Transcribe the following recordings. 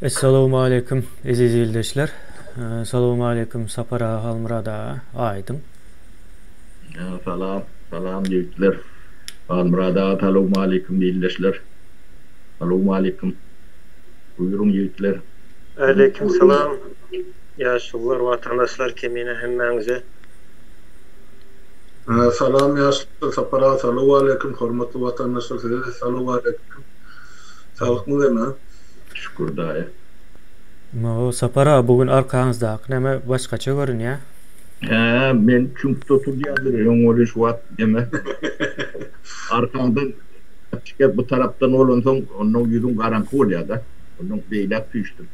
Essalawmaleýkim eziz ildeşler. Salowmaleýkim Sapar aga Halmyrat aga Aýdyň. Salam salam ýigitler. Halmyrat aga salowmaleýkim ildeşler. Salowmaleýkim. Buýruň ýigitler. Aleýkim salam ýaşulular watandaşlar kemine hemmäňize. Salam ýaşlar Sapar aga salowaleýkim hormatly watandaşlar sizede salowaleýkim saglykmy hemme. Şükür daýy. Maw Sapar aga bu gün arkaňyzdaky neme başgaça görünýä. Hä men çüňkde oturdýandyr öň welin şu wagt neme arkaňdan açyk bu tarapdan bolansoň onnoň ýüzüň garaňky bolýada onnoň beýläk süýşdüm.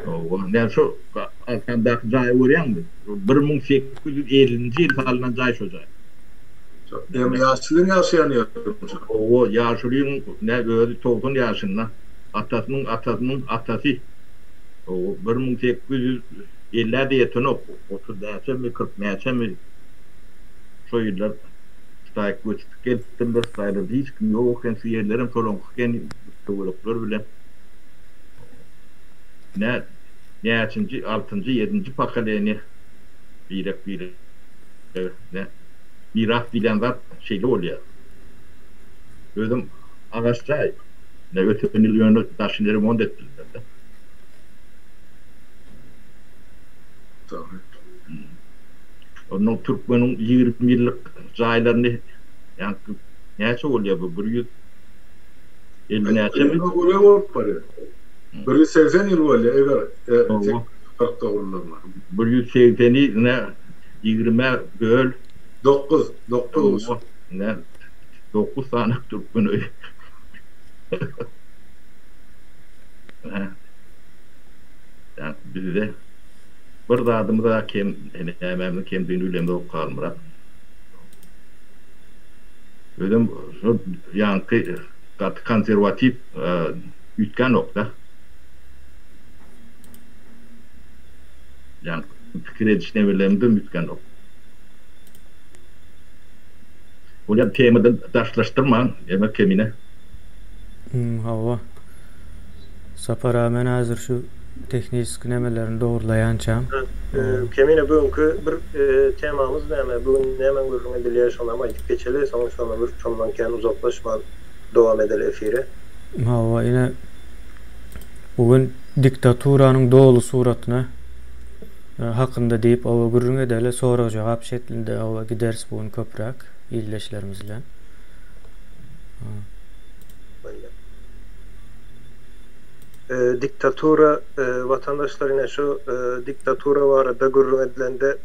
Hawa näme şu arkamdaky jaýy görýäňmi? 1850-nji ýyl salnan jaý şo jaý. Näme ýaşulyň ýaşaýan ýerimi şo? Hawa ýaşulyň nä özi 90 ýaşynda. Atasynyň atasynyň atasy. Hawa 1850-ä-de ýetenok. 30 näçemi, 40 näçemi şo ýyllar şu taýyk göçüp gelipdirler. Şu taýlarda hiç kim ýok eken. Şu ýerlerem şolaňky eken töwerekler bilen. Nä näçinji, altynjy, ýedinji pokoleniýa birek-birege nä miras diýlen zat şeýle bolýar. Özem agaç jaý. Nä öten ýyl ýöne daşyny remont etdiler-de. Dogry. Onnoň türkmeniň 20 ýyllyk jaýlaryny ýaňky näçe bolýar bu 150 näçemi? Golaý bolup barýar. 180 ýyl bolýar eger 40 dogrulanma. 180-i ine ýigrimä böl. Dokuz, dokuz. Ine dokuz sany türkmen öýi. Ýa bizde bir zadymyz-a kem, nämämiziň kemdigini bilemzok Halmyrat. Özem şol ýaňky gaty konserwatiw üýtgänok-da. Ýaňky pikir ediş nemelerimiz üýtgänok. Bolýar temadan daşlaşdyrmaň eme kemine. Hawa. Sapar aga men häzir şu tehniski nemelerini dogurlaýançam. Kemine bu günki bir temamyz näme? Bu gün näme gürrüň edilýär şonam aýdyp geçeli soň şonam bir şondan kän uzaklaşman dowam edeli efiri. Hawa ine bu gün diktaturanyň doly suratyny hakynda diýip oba gürrüň edeli sorag jogap şeklinde oba gideris bu gün köpräk ildeşlerimiz bilen. Diktatura watandaşlar ine şu diktatura barada gürrüň edilende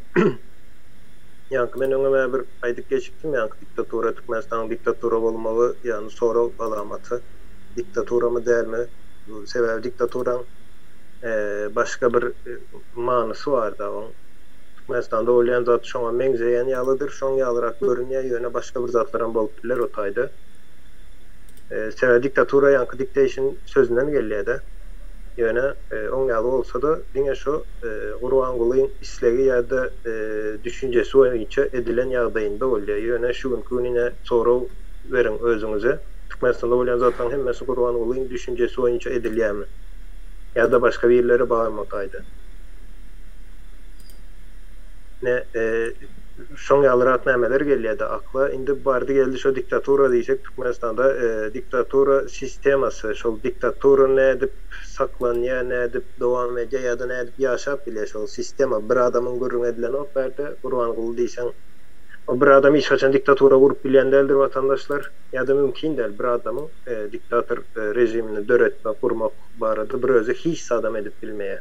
ýaňky men öňem bir aýdyp geçipdim ýaňky diktatura Türkmenistanyň diktatura bolmagy ýagny sorag alamaty diktaturamy dälmi sebäbi diktaturaň başga bir manysy barda oň Türkmenistanda bolýan zat şoňa meňzeýän ýalydyr şoň ýalyrak görünýär ýöne başga bir zatlaram bolup biler o taýda. Sebäbi diktatura ýaňky dictation sözünden gelýär-de. Ýöne oň ýaly bolsa-da diňe şo Gurbangulyň islegi ýa-da düşünjesi boýunça edilen ýagdaýynda bolýar. Ýöne şu günki gün ine sorag beriň özüňize, Türkmenistanda bolýan zatlaryň hemmesi Gurbangulyň düşünjesi boýunça edilýärmi? Ýa-da başga birileri barmy o taýda? Ine Şoň ýalyrak nämeler gelýädä akla. Indi bardy-geldi şo diktatura diýsek Türkmenistanda diktatura sistemasy, şol diktatura nädip saklanýa, nädip dowam edýä ýa-da nädip ýaşap bilýä şol sistema. Bir adamyň gürrüňi edilenok bärde, Gurbanguly diýseň. O bir adam hiç haçan diktatura gurup bilýän däldir watandaşlar. Ýa-da mümkin däl bir adamyň diktator režimini döretmek, gurmak barada bir özi hiç zadam edip bilmeýä.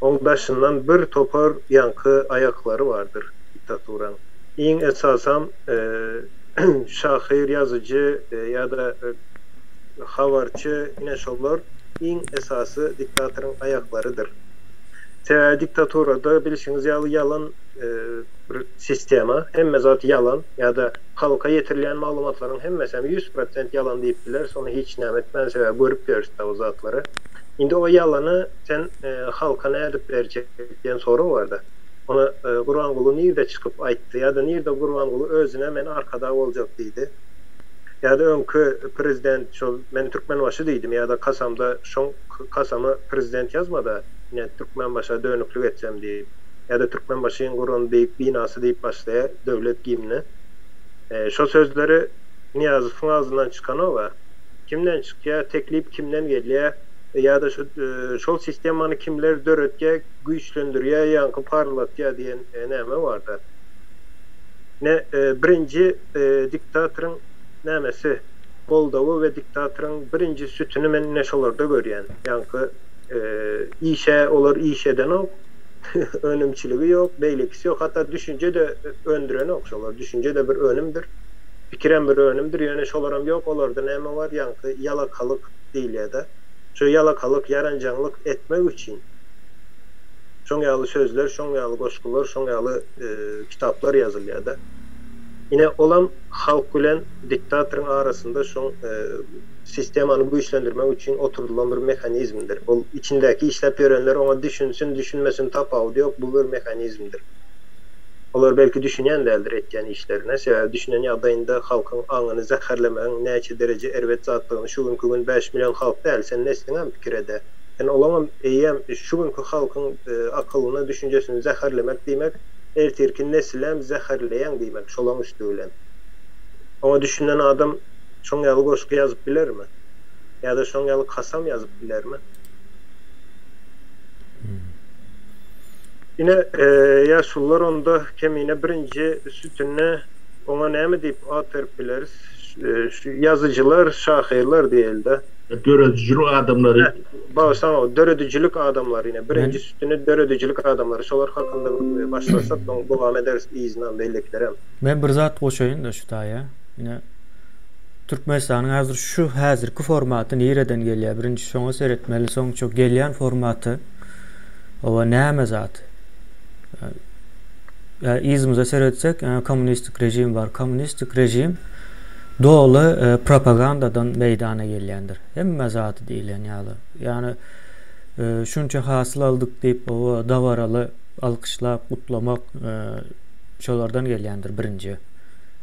Oň daşyndan bir topar ýaňky aýaklary bardyr diktaturaň. Iň esasam şahyr, ýazyjy ýa-da habarçy ine şolar iň esasy diktatoryň aýaklarydyr. Sebäbi diktaturada bilşiňiz ýaly ýalan bir sistema, hemme zat ýalan ýa-da halka ýetirilýän maglumatlaryň hemmesem 100% ýalan diýip bileris, ony hiç näme etmän sebäbi görüp ýörüs-dä o zatlary. Indi o ýalany sen halka nädip berjek diýen sorag barda. Ony Gurbanguly nirde çykyp aýtdy ýa-da nirde Gurbanguly özüne men arkadag boljak diýdi. Ýa-da öňki prezident şol men Türkmenbaşy diýdim ýa-da kasamda şoň kasama prezident ýazmada ine Türkmenbaşa dönüklik etsem diýip ýa-da Türkmenbaşyň guran beýik binasy diýip başlaýar döwlet gimni. Şo sözleri Nyýazowyň agzyndan çykanoga. Kimden çykýar, teklip kimden gelýär ýa-da şu şol sistemany kimler döretýär, güýçlendirýär, ýaňky parlatýar diýen näme barda. Ine birinji diktatoryň nämesi goldawy we diktatoryň birinji sütüni men ine şolarda görýän. Ýaňky işe olar iş edenok, önümçiligi ýok, beýlekisi ýok, hatda düşünje-de öndürenok şolar. Düşünje-de bir önümdir, pikirem bir önümdir, ýöne şolaram ýok, olarda näme bar, ýaňky ýalakalyk diýilýär-de. Şo ýalakalyk, ýaranjaňlyk etmek üçin şoň ýaly sözler, şoň ýaly goşgular, şoň ýaly kitaplar ýazylýar-da. Ine, olam halk bilen diktatoryň arasynda şoň sistemany güýçlendirmek üçin oturdylan bir mehanizmdir. Ol içindäki işläp ýörenler oňa düşünsin, düşünmesin tapawudy ýok, bu bir mehanizmdir. Olar belki düşünýän däldir etýän işlerine, sebäbi düşünen ýagdaýynda halkyň aňyny zäherlemegiň näçe dereje erbet zatdygyny şu günki gün 5 million halk däl, sen nesliňem pikir ede. Sen olaňam eýýäm şu günki halkyň akylyny, düşünjesini zäherlemek diýmek, ertirki nesilem zäherleýäň diýmek şolaň üsti bilen. Oňa düşünen adam şoň ýaly goşgy ýazyp bilermi? Ýa-da şoň ýaly kasam ýazyp bilermi? Ine, ýaşulular onda Kemine birinji sütünde oňa näme diýip at berip bileris? Şu ýazyjylar, şahyrlar diýeli-de. Döredijilik adamlary. Bagyşlaň, döredijilik adamlary ine, birinji sütüni döredijilik adamlary. Şolar hakynda bir başlasak, soň dowam ederis yzynam, beýlekilerem. Men bir zat goşaýyn-da şu taýa. Ine, Türkmenistanyň häzir şu häzirki formaty nireden gelýär? Birinji şoňa seretmeli, soň şo gelýän formaty oba näme zat? Yzymyza seretsek, kommunistik režim bar. Kommunistik režim doly propagandadan meýdana gelýändir. Hemme zady diýlen ýaly. Ýagny şunça hasyl aldyk diýip, oba dabaraly alkyşlap gutlamak şolardan gelýändir birinji.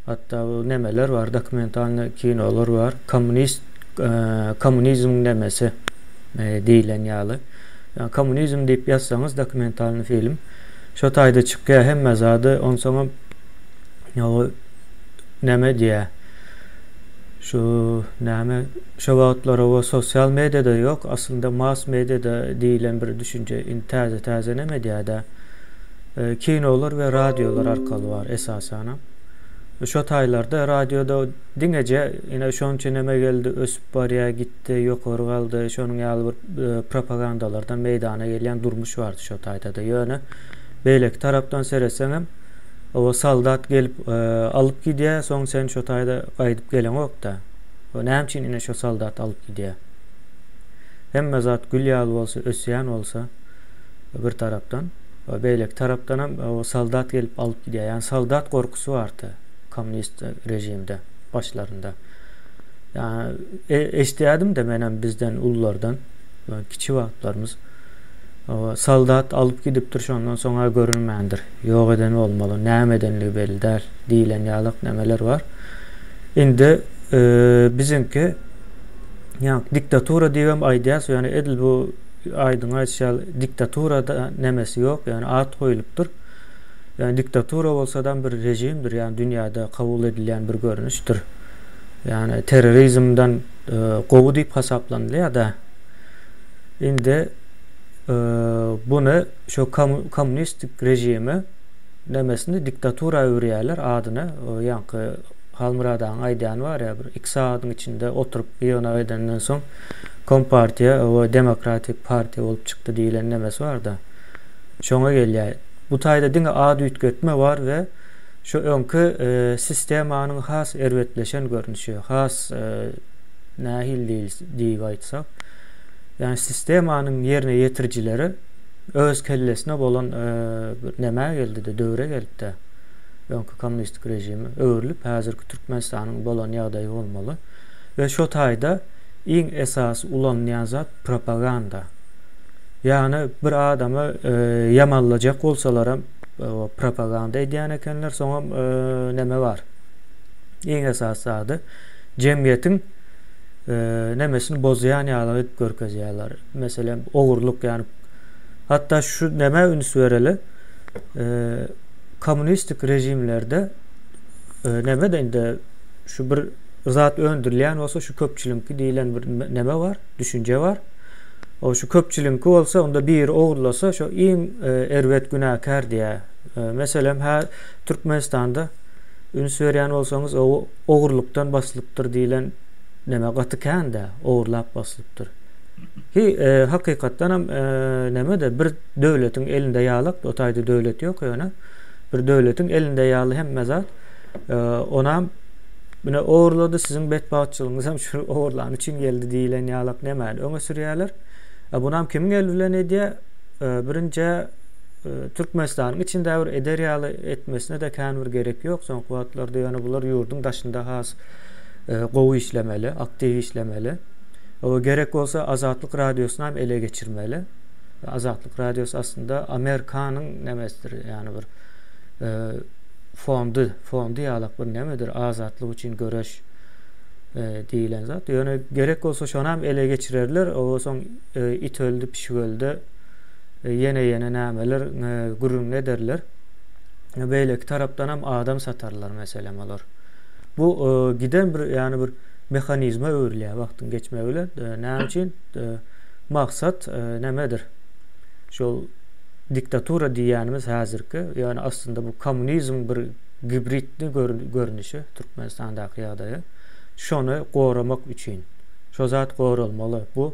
Hatda bu nemeler bar, dokumentalnyý kinolar bar. Kommunist kommunizmiň nemesi diýlen ýaly. Ýa kommunizm diýip ýazsaňyz dokumentalnyý film şo taýda çykýar hemme zady. Onsoňam o neme diýýär. Şu näme şo wagtlar o sosial mediada ýok. Aslynda mass mediada diýlen bir düşünje indi täze-täze neme diýýär-de. Kinolar we radiolar arkaly bar esasanam. Şo taýlarda radioda diňeje ine şonça neme geldi, ösüp barýar, gitdi, ýokary galdy, şonuň ýaly bir propagandalardan meýdana gelýän durmuş bardy şo taýda-da. Ýöne beýleki tarapdan seretseňem, oba soldat gelip alyp gidýär, soň sen şo taýda gaýdyp geleňok-da. Näme üçin ine şo soldat alyp gidýär? Hemme zat gül ýaly bolsa, ösýän bolsa bir tarapdan. Beýleki tarapdanam soldat gelip alyp gidýär. Ýagny soldat gorkusy bardy kommunist režimde başlarynda. Ýagny eşidýärdim-de menem bizden ululardan kiçi wagtlarymyz soldat alyp gidipdir şondan soňa görünmändir. Ýok eden bolmaly, näme edenligi belli däl diýlen ýalak nemeler bar. Indi biziňki ýagny diktatura diýibem aýdýas, ýöne edil bu Aýdyň aýdyş ýaly diktaturada nemesi ýok, ýagny at goýlupdyr. Ýagny diktatura bolsadam bir režimdir, ýagny dünýäde kabul edilýän bir görnüşdir. Ýagny terrorizmden gowy diýip hasaplanylýar-da. Indi buny şo kommunistik režimi nemesini diktatura öwürýärler adyny, ýaňky Halmyrat agaň aýdýany bar ýa bir iki sagadyň içinde oturyp ýygnak edenden soň Kompartiýa we Demokratik partiýa bolup çykdy diýlen nemesi barda. Şoňa gelýär. Bu taýda diňe ad üýtgetme bar we şu öňki sistemanyň has erbetleşen görnüşi, has nähili diýip aýtsak, ýagny sistemanyň ýerine ýetirijileri öz kellesine bolan bir nämä geldi-de, döwre geldi-de. Öňki kommunistik režime öwrülip, häzirki Türkmenistanyň bolan ýagdaýy bolmaly. We şo taýda iň esasy ulanylýan zat propaganda. Ýagny bir adamy ýamanlajak bolsalaram propaganda edýän ekenler, soňam neme bar. Iň esasy zady. jemgyýetiň nemesini bozýan ýaly edip görkezýärler. Meselem, ogurlyk ýany hatda şu nämä üns bereli kommunistik režimlerde neme-de indi şu bir zat öndürilýän bolsa şu köpçüligiňki diýlen bir neme bar, düşünje bar. O şu köpçüligiňki bolsa onda biri ogurlasa şo iň erbet günäkär diýýär. Meselem, hä Türkmenistanda üns berýän bolsaňyz o ogurlykdan basylypdyr diýlen neme gaty kän-dä, ogurlap basylypdyr. Hi, hakykatdanam neme-de bir döwletiň elinde ýalak, o taýda döwlet ýok ýöne, bir döwletiň elinde ýaly hemme zat. Onam Mine ogurlady, siziň betbagtçylygyňyz hem şu ogurlany üçin geldi diýlen ýalak nemäni öňe sürýärler. Bunam kimiň eli bilen edýär? Birinjä Türkmenistanyň içinde bir eder ýaly etmesine-de kän bir gerek ýok soňky wagtlarda, ýöne bular ýurduň daşynda has gowy işlemeli, aktiw işlemeli. Oba gerek bolsa Azatlyk Radiosyny hem ele geçirmeli. Azatlyk Radiosy aslynda Amerikanyň nemesidir, ýagny bir fondy, fondy ýalak bir nemedir, azatlyk üçin göreş diýlen zat. Ýöne gerek bolsa şony hem ele geçirerler, oba soň it öldi, pişik öldi. Ýene-ýene nämeler gürrüň ederler. Beýleki tarapdan hem adam satarlar meselem olar. Bu giden bir ýagny bir mehanizme öwrülýär wagtyň geçmegi bilen. Näme üçin? Maksat nämedir? Şol diktatura diýýänimiz häzirki, ýöne aslynda bu kommunizmiň bir gibridli görnüşi Türkmenistandaky ýagdaýy. Şony goramak üçin. Şo zat goralmaly. Bu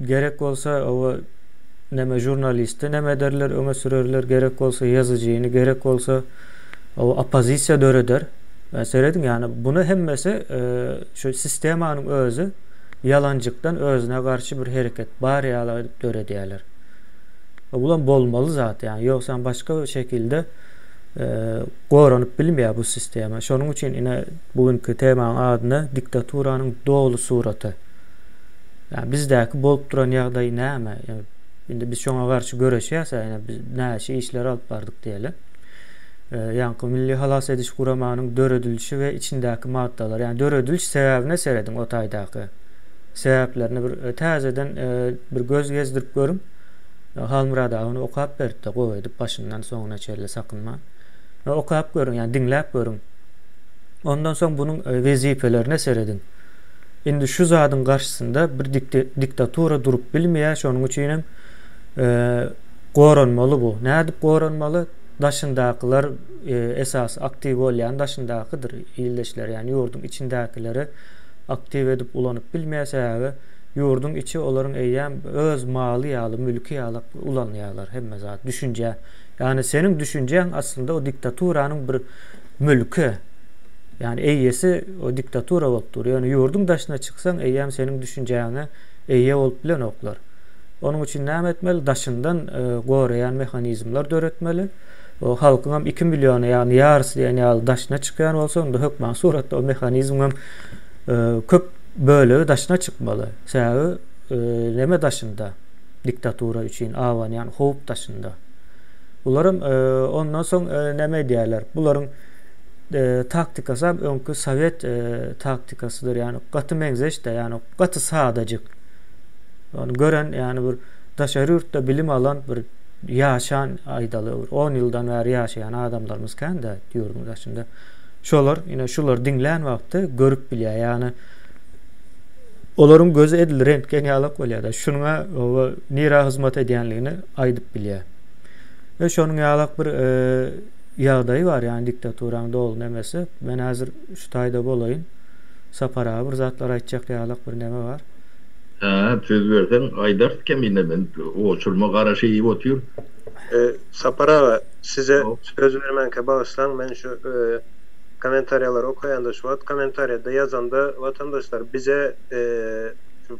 Gerek bolsa oba neme žurnalisti neme ederler öňe sürerler gerek bolsa ýazyjyny gerek bolsa oba oppozisiýa döreder. Serediň ýagny buny hemmesi şu sistemanyň özi ýalanjykdan özüne garşy bir hereket bar ýaly edip döredýärler. Bulam bolmaly zat ýagny ýogsam başga bir şekilde goranyp bilmeýär bu sistema. Şonuň üçin ine bu günki temaň adyna diktaturanyň doly suraty. Ýa bizdäki bolup duran ýagdaý näme? Ýa indi biz şoňa garşy göreşýäs, ýa biz näçe işler alyp bardyk diýeli. Ýaňky Milli halas ediş guramanyň döredilişi we içindäki maddalar, ýagny dörediliş sebäbine serediň o taýdaky sebäplerini bir täzeden bir göz gezdirip görüň. Halmyrat aga ony okap beripdi gowy edip başyndan soňuna çenli sakynman. Okap görüň, ýagny diňläp görüň. Ondan soň bunuň wezipelerine serediň. Indi şu zadyň garşysynda bir diktatura durup bilmeýär, şonuň üçin hem goranmaly bu. Nädip goranmaly? Daşyndakylar esasy aktiw bolýan daşyndakydyr ildeşler, ýagny ýurduň içindäkileri aktiw edip ulanyp bilmeýär, sebäbi ýurduň içi olaryň eýýäm öz maly ýaly, mülki ýaly ulanýarlar hemme zat, düşünje. Ýagny seniň düşünjäň aslynda o diktaturanyň bir mülki. Ýagny eýesi o diktatura bolup dur. Ýöne ýurduň daşyna çyksaň eýýäm seniň düşünjäňe eýe bolup bilenoklar. Onuň üçin näme etmeli? Daşyndan goraýan mehanizmler döretmeli. O halkyňam 2 milliony ýagny ýarysy diýen ýaly daşyna çykýan bolsa onda hökman suratda o mehanizmiňem köp bölegi daşyna çykmaly. Sebäbi neme daşynda? Diktatura üçin abanýan howp daşynda. Bularam ondan soň näme edýärler? Bularyň taktikasy hem öňki sowet taktikasydyr. Ýagny gaty meňzeş-de, ýagny gaty sadajyk. Ony gören, ýagny bir daşary ýurtda bilim alan bir ýaşan aýdaly bir 10 ýyldan bäri ýaşaýan adamlarymyz kän-de ýurduň daşynda. Şolar, ine şular diňlän wagty görüp bilýär. Ýagny olaryň gözi edil rentgen ýalak bolýar-da. Şunuň-a nirä hyzmat edýänligini aýdyp bilýär. We şonuň ýalak bir ýagdaýy bar, ýagny diktaturaň doly nemesi. Men häzir şu taýda bolaýyn. Sapar aga bir zatlar aýtjak ýalak bir neme bar. Hä, söz berseň aýdarys kemine men oçurma garaşyp otyryn. Sapar aga, size söz bermänkä bagyşlaň, men şu kommentariýalary okaýanda şu wagt kommentariýada ýazanda watandaşlar bize şu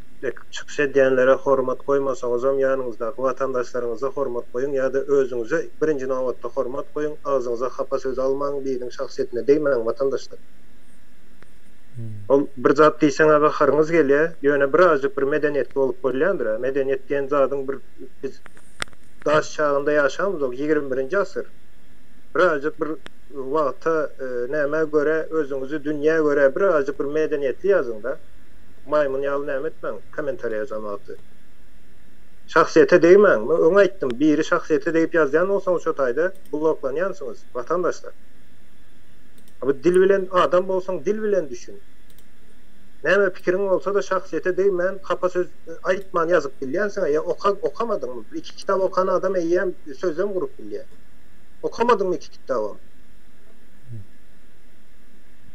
Çykyş edýänlere hormat goýmasaňyzam ýanyňyzdaky watandaşlaryňyza hormat goýuň ýa-da özüňize birinji nobatda hormat goýuň, agzyňyza hapa söz almaň, biriniň şahsyýetine degmäň watandaşlar. Ol bir zat diýseň-ä gaharyňyz gelýär, ýöne birazjyk bir medeniýetli bolup bolýandyr-a. Medeniýet diýen zadyň bir biz daş çagynda ýaşamzok, 21-nji asyr. Birazjyk bir. wagta nämä görä özüňizi dünýä görä birazjyk bir medeniýetli ýazyňda. Maýmyn ýaly näme etmäň kommentariýa ýazan wagty. Şahsyýete degmäň. Men öň aýtdym biri şahsyýete degip ýazýan bolsaňyz şo taýda bloklanýansyňyz watandaşlar. A bu dil bilen adam bolsaň dil bilen düşün. Näme pikiriň bolsada şahsyýete degmän hapa söz aýtman ýazyp bilýänsiňä ýa oka okamadyňmy? Bir iki kitap okan adam eýýäm sözlem gurup bilýär. Okamadyňmy iki kitabam?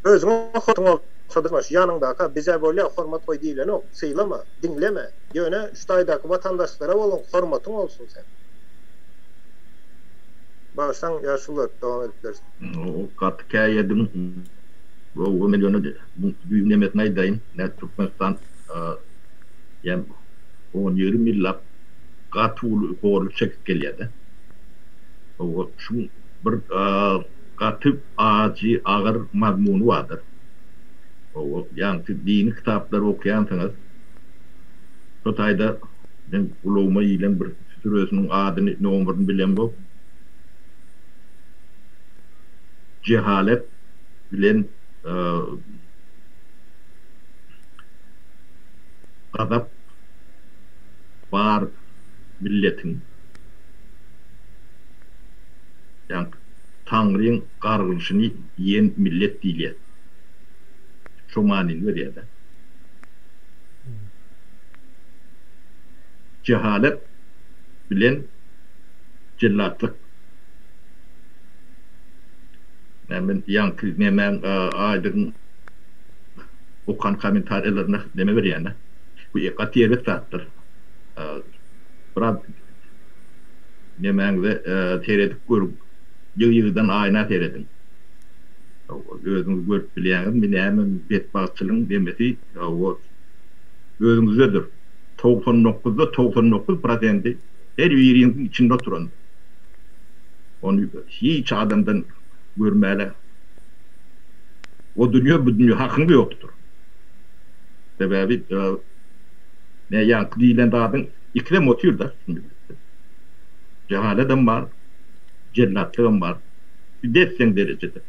Özüňe hormatyň bolsa-da şu ýanyňdaka bizä bolýa hormat goý diýlenok, sylama, diňleme, ýöne şu taýdaky watandaşlara bolan hormatyň bolsun seň. Bagyşlaň ýaşulular, dowam edip bilersiň. Gaty käýediň. Gowy men ýöne düýn nemesini aýdaýyn, nä Türkmenistan ýa on 20 ýyllap gaty uly horluk çekip gelýärde. Şuň bir gaty ajy, agyr mazmuny bardyr. Ýaňky dini kitaplary okaýansyňyz, şo taýda meň gulagyma ilen bir süresiniň adyny, nomerini bilemok. Jehalet bilen gazap bar milletiň. Ýagny Taňryň gargyşyny iýen millet diýilýär. Şo manyny berýär-dä. Jehalet bilen jellatlyk. Näme men ýaňky nemäň Aýdyň okan kommentariýalaryna neme berýän-dä. Bu gaty erbet zatdyr. Biraz Nemäňize seredip görüň. Ýygy-ýygydan aýna serediň. Özüňiz görüp bilýäňizmi näme betbagtçylygyň nemesi özüňizdedir. Togsan dokuzda 99 prosendi her biriňiziň içinde oturandyr. Ony hiç adamdan görmäle o dünýe bu dünýe hakyňyz ýokdur. Sebäbi ne ýaňky diýlen zadyň ikisem otyr-da şu milletde. Jehaledem bar, jellatlygam bar. Des-deň derejede.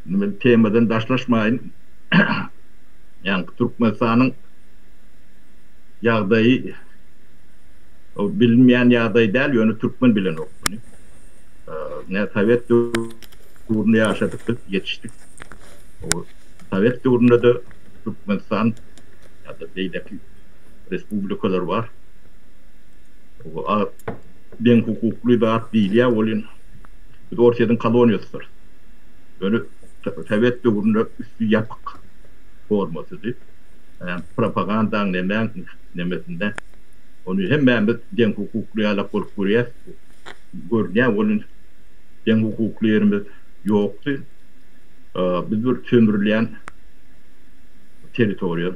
Indi men temadan daşlaşmaýyn. Ýaňky Türkmenistanyň ýagdaýy o bilinmeýän ýagdaý däl, ýöne türkmen bilenok muny. Ne sowet döwründe ýaşadyk biz, ýetişdik. O sowet döwründe-de Türkmenistan ýa-da beýleki respublikalar bar. O deň hukukly zat diýilýär welin, biz Orsýetiň koloniýasydyrys. Ýöne sowet döwründe üsti ýapyk formasydy. Ýagny propagandaň nemäň nemesinde ony hemmämiz deň hukukly ýalak bolup görýäs. Görünýär welin deň hukukly ýerimiz ýokdy. Biz bir sömürilýän territoriýa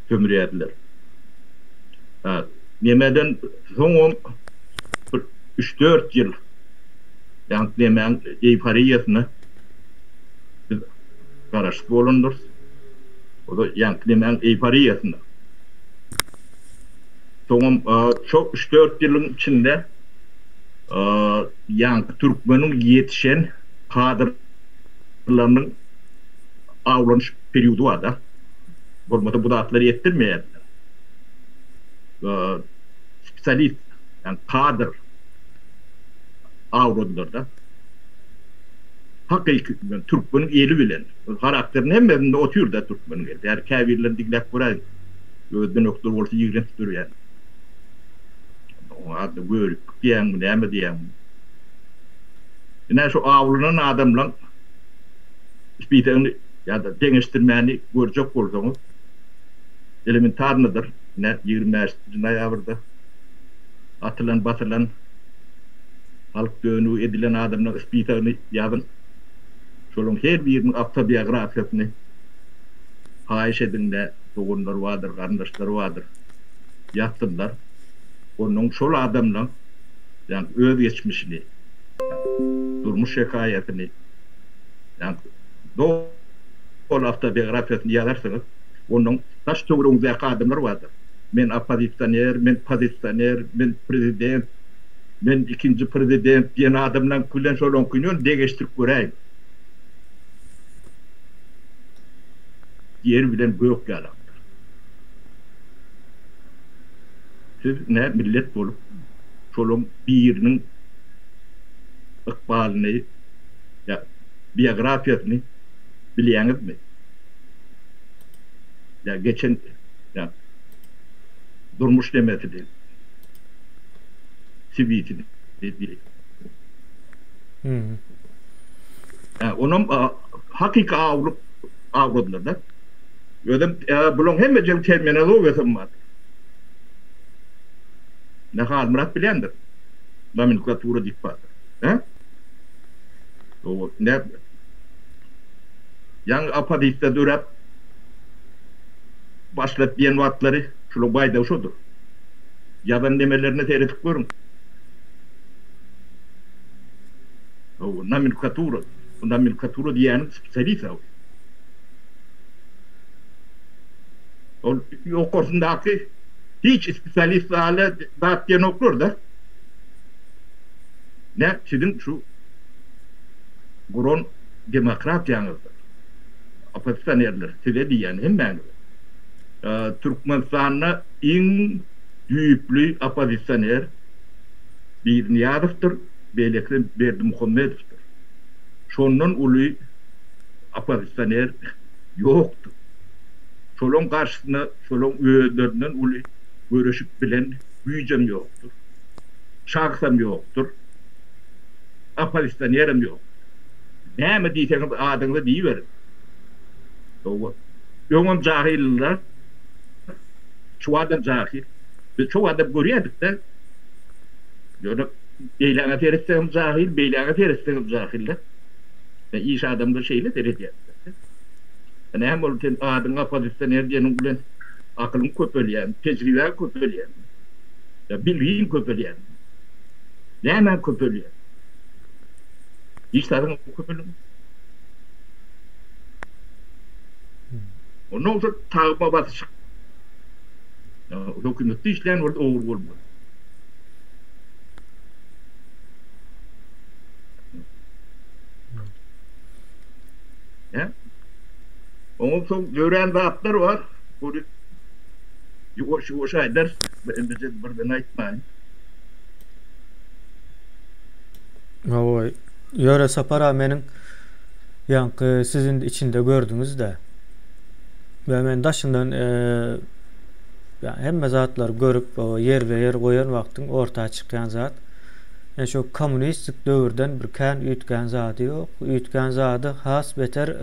sömürýärdiler. Nemeden soňam bir üç-dört ýyl ýaňky nemäň eýforiýasyna biz garaşsyz bolandyrys. O-da ýaňky nemäň eýforiýasynda. Soňam şo üç-dört ýylyň içinde ýaňky türkmeniň ýetişen kadrlarynyň awlanyş periody bar-da. Bolmasa bu zatlary etdirmeýärdiler. Spesialist, ýagny kadr awladylar-da. Hakyky türkmeniň eli bilen. Harakteriniň hemmesinde otyr-da türkmeniň eli. Häli käbirlerini diňläp göräýiň. Özden ökde bolsa ýigrenip durýan. Oňa adyna göriplik diýýäňmi, näme diýýäňmi? Ine şu awlanan adamlaň spisegini ýa-da deňeşdirmäni görjek bolsaňyz, elementarnydyr. Ine 25-nji noýabrda atylan, basylan, halk dönügi edilen adamlaň spisegini ýazyň. Şolaryň her biriniň awtobiografiýasyny haýyş ediň-de, doganlary bardyr, garyndaşlary bardyr, ýazsynlar. Onnoň şol adamlaň ýagny öz geçmişini, durmuş hekaýasyny, ýagny doly awtobiografiýasyny ýazarsyňyz, onnoň daş-töweregiňizdäki adamlar bardyr. Men oppozisioner, men pozisioner, men prezident, men ikinji prezident diýen adamlaňky bilen şolaňkyny ýöne deňeşdirip göräýiň. Ýer bilen gök ýalakdyr. Siz nä millet bolup şolaň biriniň ykbalyny ýa biografiýasyny bilýäňizmi? Ýa geçen ýa durmuş nemesini, CV-sini diýeýin. Hä, onam hakyky awlyk awladylar-da. Özem bulaň hemmejegiň terminologiýasam bar. Ine Halmyrat bilýändir. Nomenklatura diýip bardyr. Hä? Ine ýaňy oppozisiýa döräp başlady diýen wagtlary şulaň baýdagy şodur. Ýazan nemelerine seredip görüň. Hawa, nomenklatura. Bu nomenklatura diýýäniň spesialist hawa. Ol ýokarsyndaky hiç spesialist zala zat diýenoklar-da. Nä siziň şu guran demokratiýaňyzdyr. Oppozisionerler, size diýýän hemmäňize. Türkmenistanda iň düýpli oppozisioner biri Nyýazowdyr, beýlekisi Berdimuhamedowdyr. Şondan uly oppozisioner ýokdur. Şolaň garşysyna şolaň özlerinden uly göreşip bilen güýjem ýokdur. Şahsam ýokdur. Oppozisionerem ýokdur. Näme diýseňiz adyňyzy diýiberiň. Hawa. Öňem jahyldylar. Şu adam jahyl. Biz şo adam görýärdik-de. Ýöne beýläňe seretseňem jahyl, beýläňe seretseňem jahyl-da. Iş adamlar şeýle seredýär. Näme boldy sen adyň oppozisioner diýeniň bilen akylyň köpelýärmi, tejribäň köpelýärmi, ýa bilgiň köpelýärmi? Nämäň köpelýär? Hiç zadyň köpelmez. Ondan soň tagma basyşyk. Hökümetde işleýän bolsa ogry bolmaly. Hä? Oňa soň dörän zatlar bar. Ony ýuwaş-ýuwaş aýdarys. Indi birden aýtmaýyn. Hawa, ýöne Sapar aga meniň ýaňky siz indi içinde gördüňiz-dä. We men daşyndan ýa hemme zatlary görüp, ýerbe-ýer goýan wagtyň orta çykýan zat. Ýa şo kommunistik döwürden bir kän üýtgän zady ýok. Üýtgän zady has beter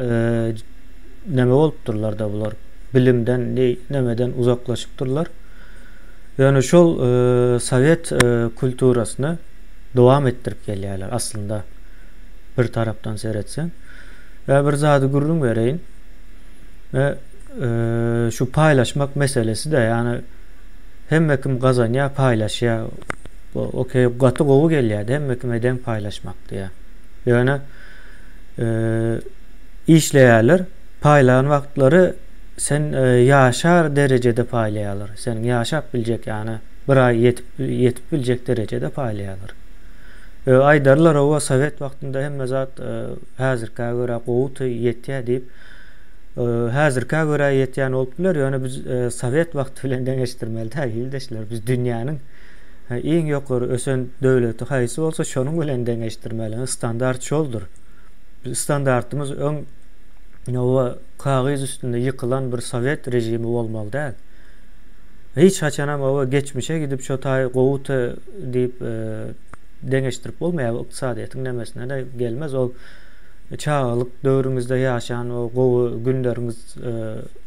neme bolupdyrlar-da bular. Bilimden, nemeden uzaklaşypdyrlar. Ýöne şol sowet kulturasyny dowam etdirip gelýärler aslynda bir tarapdan seretseň. Ýa bir zady gürrüň bereýin. We şu paýlaşmak meselesi-de, ýagny hemme kim gazanýar, paýlaşýar. Okey, gaty gowy gelýär-de hemme kime deň paýlaşmak diýýär. Ýöne işleýärler, paýlan wagtlary sen ýaşar derejede paýlaýarlar. Seniň ýaşap biljek, ýagny bir aý ýetip ýetip biljek derejede paýlaýarlar. Aýdarlar, hawa, sowet wagtynda hemme zat häzirkä görä gowudy, ýetýär diýip. Häzirkä görä ýetýän bolup biler, ýöne biz sowet wagty bilen deňeşdirmeli däl, ildeşler. Biz dünýäniň iň ýokary ösen döwleti haýsy bolsa, şonuň bilen deňeşdirmeli. Standart şoldur. Biz standartymyz öň hawa kagyz üstünde ýykylan bir sowet režimi bolmaly däl. Hiç haçanam hawa geçmişe gidip şo taý gowudy diýip deňeşdirip bolmaýar. Bu ykdysadyýetiň nemesine-de gelmez. Ol çagalyk döwrüňizde ýaşan o gowy günleriňiz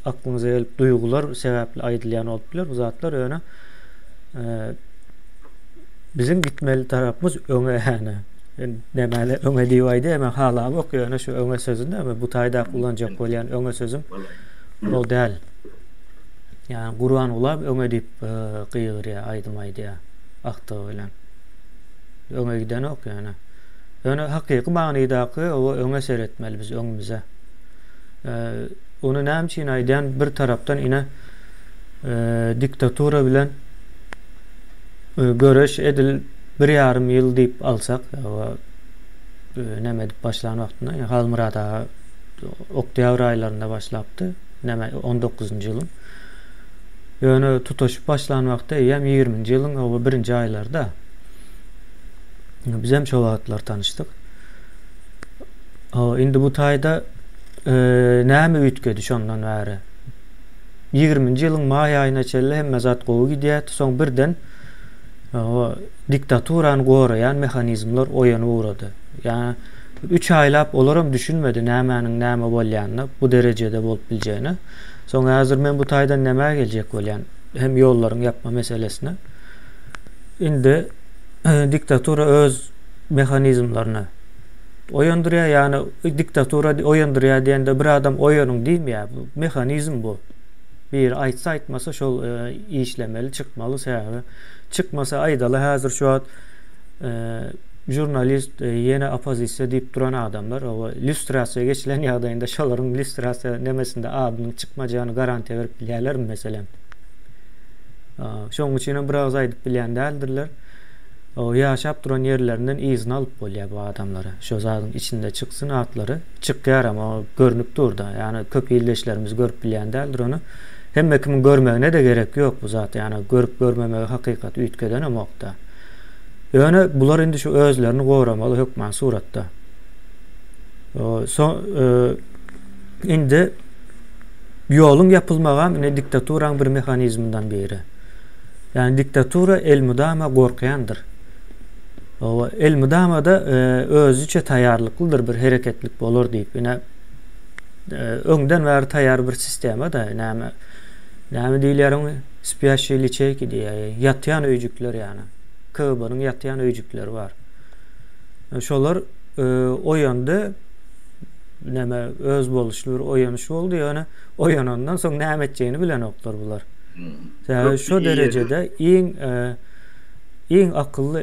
aklyňyza gelip duýgular sebäpli aýdylýan bolup biler bu zatlar ýöne biziň gitmeli tarapymyz öňe ýäne nämäle öňe diýip aýdýar men halamok ýöne şu öňe sözüni men bu taýda ulanjak bolýan öňe sözüm ol däl ýani Gurbangulam öňe diýip gygyrýar aýdym aýdýar agtygy bilen öňe gidenok ýöne Ýöne hakyky manydaky oba öňe seretmeli biz öňümize. Ony näme üçin aýdýan bir tarapdan ine. Diktatura bilen göreş edil bir ýarym ýyl diýip alsak, näme edip başlan wagtynda, Halmyrat aga oktýabr aýlarynda başlapdy, näme on dokuzynjy ýylyň. Ýöne tutaşyp başlan wagty eýýäm ýigriminji ýylyň oba birinji aýlaryda. Bizem şo wagtlar tanyşdyk. Indi bu taýda näme üýtgedi şondan bäri? Ýigriminji ýylyň maý aýyna çenli hemme zat gowy gidýärdi. Soň birden diktaturany goraýan mehanizmler oýanyp ugrady. Ýa üç aýlap olaram düşünmedi nämäniň näme bolýanyna, bu derejede bolup biljegine. Soň häzir men bu taýdan nämä geljek bolýan? Hem ýollaryň ýapma meselesine. Indi diktatura öz mehanizmlerini oýandyrýar, ýagny diktatura oýandyrýar diýende bir adam oýanyň diýmeýär, bu mehanizm bu. Biri aýtsa aýtmasa şol işlemeli, çykmaly sebäbi çykmasa aýdaly häzir şu wagt žurnalist ýene oppozisiýa diýip duran adamlar oba lýustrasiýa geçilen ýagdaýynda şolaryň lýustrasiýa nemesinde adynyň çykmajagyny garantiýa berip bilýärlermi meselem. Şonuň üçin hem bir agyz aýdyp bilýän däldirler. O ýaşap duran ýerlerinden yzyna alyp bolýar bu adamlary. Şo zadyň içinde çyksyn atlary. Çykýaram o görnüp dur-da. Ýagny köp ildeşlerimiz görüp bilýän däldir ony. Hemme kimiň görmegine-de gerek ýok bu zat. Ýagny görüp görmemegi hakykaty üýtgedenemok-da. Ýöne bular indi şu özlerini goramaly hökman suratda. So indi ýoluň ýapylmagam ine diktaturaň bir mehanizminden biri. Ýagny diktatura elmydama gorkýandyr. Owa, elmydama-da özüçe taýýarlyklydyr bir hereketlik bolar diýip. Ine öňden bäri taýýar bir sistema-da, näme näme diýilýär oňa? Spýaşiý liçeýki diýýär. Ýatýan öýjükler ýagny. KGB-niň ýatýan öýjükleri bar. Şolar oýandy. Näme özboluşly bir oýanyş boldy, ýöne oýanandan soň näme etjegini bilenoklar bular. Sebäbi şo derejede iň iň akylly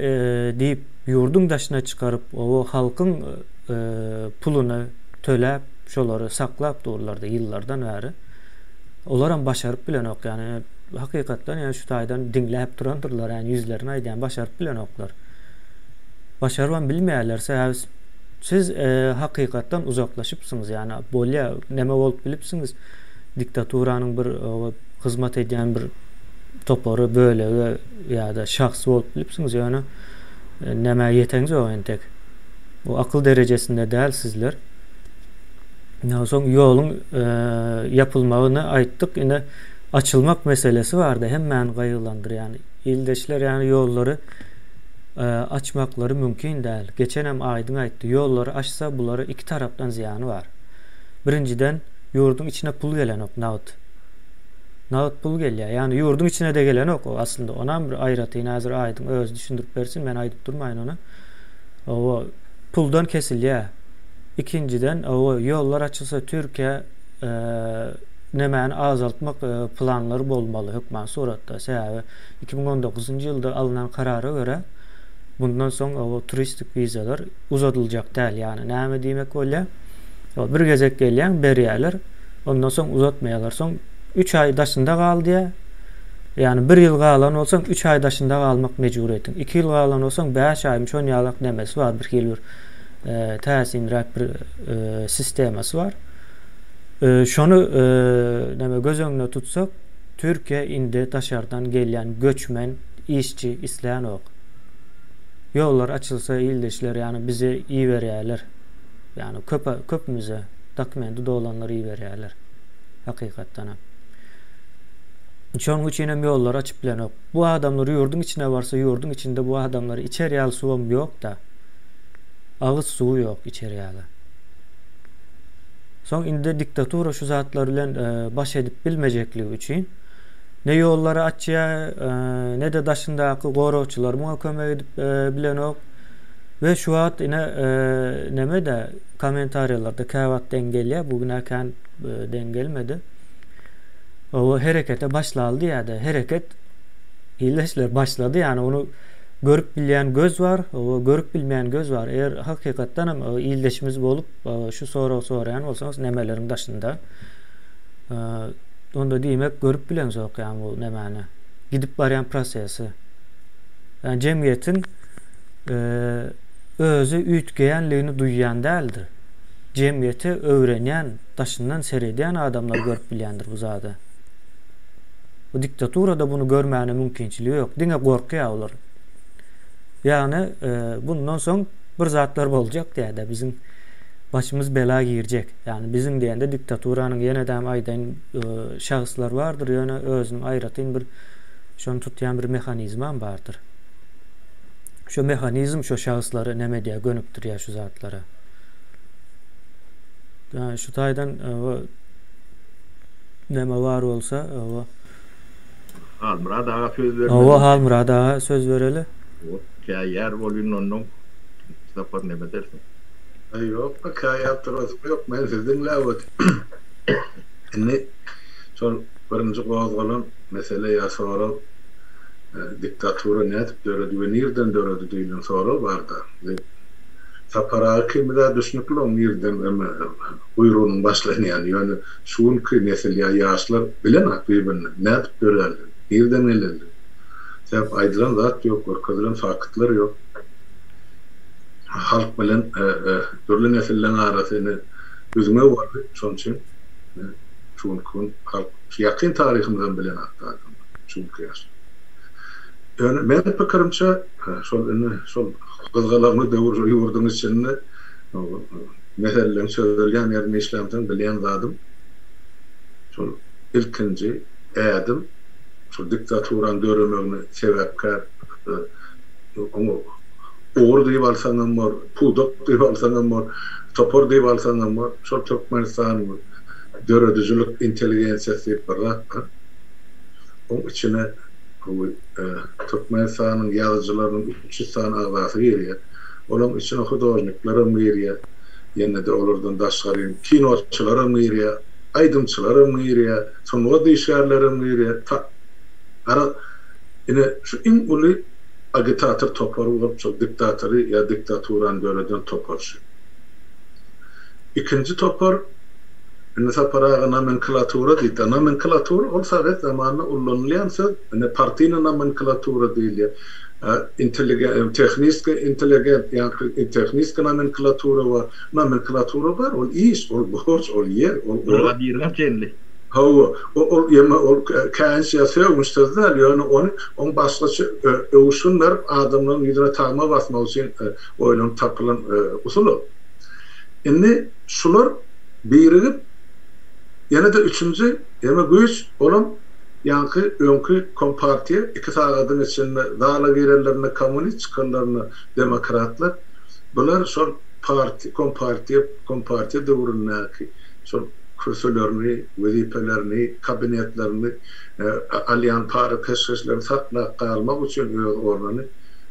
diýip ýurduň daşyna çykaryp, o halkyň puluny töläp, şolary saklap durlardy ýyllardan bäri. Olaram başaryp bilenok, ýagny hakykatdan ýa şu taýdan diňläp durandyrlar, ýagny ýüzlerine aýdýan başaryp bilenoklar. Başarybam bilmeýärler, sebäbi siz hakykatdan uzaklaşypsyňyz, ýagny bolýa neme bolup bilipsiňiz, diktaturanyň bir hyzmat edýän bir topary, bölegi ýa-da şahsy bolup bilipsiňiz, ýöne nämä ýeteňzok entek. Bu akyl derejesinde däl sizler. Soň ýoluň ýapylmagyny aýtdyk, ine açylmak meselesi bardy, hemmäni gaýgylandyrýan. Ildeşler ýagny ýollary açmaklary mümkin däl. Geçenem Aýdyň aýtdy, ýollary açsa bulara iki tarapdan zyýany bar. Birinjiden, ýurduň içine pul gelenok, nagt. Nagt pul gelýär. Ýagny ýurduň içine-de gelenok o aslynda. Onam bir aýratyn häzir Aýdyň özi düşündirip bersin, men aýdyp durmaýyn ony. Hawa, puldan kesilýär. Ikinjiden, hawa, ýollar açylsa Türkiýä nemäni azaltmak planlary bolmaly hökman suratda. Sebäbi 2019-njy ýylda alnan karara görä, bundan soň hawa turistik wizalar uzadyljak däl. Ýagny näme diýmek bolýar? Bir gezek gelýäň, berýärler. Ondan soň uzatmaýarlar. Soň 3 aý daşynda gal diýýär. Ýagny bir ýyl galan bolsaň, 3 aý daşynda galmak mejburyýetiň. 2 ýyl galan bolsaň, 5 aýmy şon ýalak nemesi bar, bir hili bir täsinräk bir sistemasy bar. Şony neme göz öňünde tutsak, Türkiýe indi daşardan gelýän göçmen işçi islänok. Ýollar açylsa ildeşler ýagny bizi iberýärler. Ýagny köp köpümize dokumenti dolanlary iberýärler. Hakykatdanam. Şonuň üçin hem ýollary açyp bilenok. Bu adamlar ýurduň içine barsa ýurduň içinde bu adamlar içer ýaly suwam ýok-da. Agyz suwy ýok içer ýaly. Soň indi diktatura şu zatlar bilen baş edip bilmejekligi üçin ne ýollary açýar, ne-de daşyndaky goragçylar muňa kömek edip bilenok. We şu wagt ine neme-de kommentariýalarda käwagt deň gelýär, bu gün-ä kän deň gelmedi. O herekete başlaly diýýär-de, hereket ildeşler başlady, ýagny ony görüp bilýän göz bar, o görüp bilmeýän göz bar. Eger hakykatdan hem ildeşimiz bolup şu soragy soraýan bolsaňyz nemeleriň daşynda. Onda diýmek görüp bileňzok ýagny bu nämäni, gidip barýan prosesi. Ýagny jemgyýetiň özi üýtgeýänligini duýýan däldir. Jemgyýeti öwrenýän, daşyndan seredýän adamlar görüp bilýändir bu zady. Bu diktaturada bunu görmäne mümkinçiligi ýok. Diňe gorkýar olar. Ýagny bundan soň bir zatlar boljak diýýär-de biziň başymyz bela girjek. Ýagny biziň diýende diktaturanyň ýene-däm aýdaýyn şahslar bardyr, ýöne özüniň aýratyn bir şony tutýan bir mehanizmam bardyr. Şo mehanizm şo şahslary näme edýär, gönükdirýär şu zatlara. Ýagny şu taýdan näme bar bolsa, oba. Halmyrat aga söz bermeli. Oba Halmyrat aga söz bereli. Käýýär bolýun onnoň Sapar neme dersiň. Aý ýok käýäp durasym ýok men sizi diňläp otyryn. Indi şol birinji gozgalan mesele ýa sorag diktatura nädip döredi we nirden döredi diýlen sorag barda. Sapar aga ikimiz-ä düşnükli oň nirden eme guýrugynyň başlanýany ýöne şu günki nesil ýa ýaşlar bilenok bir-birini nädip dörändigini, nirden gelendigini. Sebäp aýdylan zat ýok, görkezilen faktlar ýok. Halk bilen dürli nesilleň arasy ine üzňe boldy. Şonuň üçin şu günki gün halk şu ýakyn taryhymyzam bilenok adamlar, şu günki ýaşlar. Ýöne meniň pikirimçe şol indi şol gyzgalaňly döwür şu ýurduň içinde meseleleň çözülýän ýerinde işlämsoň bilýän zadym şol ilkinji ädim şol diktaturanyň döremegine sebäpkär oňa ugur diýip alsaňam bor, pudak diýip alsaňam bor, topar diýip alsaňam bor, şol Türkmenistanyň döredijilik intelligensiýasy diýip bir zat bar. Oň içine Türkmenistanyň ýazyjylarynyň 300 sany agzasy girýär. Olaň içine hudožniklerem girýär, ýene-de olardan daşgary kinoçylaram girýär, aýdymçylaram girýär, sungat işgärlerem girýär. Garaz, ine, şu iň uly agitator topary bolup şol diktatory ýa diktaturany döreden topar şu. Ikinji topar, indi Sapar aga nomenklatura diýdi. Nomenklatura ol sowet zamanynda ullanylýan söz, ine partiyny nomenklatura diýilýär. Intelligen, tehniski intelligent, ýaňky tehniski nomenklatura bar. Nomenklatura bar, ol iş, ol borç, ol ýer, ol orun. Brigadirine çenli. Hawa, ol ýeme ol käýinç ýa sögünç söz däl, ýöne ony oň başgaça öwüşgin berip adamlaryň ýüzüne tagma basmak üçin oýlanyp tapylan usul ol. Indi şular birigip ýene-de üçünji ýeme güýç olam ýaňky öňki kompartiýa iki sagadyň içinde zala girenlerinde kommunist çykanlarynda demokratlar bular şol parti kompartiýa kompartiýa döwründäki şol kürsülerini, wezipelerini, kabinetlerini, alýan para-peşgeşlerini saklap galmak üçin öz ornuny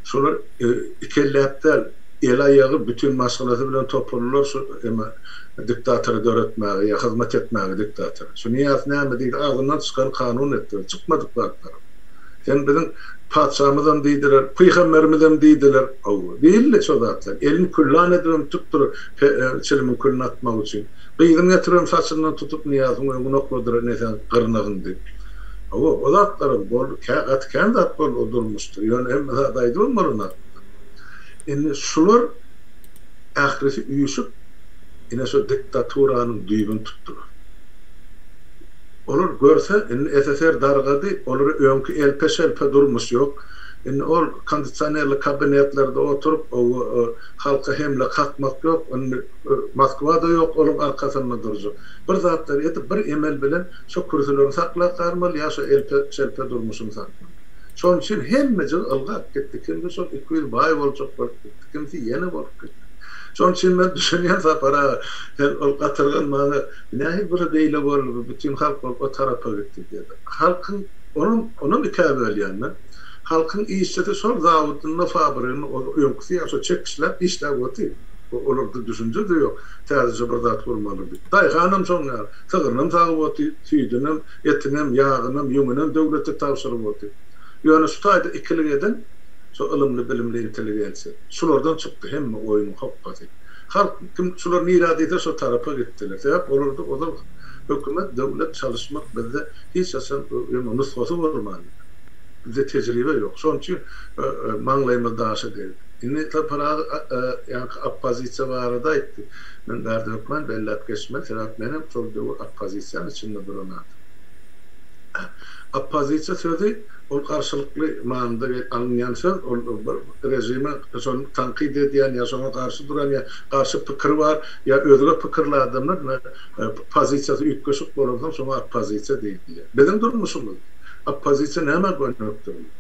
şolar ikelläp däl, el-aýagy bütin maşgalasy bilen topuldylar şu eme diktatory döretmäge ýa hyzmat etmäge diktatora. Şu Nyýaz näme diýdi, agzyndan çykany kanun etdiler, çykmadyk zatlaram. Sen biziň patyşamyzam diýdiler, pygamberimizem diýdiler. Hawa, diýildi şo zatlar. Elini küllan edibem tutdular çilimiň külüni atmak üçin. Gyzyny getiribem saçyndan tutup Nyýazyň öňüne okladylar, ine seň gyrnagyň diýip. Hawa, o zatlaram boldy, kä gaty kän zat boldy o durmuşda. Ýöne hemme zady aýdybam bolanok. Indi şular ählisi üýşüp, ine şo diktaturanyň düýbüni tutdular. Olar görse, indi SSR dargady, olara öňki elpe-şelpe durmuş ýok. Indi ol kondisionerli kabinetlerde oturyp, halka hemle kakmak ýok. Indi Moskwa-da ýok olaň arkasynda durjak. Bir zatlar edip, bir emel bilen şo kürsülerini saklap galmaly ýa şo elpe-şelpe durmuşyny saklamaly. Şonuň üçin hemmejigi ylgap gitdi. Kimsi şol 200 baý boljak bolup gitdi, kimsi ýene bolup gitdi. Şonuň üçin men düşünýän Sapar aga, sen ol gatyrganmaňa nähili bir beýle boldy bu, bütin halk bolup o tarapa gitdi diýdi. Halkyň, onam, onam ikä bölýän men. Halkyň işçisi şol zawodynda, fabriginde ol öňküsi ýaly şo çekişläp işläp otyr. Olarda düşünje-de ýok, täzeçe bir zat gurmaly diýip. Daýhanam şoň ýaly, sygrynam sagyp otyr, süýdünem, etinem, ýagynam, ýüňünem döwlete tabşyryp otyr. Ýöne şu taýda ikilik eden şo ylymly-bilimli intelligensiýa. Şulardan çykdy hemme oýnuň hokgasy. Halk kim şular nirä diýse şo tarapa gitdiler. Sebäp olarda ozal Hökümet, döwlet çalyşmak bizde hiç haçan nusgasy bolmandyr. Bizde tejribe ýok. Şonuň üçin maňlaýymyz daşa degdi. Indi Sapar aga ýaňky oppozisiýa barada aýtdy. Men bärde hökman belläp geçmeli, sebäp menem şol döwür oppozisiýanyň içinde duran adam. Oppozisiýa sözi ol garşylykly manyda alynýan söz, ol bir režime şony tankyt edýän ýa şoňa garşy duran ýa garşy pikiri bar ýa özge pikirli adamlar pozisiýasy üýtgeşik bolansoň şoňa oppozisiýa diýilýär. Biziň durmuşymyzda oppozisiýa nämä gönükdirildi?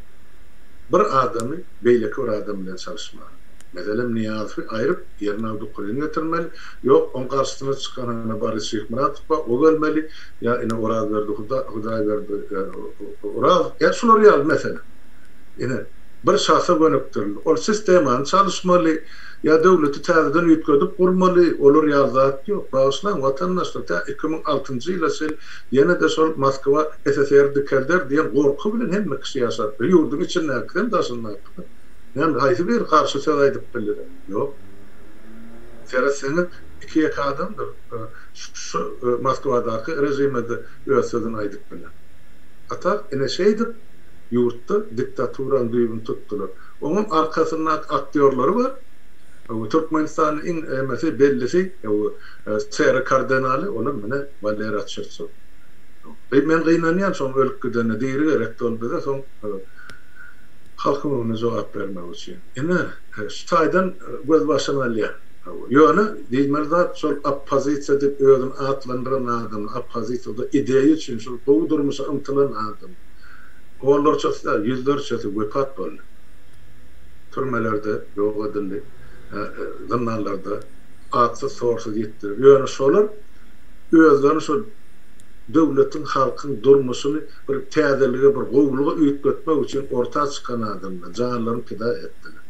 Bir adamy beýleki bir adam bilen çalyşmaga. Meselem, Nyýazowy aýryp, ýerine Abdykulyny getirmeli, ýok, oň garşysyna çykan hany Boris Şyhmyradow bar, o gelmeli, ýa ine Orazberdi Hudaýberdi Orazow, ýa şular ýaly meselem. Ine, bir şahsa gönükdirildi. Ol sistemany çalyşmaly, ýa döwleti täzeden üýtgedip gurmaly, olar ýaly zat ýok. Bagyşlaň, watandaşlar, tä 2006-njy ýyla çenli ýene-de şol Moskwa SSR dikelder diýen gorky bilen hemme kişi ýaşapdyr. Ýurduň içindäkisem, daşyndakysam. Näme, haýsy biri garşy söz aýdyp bildi? Ýok. Seretseňiz, iki-ýeke adamdyr şu Moskwadaky režime-de öz sözüni aýdyp bilen. A tak, ine şeýdip, ýurtda diktaturanyň düýbüni tutdular. Oňam arkasyndaky aktýorlary bar. Türkmenistanyň iň emesi, bellisi, Seri kardinaly, olam mine Walera Çirtsow. Men gynanýan şoň ölüp gidenine, diri gerekdi ol bize, soň halkyň öňünde jogap bermek üçin. Ine, şu taýdan gözbaşyny alýar. Ýöne, diýmeli zat, şol oppozisiýa diýip özüni atlandyran adam, oppozisiýada ideýa üçin şol gowy durmuşa ymtylan adam, onlarçasy däl, ýüzlerçesi wepat boldy. Türmelerde ýok edildi, zyndanlarda atsyz-sorsuz ýitdiler. Ýöne şolar özlerini şol döwletiň, halkyň durmuşyny bir täzelige, bir gowulyga üýtgetmek üçin orta çykan adamlar, janlaryny pida etdiler.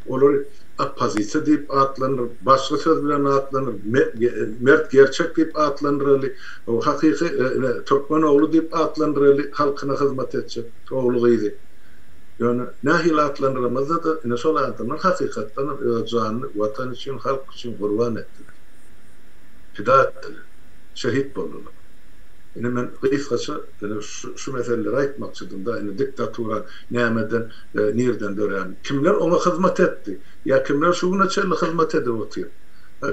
Olary oppozisiýa diýip atlandyr, başga söz bilen atlandyr, mert gerçek diýip atlandyraly, hakyky türkmen ogly diýip atlandyraly, halkyna hyzmat etjek ogly-gyzy. Ýöne nähili atlandyramyzda-da, ine şol adamlar hakykatdanam öz janyny Watan üçin, halk üçin gurban etdiler. Pida etdiler. Şehit boldular. Ine men gysgaça ine şu meseleleri aýtmakçydym-da, ine diktatura nämeden, nirden dörän, kimler oňa hyzmat etdi, ýa kimler şu güne çenli hyzmat edip otyr.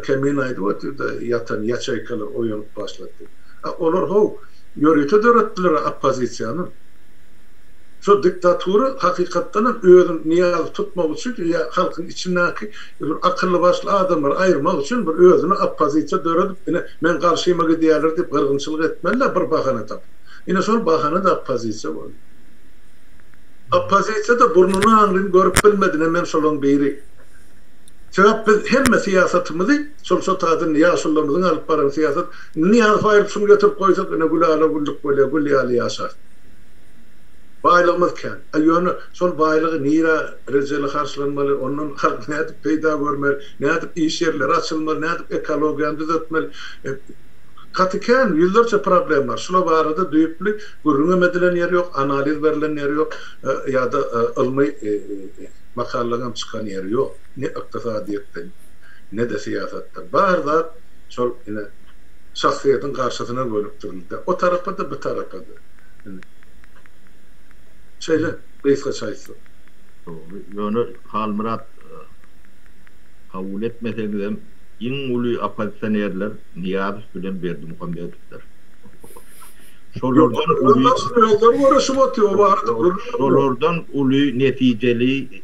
Kemine aýdyp otyr-da, ýatan ýaçeýkalar oýanyp başlady diýip. A olar how, ýörite döretdiler oppozisiýany. Şo diktatura hakykatdanam özüni Nyýazowy tutmak üçin ýa halkyň içindäki bir akylly-başly adamlary aýyrmak üçin bir özüne oppozisiýa döredip, ine, meň garşyma gidýärler diýip gyrgynçylyk etmeli-dä bir bahana tapyp. Ine şol bahana-da oppozisiýa boldy. Oppozisiýa-da burnuny aňryny görüp bilmedi, ine men şolaň biri. Sebäp biz hemme syýasatymyzy şol şo taýdan ýaşulularymyzyň alyp baran syýasat, Nyýazowy aýryp şuny getirip goýsak ine gülala-güllük bolýar, gül ýaly ýaşarys. Baýlygymyz kän. A ýöne şol baýlygy nirä rejeli harçlanmaly, ondan halk nädip peýda görmeli, nädip iş ýerleri açylmaly, nädip ekologiýany düzetmeli? Gaty kän, ýüzlerçe problem bar. Şular barada düýpli gürrüňem edilen ýeri ýok, analiz berlen ýeri ýok ýa-da ylmy makalalaryňam çykan ýeri ýok. Ne ykdysadyýetde, ne-de syýasatda. Bar zat şol ine şahsyýetiň garşysyna gönükdirildi. O tarapa-da, bu tarapa-da. Indi şeýle gysgaça aýtsak. Dogry. Ýöne Halmyrat kabul etmeseňizem iň uly oppozisionerler Nyýazow bilen Berdimuhamedowdyr. Şolardan uly Özleri göreşip otyr o barada gürrüň ýok. Şolardan uly netijeli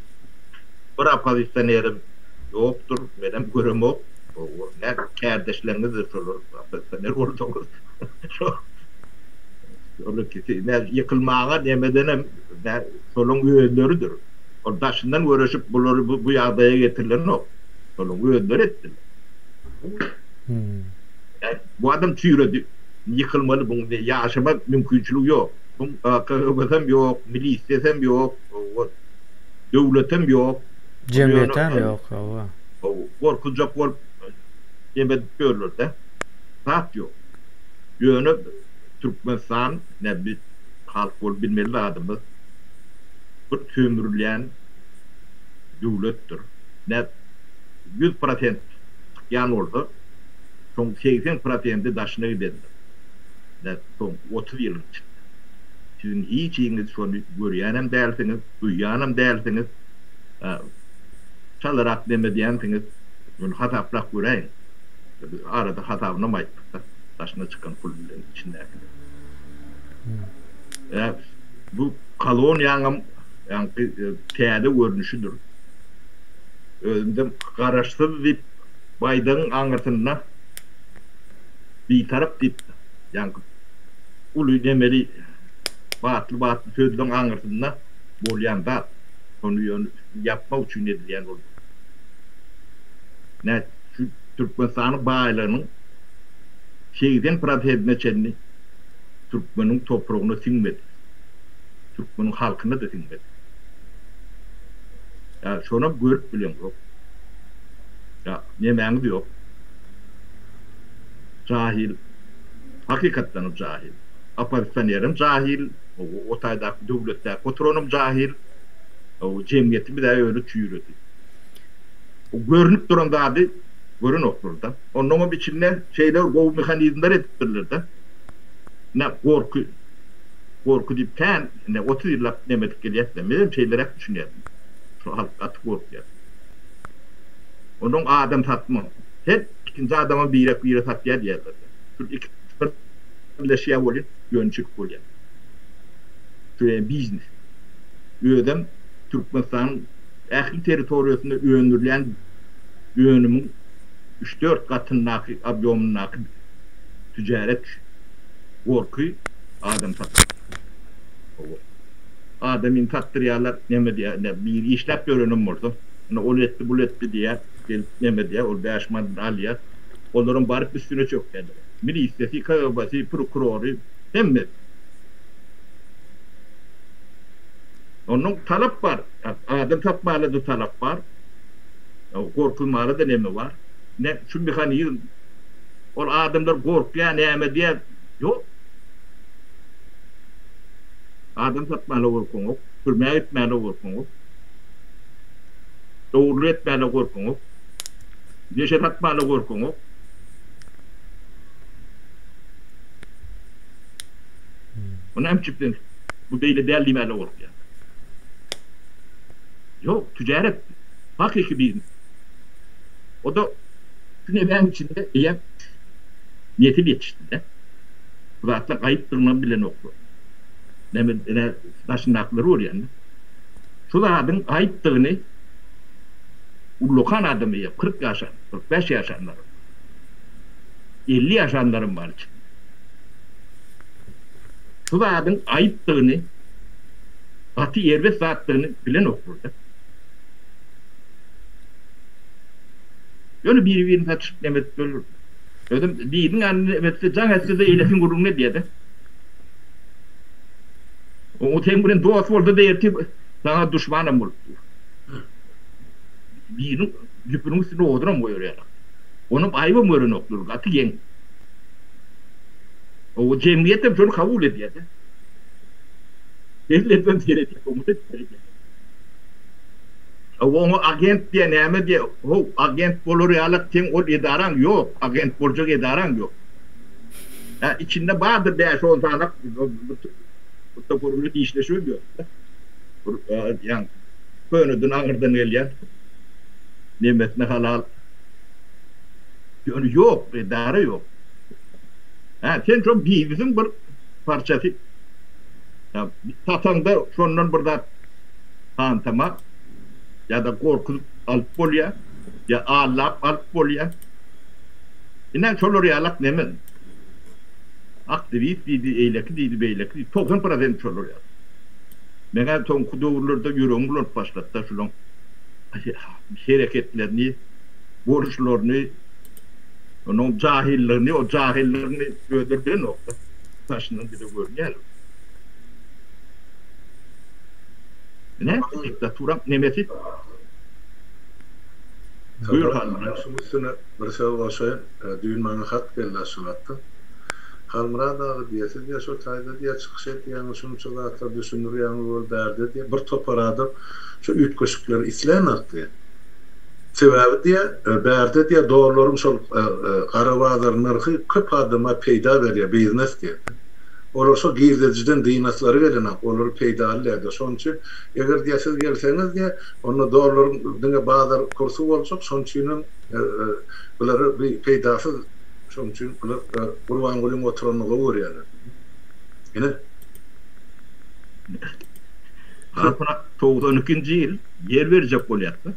bir oppozisionerem ýokdur. Menem göremok. Nä kärdeşleriňizdir şolar oppozisioner bolsaňyz. Şol ikisi nä ýykylmaga nemedenem nä şolaň özleridir. Ol daşyndan göreşip bulary bu ýagdaýa getirilenok. Şolaň özleri etdiler. Bu adam çüýredi. Ýykylmaly buň ýaşama mümkinçiligi ýok. Buň KGB-sem ýok, milisiýasam ýok, döwletem ýok. Jemgyýetem ýok, hawa. Gorkuzjak bolup neme edip ýörler-dä. Zat ýok. Ýöne Türkmenistan ne biz halk bolup bilmeli zadymyz bir sömürülýän döwletdir. Ne 100% çykýan bolsa, şoň 80 prosendi daşyna gidendir. Ine, soňky 30 ýylyň içinde. Siziň hiçiňiz şony görýänem dälsiňiz, duýýanam dälsiňiz. Çalarak neme diýensiňiz, ýöne hasaplap göräýiň. Biz arada hasabynam aýtdyk-da, daşyna çykan pul bilen içindäkini. Bu koloniýaňam ýaňky täze görnüşidir. Özümizem garaşsyz diýip baýdagyň aňyrsynda bitarap diýip ýaňky uly nemeli batly-batly sözleň aňyrsynda bolýan zat. Şony ýöne üstüni ýapmak üçin edilýän ol. Nä şu Türkmenistanyň baýlygynyň 80 prosentine çenli türkmeniň topragyna siňmedi. Türkmeniň halkyna-da siňmedi. Ýa şonam görüp bileňzok. Ýa nemäňiz ýok. Jahil. Hakykatdanam jahil. Oppozisionerem jahil, o taýdaky döwletdäki oturanam jahil. Jemgyýetimiz-ä öli çüýredi. Görnüp duran zady görenoklar-da. Onnoňam içinde şeýle bir gowy mehanizmler edipdirler-de. Ine, gorky. Gorky diýip kän, ine, 30 ýyllap neme edip gelýäs-de. Menem şeýleräk düşünýärdim. Şu halk gaty gorkýar. Onnoň adam satma. Her ikinji adamam birek-bire satýar diýýärler-de. Şu ikisi birleşýär welin, ýönçülik bolýar. Şu biznes. Özem Türkmenistanyň ähli territoriýasynda öndürilýän önümiň üç-dört gatyndaky obýomyndaky tüjaret gorky adam satmak. Hawa. Adamyny satdyrýarlar, neme diýýär, ine, biri işläp ýörenem bolsa, ine, ol etdi, bul etdi diýýär, gelip neme diýýär, ol bäş manadyny alýar. Olaram baryp üstüne çökýärler. Milisiyasy, KGB-si, prokurory, hemmesi. Ondan talap bar. Adam tapmaga-da talap bar. Gorkuzmaga-da neme bar. Ne şu mehanizm. Ol adamlar gorkýar, näme diýýär. Ýok. Adam satmaga gorkaňok, türmä gitmäge gorkaňok. Dogrulyk etmäge gorkaňok. Neşe satmaga gorkaňok. O näme üçin bu beýle däl diýmäge gorkýar? Ýok, tüjaret hakyky biznes. O-da şu nemäň içinde eýýäm nesil ýetişdi-de. Bu zatlar gaýypdygynam bilenoklar. Näme, ine, daşyndakylary görýän-de. Şu zadyň gaýypdygyny ullakan adam eýýäm 40 ýaşan, 45 ýaşanlar, 50 ýaşanlaram bar içinde. Şu zadyň aýypdygyny, gaty erbet zatdygyny bilenoklar-da. Ýöne biri-birini satyşyp neme edip ýörler. Özem biriniň ýanynda neme etse, jaň etse-de eýlesiň gürrüňini edýär-de. O seň bilen dost bolsa-da ertir saňa duşmanam bolup dur. Biriniň ýüpüniň üstüne odunam goýar ýaly. Onam aýybam görenoklar, gaty geň. O jemgyýet hem şony kabul edýär-de. Ellerden seredýär, oňa seredýär. Oňa agent diýýär, näme diýýär? How, agent bolar ýalak seň ol edaraň ýok, agent boljak edaraň ýok. Hä, içinde bardyr bäş-on sany bir topar bilen işleşibem ýör-de. Bir ýaňky köneden aňyrdan gelýän nemesine halal. Ýöne ýok, edara ýok. Hä, sen şo biznesiň bir parçasy. Ýa sataňda şondan bir zat hantama ýa-da gorkuzyp alyp bolýar, ýa aldap alyp bolýar. Ine, şolar ýalak neme. Aktiwist diýdi, eýleki diýdi, beýleki diýdi. 90 prosent şolar ýaly. Meň-ä soňky döwürlerde ýüregim bulanyp başlady-da şulaň hereketlerini, boluşlaryny, Onuň jahyllygyny, o jahyllygyny özleri bilenok-da. Daşyndan bize görünýär. Ine, diktaturaň nemesi. Buyur Halmyrat. Şuň üstüne bir söz goşaýyn. Düýn maňa hat geldi Aşgabatdan. Halmyrat aga diýýär, siz diýýär şo taýda diýýär çykyş edýäňiz, şunça zatlar düşündirýäňiz ol bärde diýýär bir topar adam şu üýtgeşikleri islänok diýýär. Sebäbi diýýär, bärde diýýär dollaryň şol gara bazar nyrhy köp adama peýda berýär, biznes diýýär. Olar şo girdejiden dynaslary gelenok, olar peýdaly däldir. Şonuň üçin eger diýýär siz gelseňiz diýýär, onda dollaryň diňe bazar kursy boljak, şonuň üçinem bulara bi peýdasyz, şonuň üçin bular Gurbangulyň oturanyny gowy görýärler. Ine. Halkyna 92-nji ýyl ýer berjek bolýardy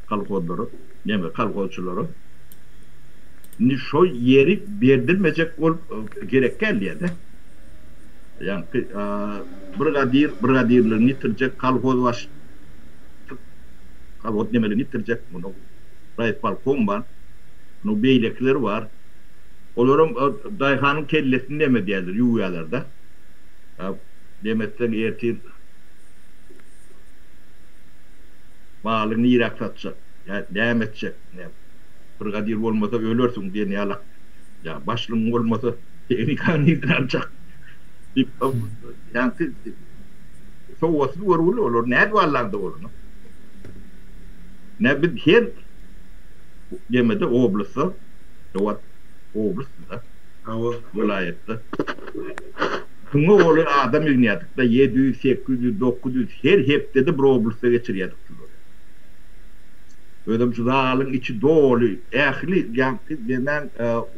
kolhozlara, neme kolhozçylara. Indi şo ýeri berdirmejek bolup gerek däl diýýär-de. Ýaňky brigadir brigadirligini ýitirjek, kolhoz başlyk kolhoz nemeligini ýitirjek, munuň raýispolkom bar, munuň beýlekileri bar. Olaram daýhanyň kellesini neme edýärler, ýuwýarlar-da. Neme etseň ertir malyňy niräk satjak, ýa näme etjek, Brigadir bolmasa ölersiň diýen ýalak, ýa başlygyň bolmasa tehnikany nirden aljak diýip, ýaňky sowatsyz görgüli olar nädip allaňda bolany. Nä biz her nemede oblastda, sowat oblastda, welaýatda müňe golaý adam ýygnýardyk-da, 700, 800, 900 her hepdede bir oblastda geçirýärdik şulary. Özem şu zalyň içi doly, ähli ýaňky demäň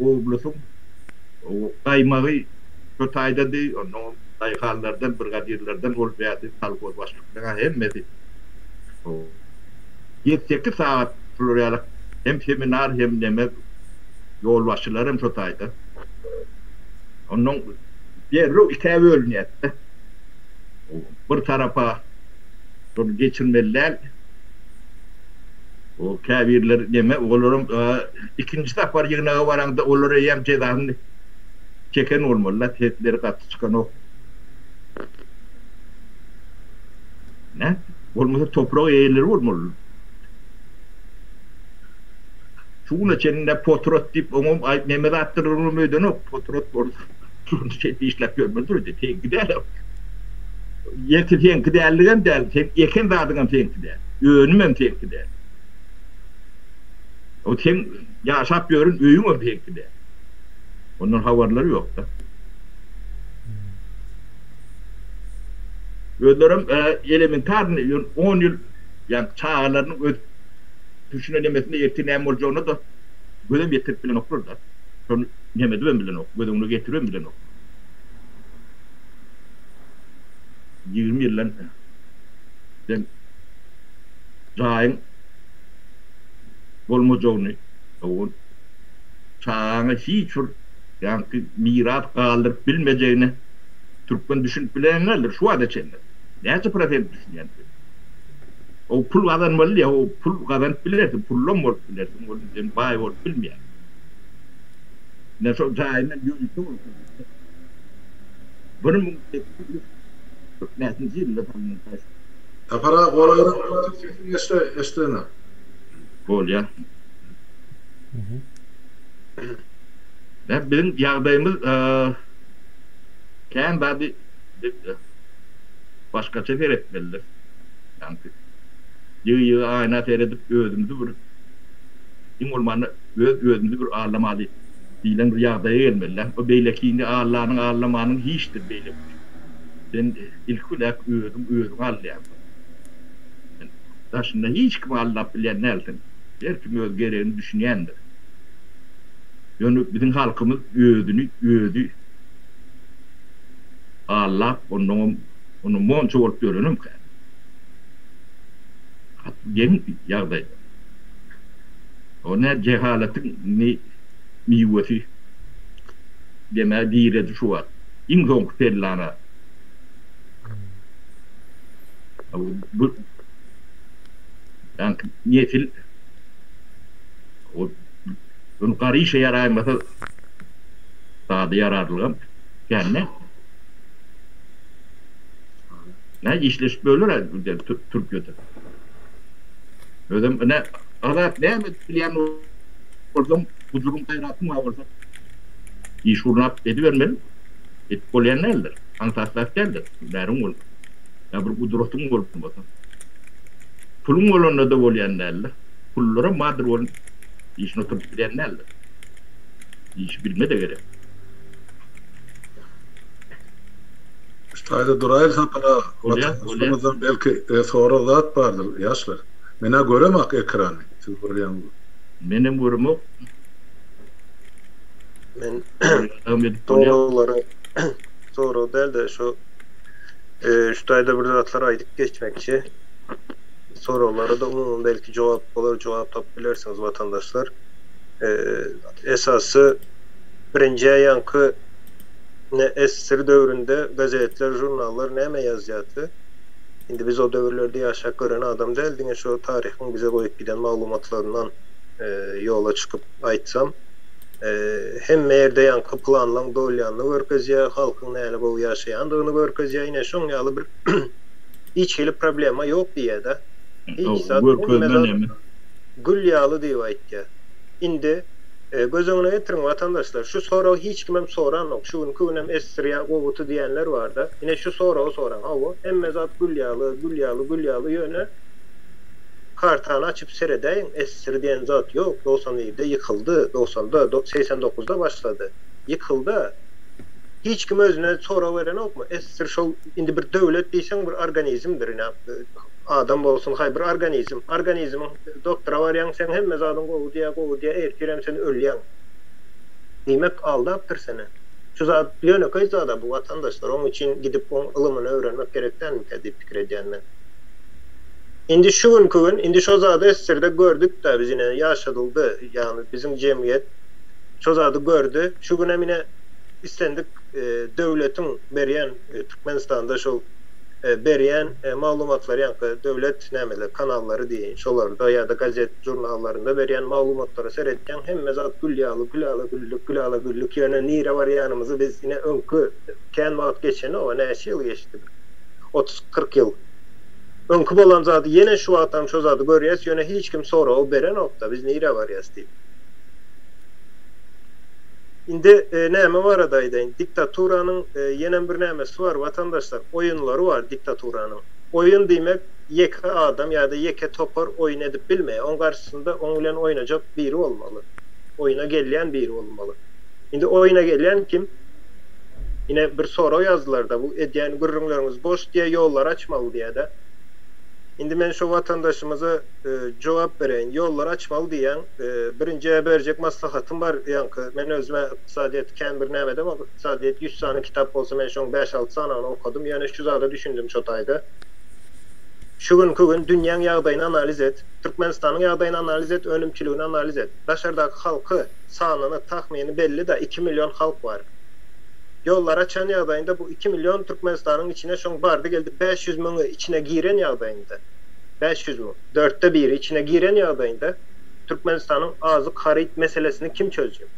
oblasyň gaýmagy şo taýdady, onnoňam daýhanlardan, brigadirlerden bolup bärsi kolhoz başlyklaryň hemmesi ýedi-sekiz sagat şular ýaly hem seminar hem neme ýolbaşçylar hem şo taýda. Onnoň derrew ikä bölünýärdi-de. Bir tarapa şony geçirmeli däl. O käbirleri neme, olaram ikinji sapar ýygnaga baraňda olar eýýäm jezasyny çeken bolmaly-da, sesleri gaty çykanok. Nä? Bolmasa toprak eýeleri bolmaly. Şu güne çenli potrat diýip oňam aý neme zatdyr oňam öýdenok. Potrat bolsa şony şeýdip işläp ýörmezdir öýdýän. Seňki däl o. Ýeke seňki däldigem däl, seň eken zadyňam seňki däl. Önümem seňki däl. O seň ýaşap ýören öýüňem seňki däl. Ondan habarlary ýok-da. Özlerem elementarny on ýyl ýaňky çagalarynyň ösüşine nemesine ertir näme boljagyna-da gözem ýetirip bilenoklar-da. Şony neme edibem bilenok, göz öňüne getiribem bilenok. 20 ýyldan sen jaýyň bolmajagyny, çagaňa hiç bir ýaňky miras galdyryp bilmejegine türkmen düşünip bilen däldir şu wagta çenli. Näçe prosent düşünýändir? O pul gazanmaly diýýär, o pul gazanyp bilersiň, pullam bolup bilersiň, ol sen baý bolup bilmeýär. Ine şol jaýyndan ýörite bolup 1845-nji ýylda salnan jaý. Sapar aga golaýrak otur sesiň eşdilenok. Bolýa. Nä biziň ýagdaýymyz kän zady biz başgaça seretmelidir. Ýaňky ýygy-ýygy aýna seredip özümizi bir iň bolmanda öz özümizi bir aldamaly diýlen bir ýagdaýa gelmeli-dä. O beýlekini allanyň allamanyň hiçdir beýleki üçin. Sen ilki biläk özüň özüňi aldaýaňsyň. Sen daşynda hiç kimi aldap bilýän dälsiň. Her kim öz geregini düşünýändir. Ýöne biziň halkymyz özüni özi aldap onnoňam ony monça bolup ýörenem kän. Gaty geň ýagdaý. O nä jehaletiň miwesi demä diredi şu wagt. Iň soňky pellana. Bu ýaňky nesil o ony gary işe ýaraýmasa zada ýararlygam kän däl. Nä işleşip böler Türkiýede. Özem ine Azat näme edip bilýän bolsaň, gujuryň gaýratyň bar bolsa iş gurnap edibermeli. Edip bolýan däldir. Aňsat zat däldir. Hünäriň bolmasa. Ýa bir gudratyň bolmasa. Puluň bolanda-da bolýan däldir. Pullaram bardyr ol işini oturdyp bilýän däldir. Işi bilme-de gerek. Taýda duraýyl Sapar aga. Bolýar, bolýar. Watandaşlarymyzdan belki sorag zat bardyr ýaşlar. Menä göremak ekrany siz görýäňizmi? Menem göremok. Men Görýän edip bolýar. soraglary sorag däl-de şu şu taýda bir zatlar aýdyp geçmekçi. Soraglara-da umuman belki jogap bolar, jogap tapyp bilersiňiz watandaşlar. Esasy birinji ýaňky Ne SSR döwründe gazetler, žurnallar näme ýazýardy? Indi biz o döwürlerde ýaşap gören adam däl, diňe şo taryhyň bize goýup giden maglumatlaryndan ýola çykyp aýtsam, hemme ýerde ýaňky planlaň dolýanyny görkezýär, halkyň näle gowy ýaşaýandygyny görkezýär, ine şoň ýaly bir hiç hili problema ýok diýýär-de. Hiç zat, hemme zat gül ýaly diýip aýtýar. Indi Göz öňüne getiriň watandaşlar, şu soragy hiç kimem soranok, şu günki günem SSR-ýa gowuty diýenler barda, ine şu soragy soraň, hawa, hemme zat gül ýaly, gül ýaly, gül ýaly, ýöne kartany açyp seredäýiň, SSR diýen zat ýok, 91-de ýykyldy, dogsanda, 89-da başlady, ýykylda, hiç kim özüne sorag berenokmy, SSR şol, indi bir döwlet diýseň bir organizmdir, ine Adam bolsun haý bir organizm. Organizmiň doktora barýaň seň hemme zadyň gowy diýýä gowy diýýä ertirem sen ölýäň. Diýmek aldapdyr seni. Şu zat ýönekeý zada bu watandaşlar oň üçin gidip oň ylymyny öwrenmek gerek dälmikä diýip pikir edýän men. Indi şu günki gün indi şo zady SSR-de gördük-dä biz ine ýaşadyldy ýagny biziň jemgyýet şo zady gördi. Şu günem ine islendik döwletiň berýän Türkmenistanda şol berýän maglumatlary ýaňky döwlet nämeler kanallary diýeýin şolarda ýa-da gazet žurnallarynda berýän maglumatlara seretýäň hemme zat gül ýaly gülala güllük gülala güllük ýöne nirä barýanymyzy biz ine öňki kän wagt geçenoga näçe ýyl geçdi bir 30-40 ýyl öňki bolan zady ýene şu wagtam şo zady görýäs ýöne hiç kim soragy berenokda biz nirä barýas diýip. Indi näme barada aýdaýyn? Diktaturanyň ýenem bir nämesi bar, watandaşlar, oýunlary bar diktaturanyň. Oýun diýmek, ýeke adam ýa-da ýeke topar oýun edip bilmeýär. Oň garşysynda oň bilen oýnajak biri bolmaly. Oýuna gelýän biri bolmaly. Indi oýuna gelýän kim? Ine, bir sorag ýazdylar-da, bu edýän gürrüňleriňiz boş diýýär, ýollary açmaly diýýär-de. Indi men şo watandaşymyza jogap bereýin. Ýollary açmaly diýýäň. Birinji berjek maslahatym bar ýaňky men özüme ykdysadyýet kän bir näme edemok ykdysadyýet ýüz sany kitap bolsa men şoň bäş-alty sanyny okadym ýöne şu zada düşündim şo taýda şu günki gün dünýäň ýagdaýyny analiz et Türkmenistanyň ýagdaýyny analiz et önümçiligini analiz et daşardaky halky sanyny tahmyny belli-da 2 million halk bar ýollar açan ýagdaýynda bu 2 million Türkmenistanyň içine şoň bardy geldi 500 müňi içine giren ýagdaýynda 500 müň dörtde biri içine giren ýagdaýynda Türkmenistanyň azyk haryt meselesini kim çözjek?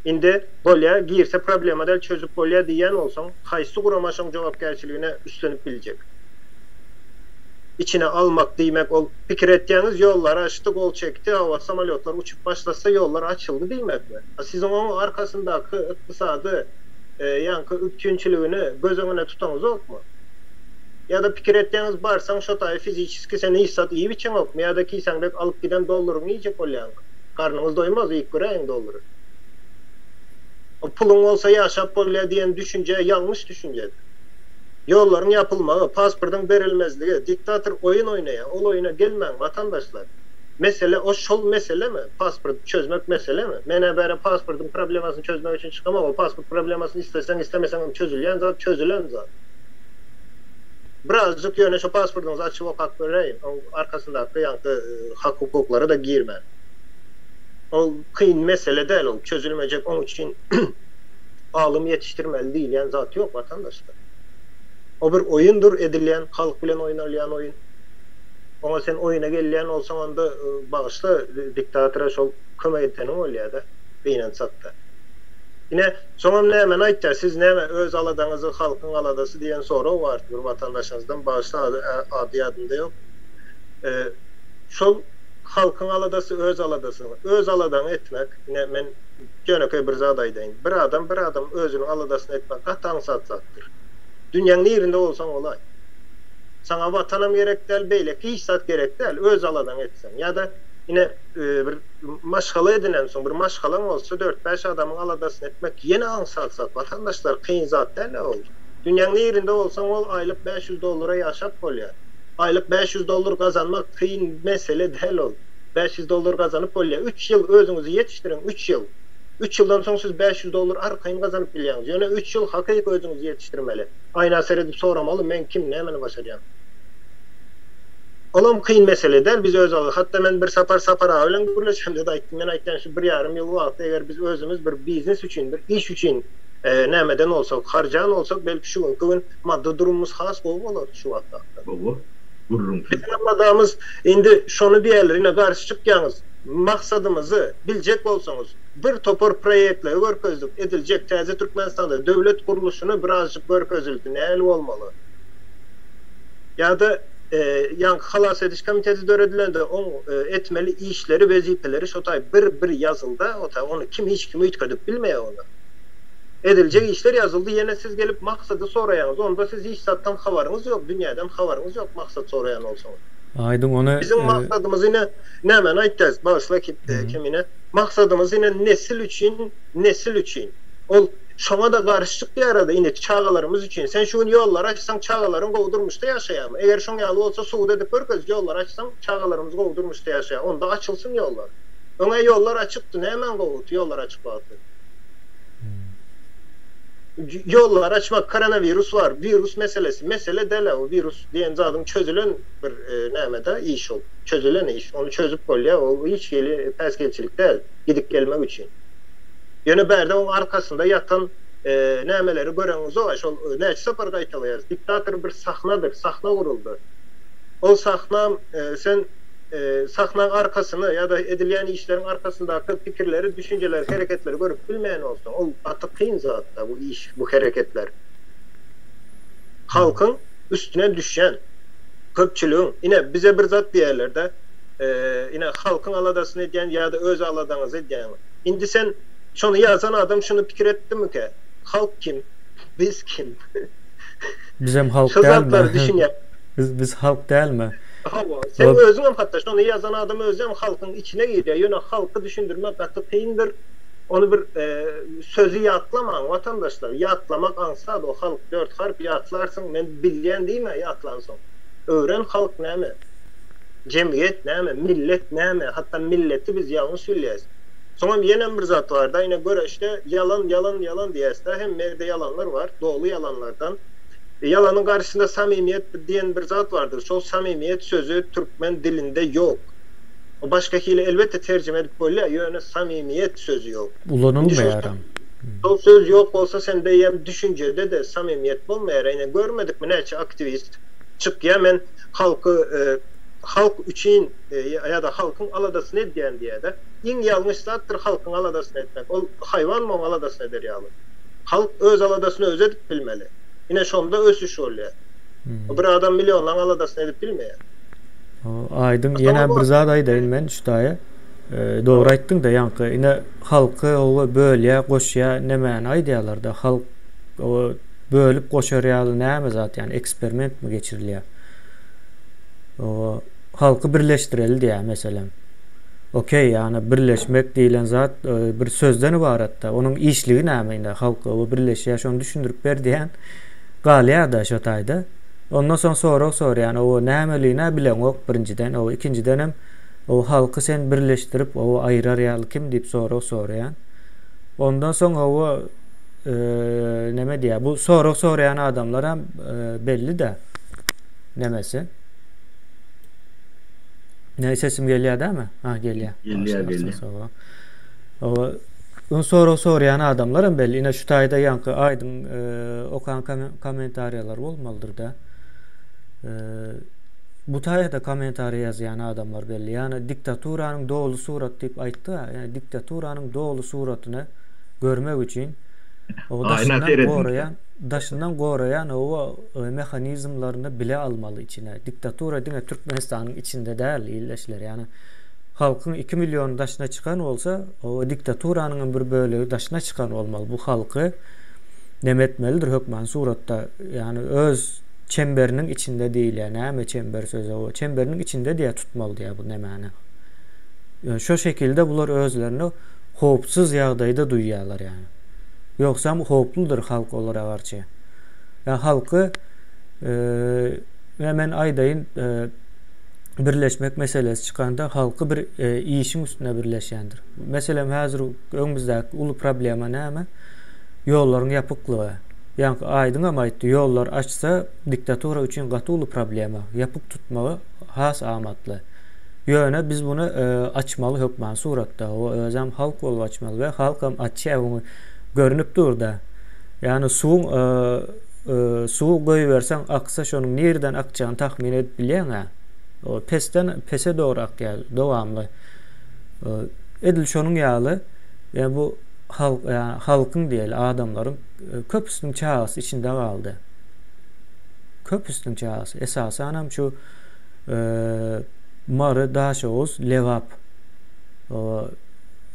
Indi bolýa, girse problema däl, çözüp bolýa diýýän bolsaň, haýsy gurama şoň jogapkärçiligine üstlenip biljek? Içine almak diýmek ol pikir etýäňiz ýollary açdy, gol çekdi, hawa samolýotlar uçup başlasa ýollar açyldy diýmekmi? A siziň oň arkasyndaky ykdysady ýaňky üpjünçiligini göz öňüne tutaňyzokmy? Ýa-da pikir etýäňiz barsaň şo taýy fiziçeski sen hiç zat iýip içeňokmy ýa-da kisäňdek alyp giden dollaryňy iýjek bolýaňmy? Garnyňyz doýmaz iýip göräýiň dollary. O puluň bolsa ýaşap bolýa diýen düşünje ýalňyş düşünjedir. Ýollaryň ýapylmagy, pasportyň berilmezligi, diktator oýun oýnaýa, ol oýuna gelmäň watandaşlar. Mesele o şol meselemi? Pasport çözmek meselemi? Menä bäre pasportyň problemasyny çözmek üçin çykamok, o pasport problemasyny isleseň islemeseňem çözülýän zat, çözülen zat. Birazjyk ýöne şo pasportyňyzy açyp okap göräýiň, oň arkasyndaky ýaňky hak-hukuklara-da girmän. Ol kyn mesele däl, ol çözülmejek, oň üçin alym ýetişdirmeli diýilýän zat ýok watandaşlar. O bir oýundyr edilýän, halk bilen oýnalýan oýun. Oňa sen oýuna gelýän bolsaň onda bagyşla diktatora şol kömek edeniň bolýa-da, gynansak-da. Ine, Soňam nämeni aýtýar, siz näme öz aladaňyzy halkyň aladasy diýen sorag bar bir watandaşyňyzdan bagyşla ady ýadymda ýok. Şol halkyň aladasy öz aladasy öz aladaňy etmek ine men ýönekeý bir zat aýdaýyn bir adam bir adam özüniň aladasyny etmek gaty aňsat zatdyr. Dünýäň nirinde bolsaň bolaý. Saňa watanam gerek däl beýleki hiç zat gerek däl öz aladaňy etseň ýa-da ine bir maşgala edinensoň, bir maşgalaň bolsa, dört-bäş adamyň aladasyny etmek ýene aňsat zat, watandaşlar, kyn zat däl-ä ol. Dünýäň nirinde bolsaň bol aýlyk 500 dollara ýaşap bolýar. Aýlyk 500 dollar gazanmak kyn mesele däl ol. 500 dollar gazanyp bolýar. 3 ýyl özüňizi ýetişdiriň, 3 ýyl. 3 ýyldan soň siz 500 dollar arkaýyn gazanyp bilýäňiz. Ýöne 3 ýyl hakyky özüňizi ýetişdirmeli. Aýna seredip soramaly, men kim, nämeni başarýan? Olam kyn mesele däl, biz öz hatda men bir sapar Sapar aga bilen gürleşemde-de aýtdym, men aýtýan şu bir ýarym ýyl wagtda eger biz özümiz bir biznes üçin, bir iş üçin nämeden bolsak, harjan bolsak, belki şu günki gün maddy durumymyz has gowy bolardy şu wagtdakydan. Hawa, gürrüňsiz. Biziň aladamyz indi şony diýerler, ine garşy çykýaňyz, maksadymyzy biljek bolsaňyz, bir topar proýektleri görkezdik, ediljek täze Türkmenistanda döwlet gurluşyny birazjyk görkezildi, nähili bolmaly? Ýa-da ýaňky halas ediş komiteti döredilende oň etmeli işleri, wezipeleri şo taý bir-bir ýazylda, o taý ony kim hiç kim üýtgedip bilmeýär ony. Ediljek işler ýazyldy, ýene siz gelip maksady soraýaňyz, onda siz hiç zatdan habaryňyz ýok, dünýäden habaryňyz ýok maksat soraýan bolsaňyz. Aýdyň ony. Biziň maksadymyz ine nämäni aýtýas, bagyşla Kemine, maksadymyz ine nesil üçin, nesil üçin. Ol Şoňa-da garşy çykýarada ine çagalarymyz üçin. Sen şu gün ýollary açsaň çagalaryň gowy durmuşda ýaşaýarmy? Eger şoň ýaly bolsa subut edip görkez ýollary açsaň çagalarymyz gowy durmuşda ýaşaýar. Onda açylsyn ýollar. Öňä ýollar açykdy nämäň gowusy ýollar açyk wagty. Ýollar açmak koronawirus bar wirus meselesi mesele dälä o wirus diýen zadyň çözülen bir nämeda iş ol çözülen iş ony çözüp bolýar ol hiç hili päsgelçilik däl gidip gelmek üçin. Ýöne bärde oň arkasynda ýatan nämeleri göreňizoga şol näçe sapar gaýtalaýarys diktator bir sahnadyr sahna guruldy ol sahna sen sahnaň arkasyny ýa-da edilýän işleriň arkasyndaky pikirleri düşünjeleri hereketleri görüp bilmeýän bolsaň ol gaty kyn zatda bu iş bu hereketler halkyň üstüne düşýän köpçüligiň ine bize bir zat diýerlerde ine halkyň aladasyny edýän ýa-da öz aladaňyzy edýäňiz. Indi sen şony ýazan adam şuny pikir etdimikä? Halk kim? Biz kim? Bizem halk Şo dälmi? zatlary düşünýär. Biz biz halk dälmi? Hawa, sen özüňem hatda şony ýazan adam özem halkyň içine girýär. Ýöne halky düşündirmek gaty kyndyr. Ony bir sözi ýatlamaň watandaşlar. Ýatlamak aňsat o halk dört harp ýatlarsyň men bilýän diýme ýatlansoň. Öwren halk näme? Jemgyýet näme? Millet näme? Hatda milleti biz ýalňyş bilýäs. Soňam ýenem bir zat barda, ine göreşde ýalan, ýalan, ýalan diýäsda, hemme ýerde ýalanlar bar, doly ýalanlardan. Ýalanyň garşysynda samimiýet diýen bir zat bardyr. Şol samimiýet sözi türkmen dilinde ýok. O başga hili elbetde terjime edip bolýar, ýöne samimiýet sözi ýok. Ulanylmaýaram. Şol söz ýok bolsa sende eýýäm düşünjede-de samimiýet bolmaýar. Ine görmedikmi näçe aktiwist çykýar men halky halk üçin ýa-da halkyň aladasyny edýän diýýär-de. Iň ýalňyş zatdyr halkyň aladasyny etmek. Ol haýwanmy oň aladasyny eder ýaly. Halk öz aladasyny özi edip bilmeli. Ine şonda ösüş bolýar. Bir adam millionlaň aladasyny edip bilmeýär. Aýdyň ýene bir zat aýdaýyn men şu taýa. Dogry aýtdyň-da ýaňky ine halky oba bölýär, goşýar nemäni aýdýarlar-da halk bölüp goşar ýaly näme zat ýagny eksperimentmi geçirilýär. Halky birleşdireli diýýär meselem. Okey ýagny birleşmek diýlen zat bir sözden ybaratda. Onuň işligi näme indi halk oba birleşýär şony düşündirip ber diýýän galýar-da şo taýda. Ondan soň sorag sorýan oba nämeligini bileňok birinjiden oba ikinjidenem o halky sen birleşdirip oba aýyrar ýaly kim diýip sorag soraýan. Ondan soň oba neme diýýär bu sorag soraýan adamlaram belli-de nemesi. Ne sesim gelýär dämi? Ha gelýär. Gelýär, gelýär. Oba ün sorag soraýan adamlar hem belli. Ine şu taýda ýaňky aýdyň okan kommentariýalar bolmalydyr da. Bu taýda kommentariýa ýazýan adamlar belli. Ýani diktaturanyň doly surat diýip aýtdy. Ýani diktaturanyň doly suratyny görmek üçin o daşyndan goraýan, daşyndan goraýan o mehanizmlerini bile almaly içine. Diktatura diňe Türkmenistanyň içinde däl, ildeşler. Ýani halkyň 2 milliony daşyna çykan bolsa, o diktaturanyň hem bir bölegi daşyna çykan bolmaly. Bu halky neme etmelidir hökman suratda. Ýani öz çemberiniň içinde diýilýär. Näme çember sözi o? Çemberiniň içinde diýä tutmaly diýä bu nemäni. Şo şekilde bular özlerini howpsuz ýagdaýda duýýarlar ýani. Ýogsam howpludyr halk olara garşy. Ýa halky ýa men aýdaýyn birleşmek meselesi çykanda halky bir işiň üstünde birleşýändir. Meselem häzir öňümizdäki uly problema näme? Ýollaryň ýapyklygy. Ýaňky Aýdyňam aýtdy, ýollar açsa diktatura üçin gaty uly problema. Ýapyk tutmagy has amatly. Ýöne biz muny açmaly hökman suratda. O özem halk bolup açmaly we halkam açýar muny görnüp dur-da. Ýagny suwuň suwy goýberseň aksa şonuň nireden akjagyny tahmyn edip bilýäň-ä. O pesden pese dogry akýar dowamly. Edil şonuň ýaly ýa bu halk ýa halkyň diýeli adamlaryň köpüsiniň çagasy içinde galdy. Köpüsiniň çagasy esasanam şu Mary, Daşoguz, Lebap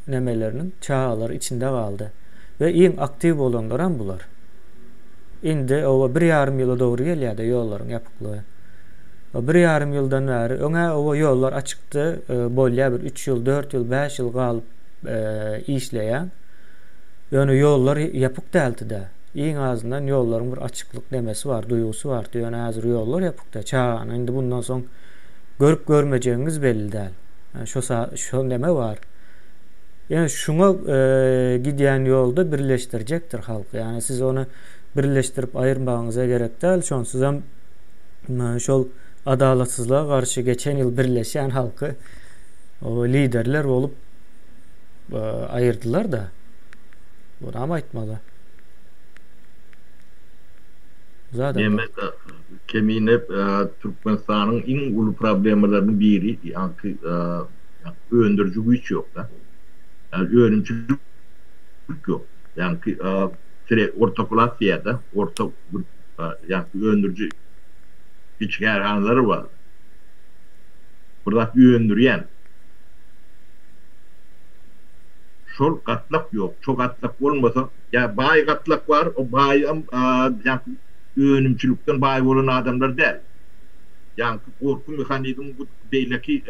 nemeleriniň çagalary içinde galdy. We iň aktiw bolanlaram bular. Indi oba bir ýarym ýyla dogry gelýärde ýollaryň ýapyklygy. Bir ýarym ýyldan bäri öňä oba ýollar açykdy, bolýar bir üç ýyl, dört ýyl, bäş ýyl galyp işleýäň. Ýöne ýollar ýapyk däldi-de. Iň azyndan ýollaryň bir açyklyk nemesi bar, duýgusy bardy. Ýöne häzir ýollar ýapykda. Çagany indi bundan soň görüp görmejegiňiz belli däl. Şo şo neme bar. Ýöne şuňa gidýän ýolda birleşdirjekdir halky. Ýagny siz ony birleşdirip aýyrmagyňyza gerek däl. Şonsuzam şol adalatsyzlyga garşy geçen ýyl birleşen halky o liderler bolup aýyrdylar-da. Bunam aýtmaly. Demek, Kemine Türkmenistanyň iň uly problemalarynyň biri, ýaňky öndüriji güýç ýok-da. Ýagny önümçilik ýok. Ýaňky orta klas diýýär-de, orta ýaňky öndüriji kiçi kärhanalary bar. Bir zat öndürýän. Şol gatlak ýok. Şo gatlak bolmasa, ýa baý gatlak bar, o baýam ýaňky önümçilikden baý bolan adamlar däl. Ýaňky gorky mehanizmi bu beýleki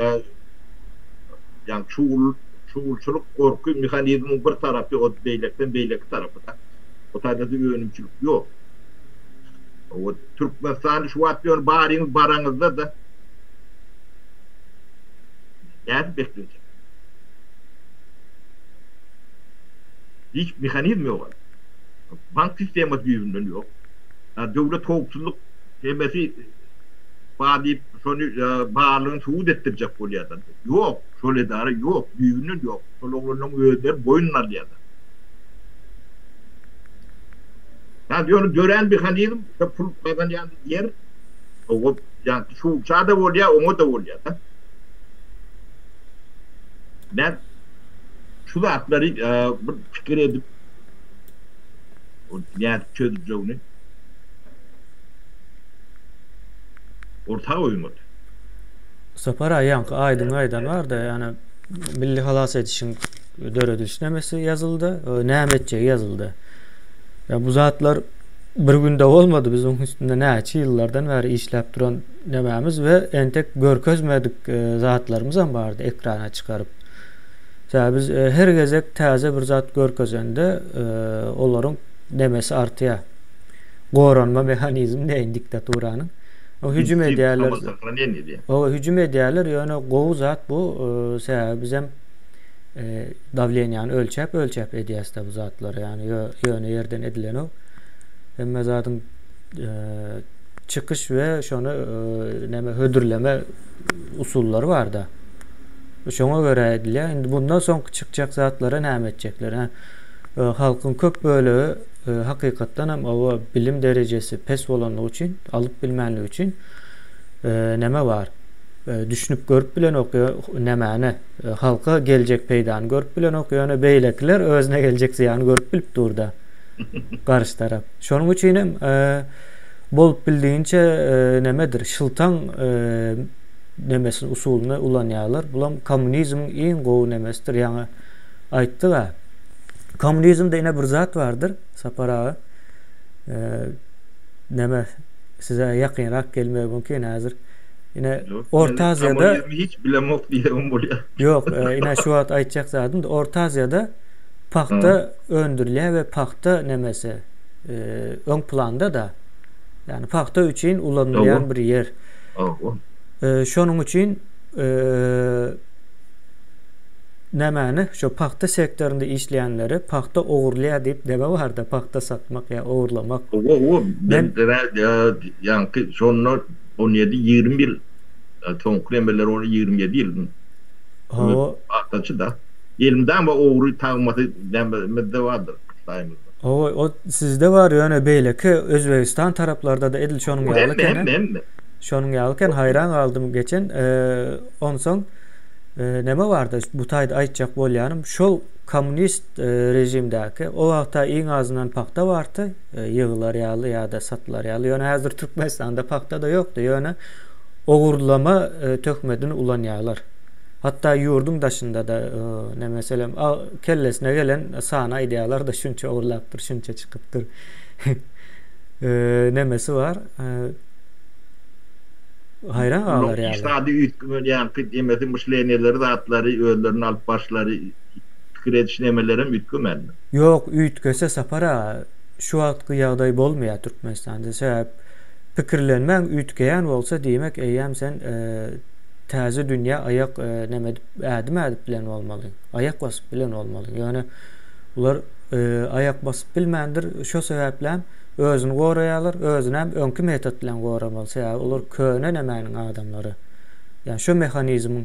ýagny çugul çugulçylyk gorky mehanizmiň bir tarapy o beýlekiden beýleki tarapy-da. O taýda-da önümçilik ýok. O Türkmenistany şu wagt ýöne baryňyz baraňyzda-da nädip beklenjek? Hiç mehanizm ýok. Bank sistemasy düýbünden ýok. Döwlet howpsuzlyk hemmesi bar diýip şony barlygyny subut etdirjek bolýarlar. Ýok, şol edara ýok, düýbünden ýok. Şol oglanlaryň özleri boýun alýarlar. Ýa ýöne dörän mehanizm şo pul gazanýan ýer o ýa şuça-da bolýar, oňa-da bolýar-da. Men şu zatlary bir pikir edip nädip çözüljegini orta goýmaly. Sapar aga ýaňky aýdyň aýdan barda ýani milli halas edişiň dörediliş nemesi ýazyldy, näme etjegi ýazyldy. Ýa bu zatlar bir günde bolmady biz onuň üstünde näçe ýyllardan bäri işläp duran nemämiz we entek görkezmedik e, zatlarymyzam bardy ekrana çykaryp. Sebäbi biz e, her gezek täze bir zat görkezende e, olaryň nemesi artýar. Goranma mehanizmi deýin diktaturanyň. O hüjüm edýärler. O hüjüm edýärler, ýöne gowy zat bu, e, sebäbi bizem e, dawleniýany ölçäp ölçäp edýäs-de bu zatlary. Ýani ýöne ýerden edilenok. Hemme zadyň e, çykyş we şony näme hödürleme usullary barda. Şoňa görä edilýär. Indi bundan soňky çykjak zatlara näme etjekler? Hä? Halkyň köp bölegi hakykatdan hem oba bilim derejesi pes bolanlygy üçin, alyp bilmänligi üçin näme bar? Düşünip görüp bilenok nämäni, halka geljek peýdany görüp bilenok, ýöne beýlekiler özüne geljek zyýany görüp bilip durda. Garşy tarap. Şonuň üçin hem bolup bildigiçe nemedir, şyltaň nemesini usulyny ulanýarlar. Bulam kommunizmiň iň gowy nemesidir. Ýaňy aýtdyk-a. Kommunizmde ine bir zat bardyr, Sapar aga. Neme size ýakynrak gelmegi mümkin häzir. Ine Orta Aziýada Kommunizmi hiç bilemok diýegim bolýar. Ýok, ine şu wagt aýtjak zadym Orta Aziýada pagta öndürilýär we pagta nemesi öň planda-da. Ýagny pagta üçin ulanylýan bir ýer. Hawa. Şonuň üçin nämäni şo pagta sektorynda işleýänleri pagta ogurlaýar diýip neme barda pagta satmak ýa ogurlamak. Hawa, hawa. Men ýaňky şonda on ýedi, 20 ýyl soňky nemeler ony 27 ýyl. Hawa. Pagtaçy-da. Elmydama ogry tagmasy nämemizde bardyr, saýymyzda. Hawa, o sizde bar, ýöne beýleki Özbegistan taraplarda-da edil şonuň ýaly eken. Hemme, hemme. Şonuň ýaly eken, haýran galdym geçen. Onsoň neme bardy, bu taýda aýtjak bolýanym, şol kommunist režimdäki, o wagta iň azyndan pagta bardy, ýygylar ýaly ýa-da satylar ýaly. Ýöne häzir Türkmenistanda pagta-da ýokdy, ýöne ogurlama töhmetini ulanýarlar. Hatda ýurduň daşynda-da, ne meselem, kellesine gelen sany aýdýarlar-da, şunça ogurlapdyr, şunça çykypdyr. Nemesi bar. Haýran galar ýaly. Hiç zady üýtgemedi, ýaňky nemesi, myşleniýeleri, zatlary, özlerini alyp barşlary, pikir ediş nemelerem üýtgemändir. Ýok, üýtgese Sapar aga, şu wagtky ýagdaý bolmaýar Türkmenistanda. Sebäp pikirlenmäň üýtgeýän bolsa, diýmek eýýäm sen täze dünýä aýak neme edip, ädim ädip bilen bolmaly. Aýak basyp bilen bolmaly. Ýöne bular aýak basyp bilmändir. Şo sebäplem özüni goraýarlar. Özünem öňki metod bilen goramaly. Sebäbi olar köne nemäniň adamlary. Ýani şo mehanizmiň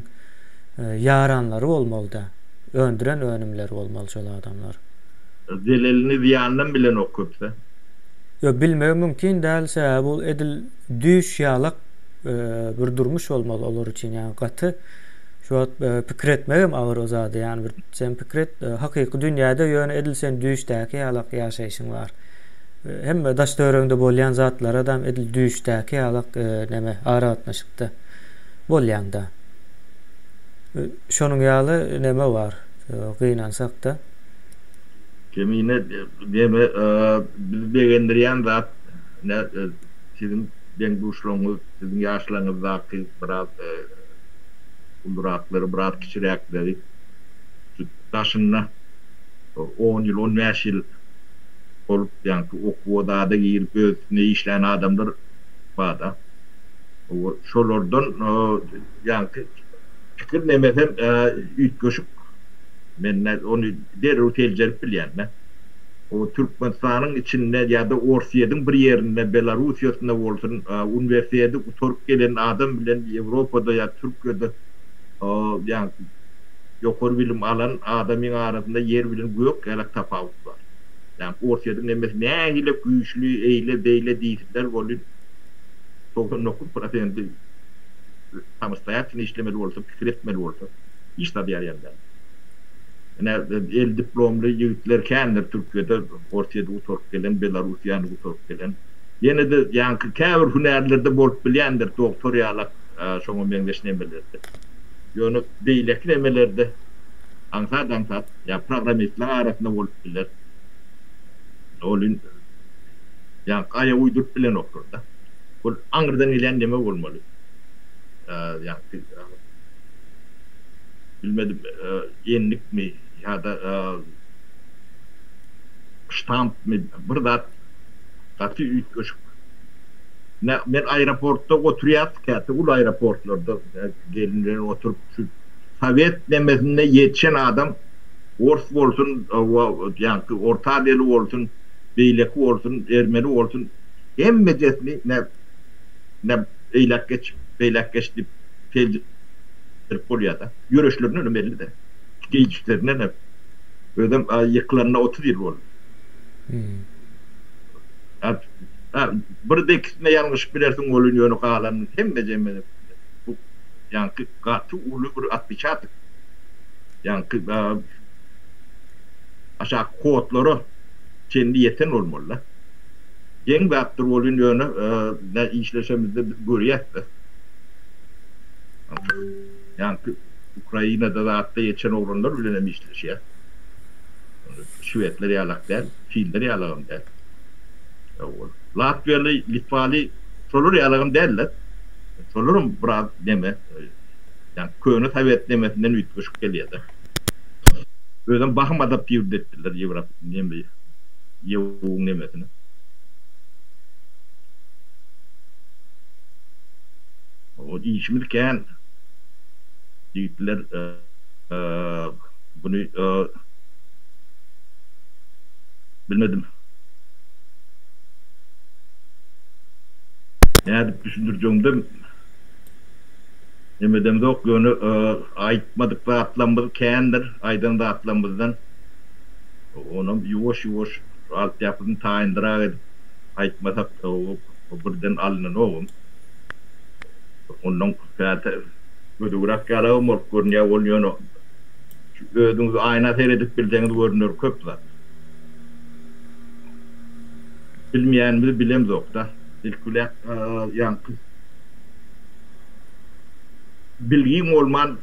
ýaranlary bolmaly-da. Öndüren önümleri bolmaly şol adamlar. Zelelini zyýanynam bilenok köpüsi. Ýok, bilmegi mümkin däl. Sebäbi ol edil düýş ýalak bir durmuş bolmaly olar üçin. Ýagny gaty şu wagt pikir etmegem agyr o zady. Ýagny bir sen pikir et, hakyky dünýäde ýöne edil sen düýşdäki ýalak ýaşaýşyň bar. Hemme daş töweregiňde bolýan zatlaradam edil düýşdäki ýalak neme aragatnaşykda bolýaňda. Şonuň ýaly neme bar gynansakda. Kemine neme bizi begendirýän zat siziň deň-duşlaryňyz, siziň ýaşlaryňyzdaky biraz uluraklary, biraz kiçiräkleri şu daşynda on ýyl, 15 ýyl bolup, ýaňky okuwa zada girip, öz üstünde işlän adamlar bar-da. Şolardan ýaňky pikir nemesem üýtgeşik. Men ony derrew seljerip bilýän-de. O Türkmenistanyň içinde ýa-da Orsýediň bir ýerinde, Belarussiýasynda bolsun, uniwersiteti gutaryp gelen adam bilen Ýewropada ýa Türkiýede ýaňky ýokary bilim alan adamyň arasynda ýer bilen gök ýalak tapawut bar. Ýaňky Orsýediň nemesi nähili güýçli, eýle-beýle diýsinler welin, 99 prosenti samostoýatelno işlemeli bolsa, pikir etmeli bolsa, hiç zada ýaraýan däl. Ine, el diplomly ýigitler kändir Türkiýede, Orsýeti gutaryp gelen, Belarussiýany gutaryp gelen. Ýene-de ýaňky käbir hünärlerde bolup bilýändir, dogtor ýalak, şoňa meňzeş nemelerde. Ýöne beýleki nemelerde aňsat-aňsat, ýa programmistleriň arasynda bolup biler. Ol ýaňky aýak uýduryp bilenoklar-da. Ol aňyrdan gelýän neme bolmaly. Ýaňky bilmedim, enlikmi ýa-da ştampmy bir zat gaty üýtgeşik. Men aeroportda oturýardyk käte, uly aeroportlarda gelin bilen oturyp şu sowet nemesinde ýetişen adam ors bolsun, ýaňky orta aziýaly bolsun, beýleki bolsun, ermeni bolsun hemmejesini ne eýläk geç, beýläk geç diýip seljerip bolýar-da. Ýöreşlerinden hem belli-de. Geýişlerinden hem. Özem ýykylanyna 30 ýyl boldy. Bir-de ikisinde ýalňyşyp bilersiň welin, ýöne galanyny hemmeje bu ýaňky gaty uly bir otpeçatok. Ýaňky aşaky kodlara çenli ýeten bolmaly-da. Geň zatdyr welin, ýöne işleşemizde biz görýäs-de. Ýaňky Ukrainada zatda ýetişen oglanlar bilen hem işleşýär. Şwedler ýalak däl, finler ýalagam däl. Latwiýaly, Litwaly şolar ýalagam däller. Şolaram biraz neme, ýaňky köne sowet nemesinden üýtgeşik gelýär-de. Özem bahym adaptiwd etdiler Ýewrop neme, EU-nyň nemesine. O işimiz kän. Ýigitler buny bilmedim. Nädip düşündirjegimde nemedemzok, ýöne aýtmadyk zatlarymyz kändir, aýdan zatlarymyzdan. Onam ýuwaş-ýuwaş altyapysyny taýyndyrak edip aýtmasak, o birden alynanogam. Ondan käte gödegräk ýalagam bolup görünýär, ol ýöne şu özüňiz aýna seredip bilseňiz görüner köp zat. Bilmeýänimizi bilemzok-da. Ilki bilen ýaňky bilgiň bolman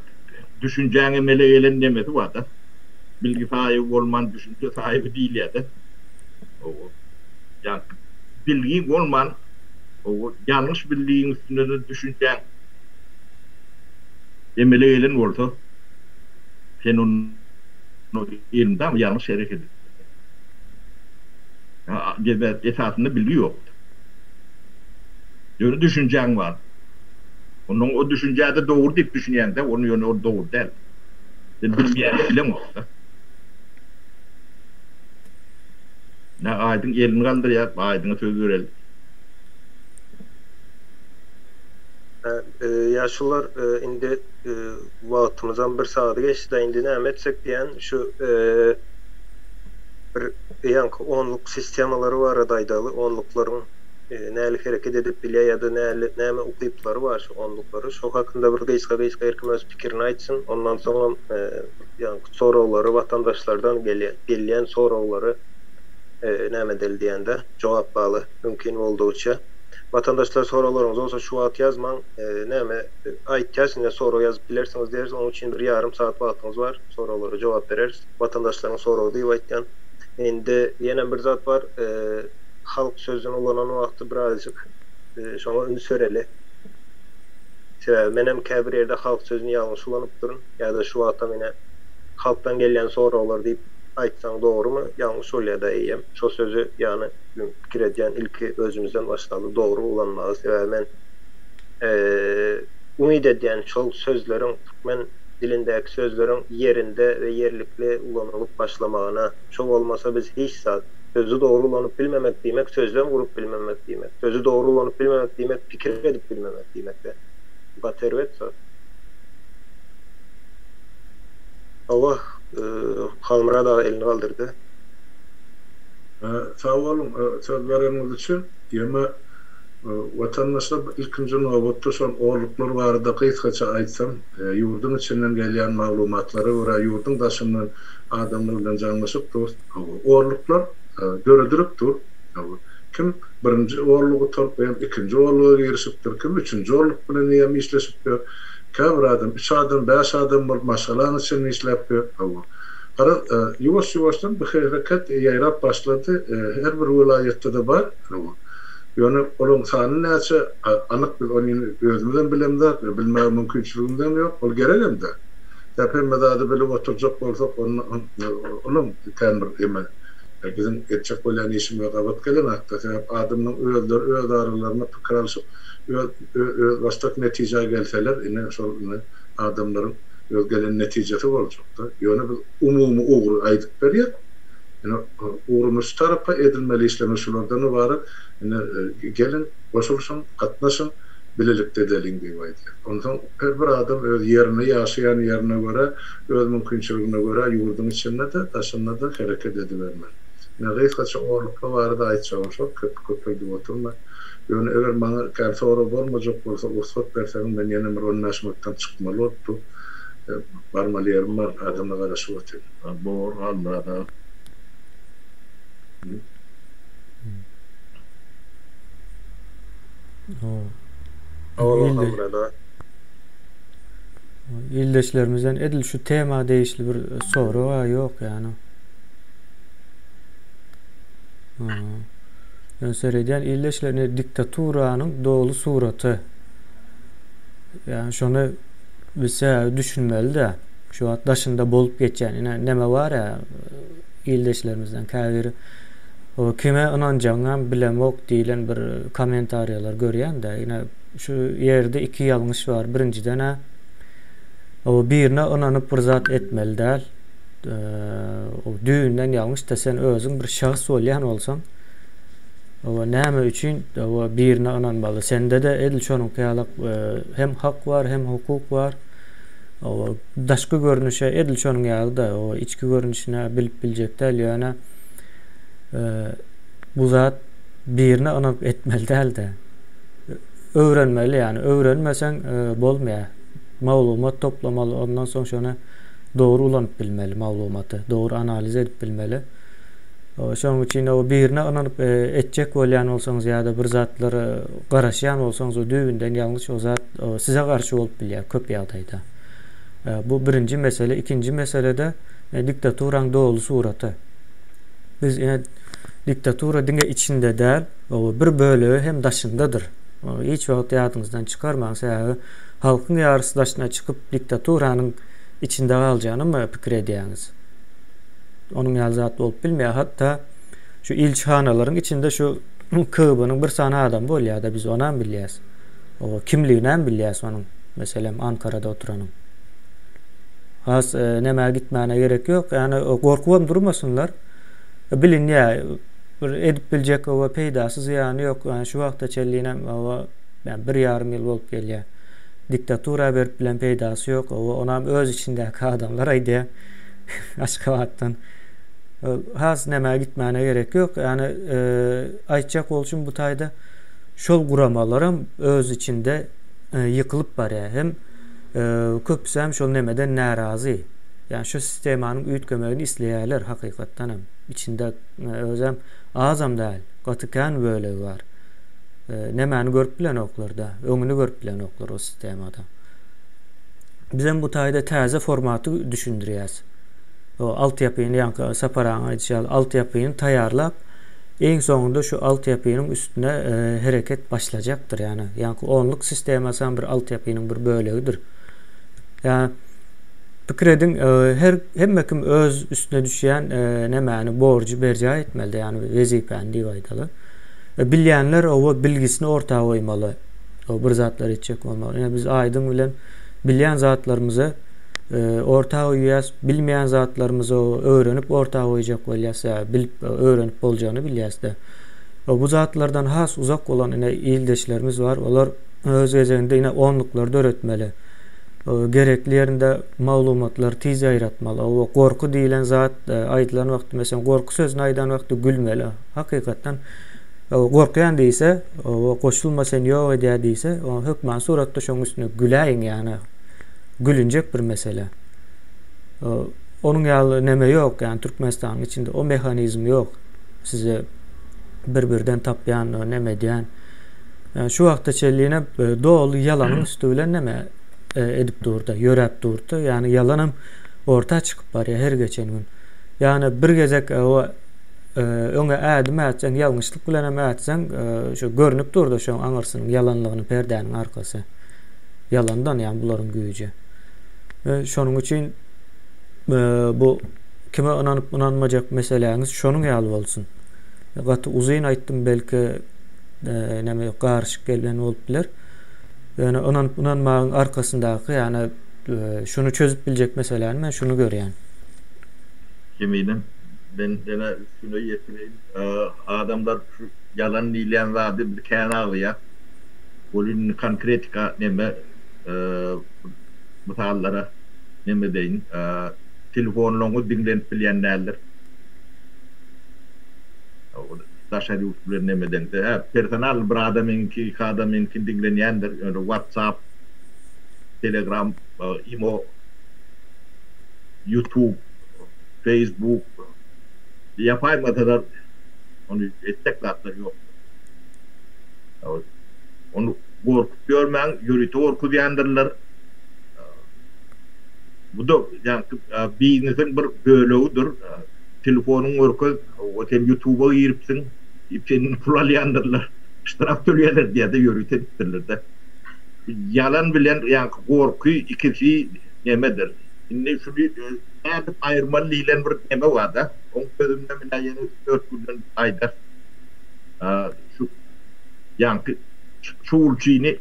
düşünjäň emele gelen nemesi bar-da. Bilgi saýyby bolman düşünje saýyby diýilýär-de. Ýaňky bilgiň bolman ýalňyş bildigiň üstünde-de düşünjäň emele gelen bolsa, sen onda elmydama ýalňyş hereket edipsiň. Esasynda bilgi ýokdy. Ýöne düşünjäň bar. Onnoň o düşünjä-de dogry diýip düşünýäň-dä, ony ýöne ol dogry däl. Sen bilmeýäni bileňok-da. Ine, Aýdyň elini galdyrýar, Aýdyňa söz bereli. Ýaşulular, indi wagtymyzam bir sagady geçdi-dä, indi näme etsek diýýän, şu bir ýaňky onluk sistemalary barada aýdaly, onluklaryň näli hereket edip bilýär ýa-da näli näme ukyplary bar şu onluklary, şo hakynda bir gysga-gysga her kim öz pikirini aýtsyn, ondan soňam ýaňky soraglary watandaşlardan gelýän soraglary näme edeli diýende jogaplaly mümkin boldugyça. Watandaşlar soraglaryňyz bolsa şu wagt ýazmaň, näme aýtýas indi sorag ýazyp bilersiňiz diýeris, onuň üçin bir ýarym sagat wagtyňyz bar, soraglara jogap bereris. Watandaşlaryň soragy diýip aýtýan. Indi ýenem bir zat bar, halk sözüni ulanan wagty birazjyk şoňa üns bereli. Sebäbi menem käbir ýerde halk sözüni ýalňyş ulanypdyryn, ýa-da şu wagtam ine halkdan gelýän soraglar diýip aýtsaň dogrumy, ýalňyş bolýada eýýäm şo sözi ýagny Men pikir edýän ilki özümizden başlaly dogry ulanmagy sebäbi men umyt edýän şol sözleriň türkmen dilindäki sözleriň ýerinde we ýerlikli ulanylyp başlamagyna şo bolmasa biz hiç zat sözi dogry ulanyp bilmemek diýmek sözlem gurup bilmemek diýmek sözi dogry ulanyp bilmemek diýmek pikir edip bilmemek diýmekde bu gaty erbet zat. Hawa Halmyrat aga elini galdyrdy. Sag boluň söz bereniňiz üçin. Ýöne watandaşlar ilkinji nobatda şol orluklar barada gysgaça aýtsam, ýurduň içinden gelýän maglumatlara görä ýurduň daşyndan adamlar bilen jaňlaşyp dur. Orluklar döredilip dur. Kim birinji orlugy gutaryp eýýäm ikinji orluga girişipdir, kim üçünji orluk bilen eýýäm işleşip ýör. Käbir adam üç adam, bäş adam bolup maşgalanyň içinde işläp ýör. Garaz, ýuwaş-ýuwaşdan bu hereket ýaýrap başlady. Her bir welaýatda-da bar. Ýöne olaryň sany näçe, anyk biz ony indi özümizem bilemzok, bilmäge mümkinçiligimizem ýok. Ol geregem däl. Sebäp hemme zady bilip oturjak bolsak, onda olam kän bir eme, biziň etjek bolýan işimize gabat gelenok-da. Sebäp adamlaryň özleri öz aralarynda pikir alşyp, öz özbaşdak netijä gelseler, ine şol ine adamlaryň öz gelen netijesi boljak. Ýöne biz umumy ugry aýdyp berýäs. Ine, ugrumyz şu tarapa, edilmeli işlerimiz şulardan ybarat. Ine, geliň, goşulyşyň, gatnaşyň, bilelikde edeliň diýip aýdýas. Onsoň her bir adam öz ýerine, ýaşaýan ýerine görä, öz mümkinçiligine görä ýurduň içinde-de, daşynda-da hereket edibermeli. Ine, gysgaça orluklar barada aýtjagym şol, köp köpeldip oturman. Ýöne eger maňa kän sorag bolmajak bolsa, rugsat berseňiz, men ýene bir on bäş minutdan çykmaly bolup dur. Barmaly ýerim bar, adamlar garaşyp otyr. Bor, Halmyrat aga. Ildeşlerimizden edil şu tema degişli bir sorag ýok ýany. Ýöne seredýän ildeşler diktaturanyň doly suraty. Ýani şony Biz sebäbi düşünmeli-de, şu wagt daşynda bolup geçýän, ine, neme bar-ä, ildeşlerimizden käbiri. Kime ynanjagyňam bilemok diýlen bir kommentariýalar görýän-de. Ine, şu ýerde iki ýalňyş bar. Birinjiden-ä, birine ynanyp bir zat etmeli däl. O düýbünden ýalňyş-da, sen özüň bir şahs bolýan bolsaň, näme üçin birine ynanmaly? Sende-de edil şonuňky ýaly hem hak bar, hem hukuk bar. Daşky görnüşe edil şonuň ýaly-da, içki görnüşine bilip biljek däl, ýöne bu zat birine ynanyp etmeli däl-de. Öwrenmeli, ýagny öwrenmeseň bolmaýar. Maglumat toplamaly, ondan soň şony dogry ulanyp bilmeli maglumaty, dogry analiz edip bilmeli. Şonuň üçin o birine ynanyp etjek bolýan bolsaňyz ýa-da bir zatlara garaşýan bolsaňyz o düýbünden ýalňyş o zat size garşy bolup bilýär köp ýagdaýda. Bu birinji mesele. Ikinji mesele-de diktaturaň doly suraty. Biz ine diktatura diňe içinde däl, o bir bölegi hem daşyndadyr. Hiç wagt ýadyňyzdan çykarmaň, sebäbi halkyň ýarysy daşyna çykyp diktaturanyň içinde galjagyny pikir edýäňiz. Onuň ýaly zat bolup bilmeýär. Hatda şu ilçihanalaryň içinde şu KGB-niň bir sany adamy bolýar-da, biz onam bilýäs. O kimliginem bilýäs onuň. Meselem, Ankarada oturanyň. Has e, nämä gitmäne gerek ýok. Ýani gorkubam durmasynlar. Bilinýär. Bir edip biljek owa peýdasy zyýany ýok. Ýani şu wagta çenlinem owa ýani bir ýarym ýyl bolup gelýär. Diktatura berip bilen peýdasy ýok. Owa onam öz içindäki adamlar aýdýar. Aşgabatdan. Has nämä gitmäne gerek ýok. Ýani e, aýtjak bolşum bu taýda şol guramalaram öz içinde e, ýykylyp barýar. Hem Köpüsi hem şol nemeden närazy. Ýani şu sistemanyň üýtgemegini isleýärler hakykatdan hem. Içinde özem azam däl, gaty kän bölegi bar. Nemäni görüp bilenoklar-da, öňüni görüp bilenoklar o sistemada. Bizem bu taýda täze formaty düşündirýäs. O altyapyny ýaňky Sapar agaň aýdyşy ýaly altyapyny taýýarlap, Iň soňunda şu altyapynyň üstüne hereket başlajakdyr. Ýagny, ýaňky onluk sistemasy hem bir altyapynyň bir bölegidir. Ýa pikir ediň, her hemme kim öz üstüne düşýän nämäni borjy berjaý etmeli, ýagny wezipäni diýip aýdaly. Bilýänler oba bilgisini orta goýmaly. O bir zatlar etjek bolmaly. Ine biz Aýdyň bilen bilýän zatlarymyzy orta goýýas, bilmeýän zatlarymyzy öwrenip orta goýjak bolýas, ýa bilip öwrenip boljagyny bilýäs-de. Bu zatlardan has uzak bolan ine ildeşlerimiz bar. Olar öz gezeginde ine onluklary döretmeli. Gerekli ýerinde maglumatlary tiz ýaýratmaly. O gorky diýlen zat aýdylan wagty, meselem, gorky sözüni aýdan wagty gülmeli. Hakykatdan gorkýan diýse, goşulma seni ýok edýär diýse, hökman suratda şoň üstüne güläýiň ýagny. Gülünjek bir mesele. Onuň ýaly neme ýok, ýagny Türkmenistanyň içinde o mehanizm ýok. Size bir-birden tapýan, neme edýän. Şu wagta çenli ýene doly ýalanyň üsti bilen neme edip durdy, ýöräp durdy. Ýagny ýalanam orta çykyp barýar her geçen gün. Ýagny bir gezek o öňe ädim ätseň, ýalňyşlyk bilen hem ätseň, şu görnüp durdy şoň aňyrsynyň ýalanlygyny perdäniň arkasy. Ýalandan ýagny bularyň güýji. Şonuň üçin bu kime ynanyp ynanmajak meseläňiz şonuň ýaly bolsun. Gaty uzyn aýtdym belki näme garyşyk gelen bolup biler. Ýöne ynanyp ynanmagyň arkasyndaky ýagny şuny çözüp biljek meseläni men şuny görýän. Kemine men ýene üstüne ýetireýin. Adamlar şu ýalan diýilýän zady biz kän agzaýas. Ol indi konkretika neme mysallara neme edeýin. Telefonlaryňyz diňlenip bilýän däldir. Daşary ýurt bilen neme edeňde. Hä, personal bir adamyňky, iki adamyňky diňlenýändir. Ýöne WhatsApp, Telegram, Imo, YouTube, Facebook ýapaýmasalar ony etjek zatlar ýokdur. Ony gorkup ýörmäň, ýörite gorkuzýandyrlar. Bu-da ýaňky biznesiň bir bölegidir. Telefonyňy görkez, sen ýutuba giripsiň diýip senden pul alýandyrlar. Ştraf töleýärler diýýär-de, ýörite edipdirler-de. Ýalan bilen ýaňky gorky ikisi nemedir? Indi şuny nädip aýyrmaly diýlen bir neme bar-da. Oň sözünde menä ýene üç-dört günden aýdar. Şu ýaňky şugulçyny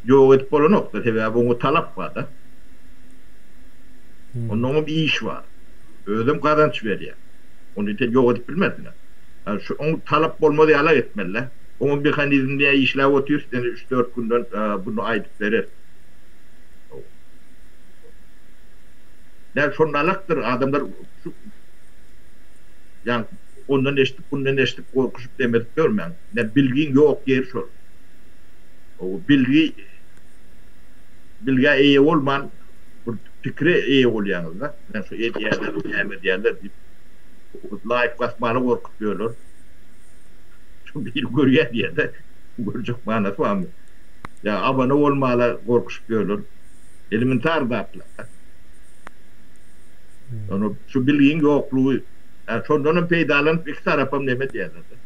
ýok edip bolanok-da, sebäbi oňa talap bar-da. Onnoňam iş bar. Özem gazanç berýär. Ony sen ýok edip bilmersiň. Şu oň talap bolmaz ýalak etmeli-dä. Oňa mehanizm diýä işläp otyrys, ýene üç-dört günden buny aýdyp bereris. Däl şonda alakdyr adamlar şu ýa ondan eşidip bundan eşidip gorkuşyp demedip ýörmäň. Nä bilgiň ýok ýeri şol. O bilgi bilgä eýe bolman bir pikire eýe bolýaňyzda. Näme şu edýärler, näme edýärler diýip laýk basmana gorkup ýörler. Şu biri görýär diýende görjek manasy barmy? Ýa abone bolmala gorkuşyp ýörler. Elementar zatlar. Ony şu bilgiň ýoklugy, ýa şondanam peýdalanyp iki tarapam neme edýärler-de.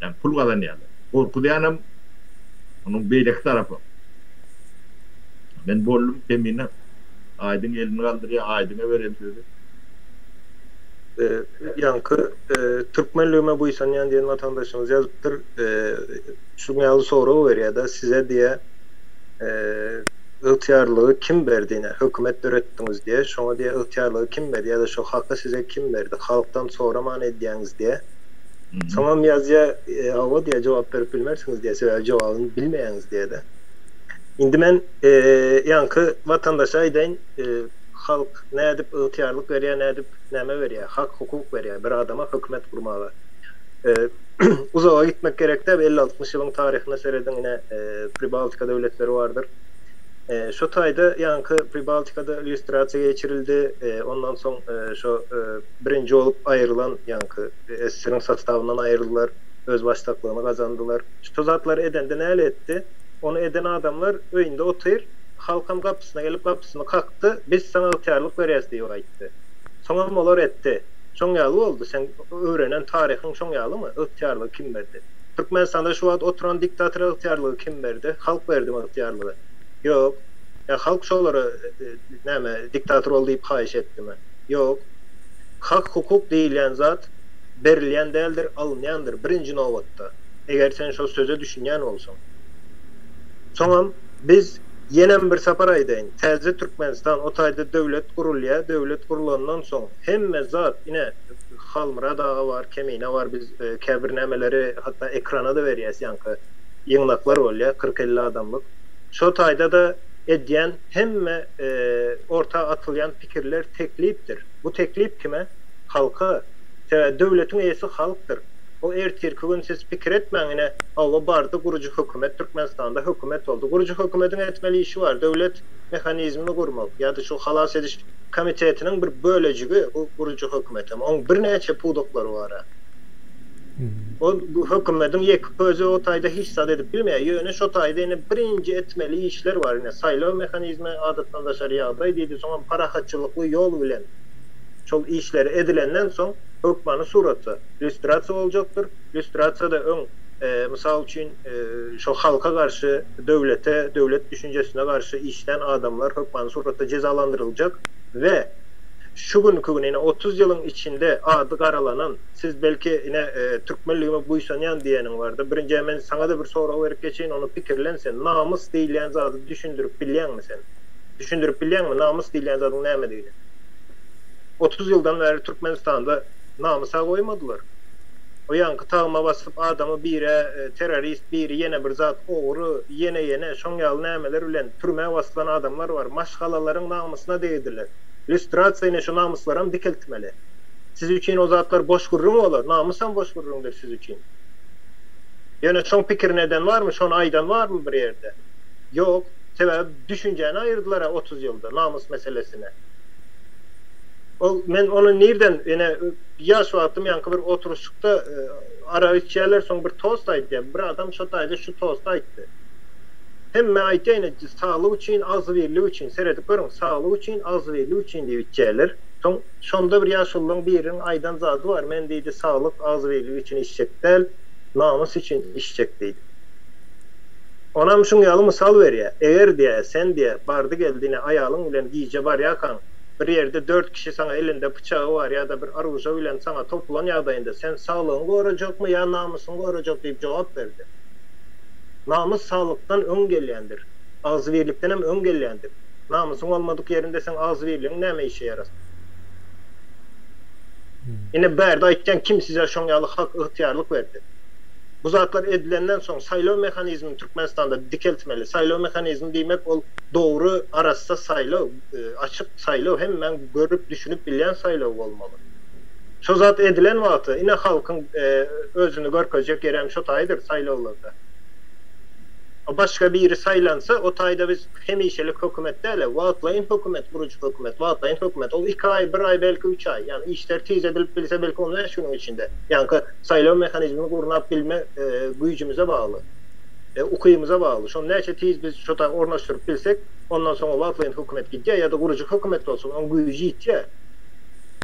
Ýa pul gazanýarlar. Gorkuzýanam onuň beýleki tarapam. Men boldum Kemine. Aýdyň elini galdyrýar, Aýdyňa bereli sözi. Ýaňky türkmenligime buýsanýan diýen watandaşymyz ýazypdyr. Şuň ýaly sorag berýär-de, size diýýär, Ygtyýarlygy kim berdi ine hökümet döretdiňiz diýe şoňa diýe ygtyýarlygy kim berdi ýa-da şo haky size kim berdi halkdan soraman edýäňiz diýe soňam ýazýa hawa diýe jogap berip bilmersiňiz diýe sebäbi jogabyny bilmeýäňiz diýede indi men ýaňky watandaşa aýdaýyn halk nädip ygtyýarlyk berýä nädip näme berýä hak hukuk berýä bir adama hökümet gurmaga Uzaga gitmek gerek däl, elli-altmyş ýylyň taryhyna serediň, ine, Pribaltika döwletleri bardyr. Şo taýda ýaňky Pribaltikada lýustrasiýa geçirildi, ondan soň şo birinji bolup aýrylan ýaňky SSR-iň sostawyndan aýryldylar, özbaşdaklygyny gazandylar. Şo zatlary edende näle etdi? Ony eden adamlar öýünde otyr, halkam gapysyna gelip gapysyny kakdy, biz saňa ygtyýarlyk berýäs diýip aýtdy. Soňam olar etdi. Şoň ýaly boldy. Seň öwrenen taryhyň şoň ýalymy? Ygtyýarlygy kim berdi? Türkmenistanda şu wagt oturan diktatora ygtyýarlygy kim berdi? Halk berdimi ygtyýarlygy? Ýok. Ýa halk şolara näme diktator bol diýip haýyş etdimi? Ýok. Hak hukuk diýilýän zat berilýän däldir, alynýandyr birinji nobatda. Eger sen şo söze düşünýän bolsaň. Soňam biz ýenem bir sapar aýdaýyn, täze Türkmenistan o taýda döwlet gurulýa, döwlet gurulandan soň Hemme zat ine Halmyrat aga bar, Kemine bar biz käbir nämeleri hatda ekrana-da berýäs ýaňky ýygnaklar bolýa 40-50 adamlyk. Şo taýda-da edýän hemme orta atylýan pikirler teklipdir. Bu teklip kime? Halka. Sebäbi döwletiň eýesi halkdyr. O ertirki gün siz pikir etmäň ine hawa bardy gurujy hökümet Türkmenistanda hökümet boldy. Gurujy hökümediň etmeli işi bar döwlet mehanizmini gurmak ýa-da şu halas ediş komitetiniň bir bölejigi bu gurujy hökümetem. Oň birnäçe pudaklary bar-a. Ol bu hökümediň ýeke özi o taýda hiç zat edip bilmeýär. Ýöne şo taýda ine birinji etmeli işler bar. Ine saýlaw mehanizmi adatdan daşary ýagdaý diýdi. Soňam parahatçylykly ýol bilen şol işleri edilenden soň hökmany suratda lýustrasiýa boljakdyr. Lýustrasiýada öň mysal üçin şo halka garşy, döwlete, döwlet düşünjesine garşy işlän adamlar hökmany suratda jezalandyryljak we şu günki gün ine 30 ýylyň içinde ady garalanan, siz belki ine türkmenligime buýsanýan diýeniň bardy. Birinjä men saňa-da bir sorag berip geçeýin, ony pikirlen sen. Namys diýilýän zady düşündirip bilýäňmi sen? Düşündirip bilýäňmi namys diýilýän zadyň nämedigini? 30 ýyldan bäri Türkmenistanda namysa goýmadylar. O ýaňky tagma basyp adamy birä terrorist biri ýene bir zat ogry ýene ýene şoň ýaly nämeler bilen türmä basylan adamlar bar maşgalalaryň namysyna degdiler lýustrasiýa ine şu namyslaram dikeltmeli siz üçin o zatlar boş gürrüň bolar namysam boş gürrüňdir siz üçin ýöne şoň pikirini eden barmy şony aýdan barmy bir ýerde ýok sebäbi düşünjäni aýyrdylara 30 ýylda namys meselesine ol men ony nirden ine Ýaş wagtym ýaňky bir oturyşykda arak içýärler, soň bir tost aýdýar. Bir adam şo taýda şu tosty aýtdy. Hemme aýtýar ine saglyk üçin, agzybirlik üçin, seredip görüň, saglyk üçin, agzybirlik üçin diýip içýärler. Soň şonda bir ýaşulylaryň biriniň aýdan zady bar, men diýdi saglyk, agzybirlik üçin içjek däl, namys üçin içjek diýdi. Onam şuň ýaly mysal berýär, Eger diýýär, sen diýýär, bardy-geldi ine aýalyň bilen gije barýarkaň, bir ýerde dört kişi saňa elinde pyçagy bar ýa-da bir oruža bilen saňa topulan ýagdaýynda sen saglygyňy gorajakmy ýa namysyňy gorajak diýip jogap berdi. Namys saglykdan öň gelýändir. Agzybirlikdenem öň gelýändir. Namysyň bolmadyk ýerinde seň agzybirligiň näme işe ýarasyn? Ine bärde aýtýan kim size şoň ýaly hak ygtyýarlyk berdi? Bu zatlar edilenden soň saýlaw mehanizmini Türkmenistanda dikeltmeli. Saýlaw mehanizmi diýmek ol dogry arassa saýlaw, açyk saýlaw hemmäň görüp düşünip bilýän saýlaw bolmaly. Şo zat edilen wagty ine halkyň özüni görkezjek ýerem şo taýdyr saýlawlarda. Başga biri saýlansa o taýda biz hemişelik hökümet däl-e, wagtlaýyn hökümet gurujy hökümet, wagtlaýyn hökümet ol iki aý, bir aý belki üç aý, ýagny işler tiz edilip bilse belki on bäş günüň içinde. Ýaňky saýlaw mehanizmini gurnap bilme güýjümize bagly, ukybymyza bagly. Şony näçe tiz biz şo taý ornaşdyryp bilsek, ondan soňra wagtlaýyn hökümet gidýär ýa-da gurujy hökümet bolsun, oň güýji ýitýär.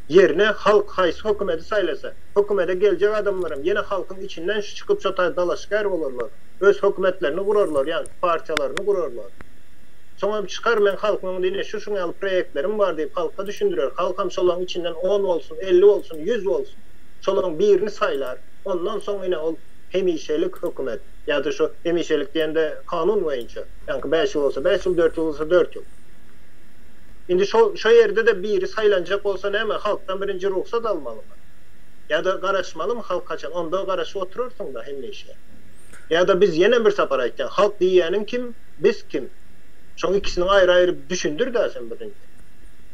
Ýerine halk haýsy hökümeti saýlasa, hökümede geljek adamlaram ýene halkyň içinden çykyp şo taý dalaşgär bolarlar, öz hökümetlerini gurarlar, ýaňky partiýalaryny gurarlar. Soňam çykar men halkyň öňünde ine şu-şuň ýaly proýektlerim bar diýip halka düşündirer, halkam şolaryň içinden on bolsun, 50 bolsun, 100 bolsun. Şolaryň birini saýlar, ondan soň ine ol hemişelik hökümet ýa-da şu hemişelik diýende kanun boýunça, ýaňky bäş ýyl bolsa bäş ýyl, dört ýyl bolsa dört ýyl. Indi şo şo ýerde-de biri saýlanjak bolsa näme, halkdan birinji rugsat almalymy? Ýa-da garaşmalymy halk haçan, onda garaşyp oturarsyň-da hemişe. Ýa-da biz ýene bir sapar aýtýan, halk diýýäniň kim, biz kim? Şoň ikisiniň aýry-aýry düşündir-dä sen birinji.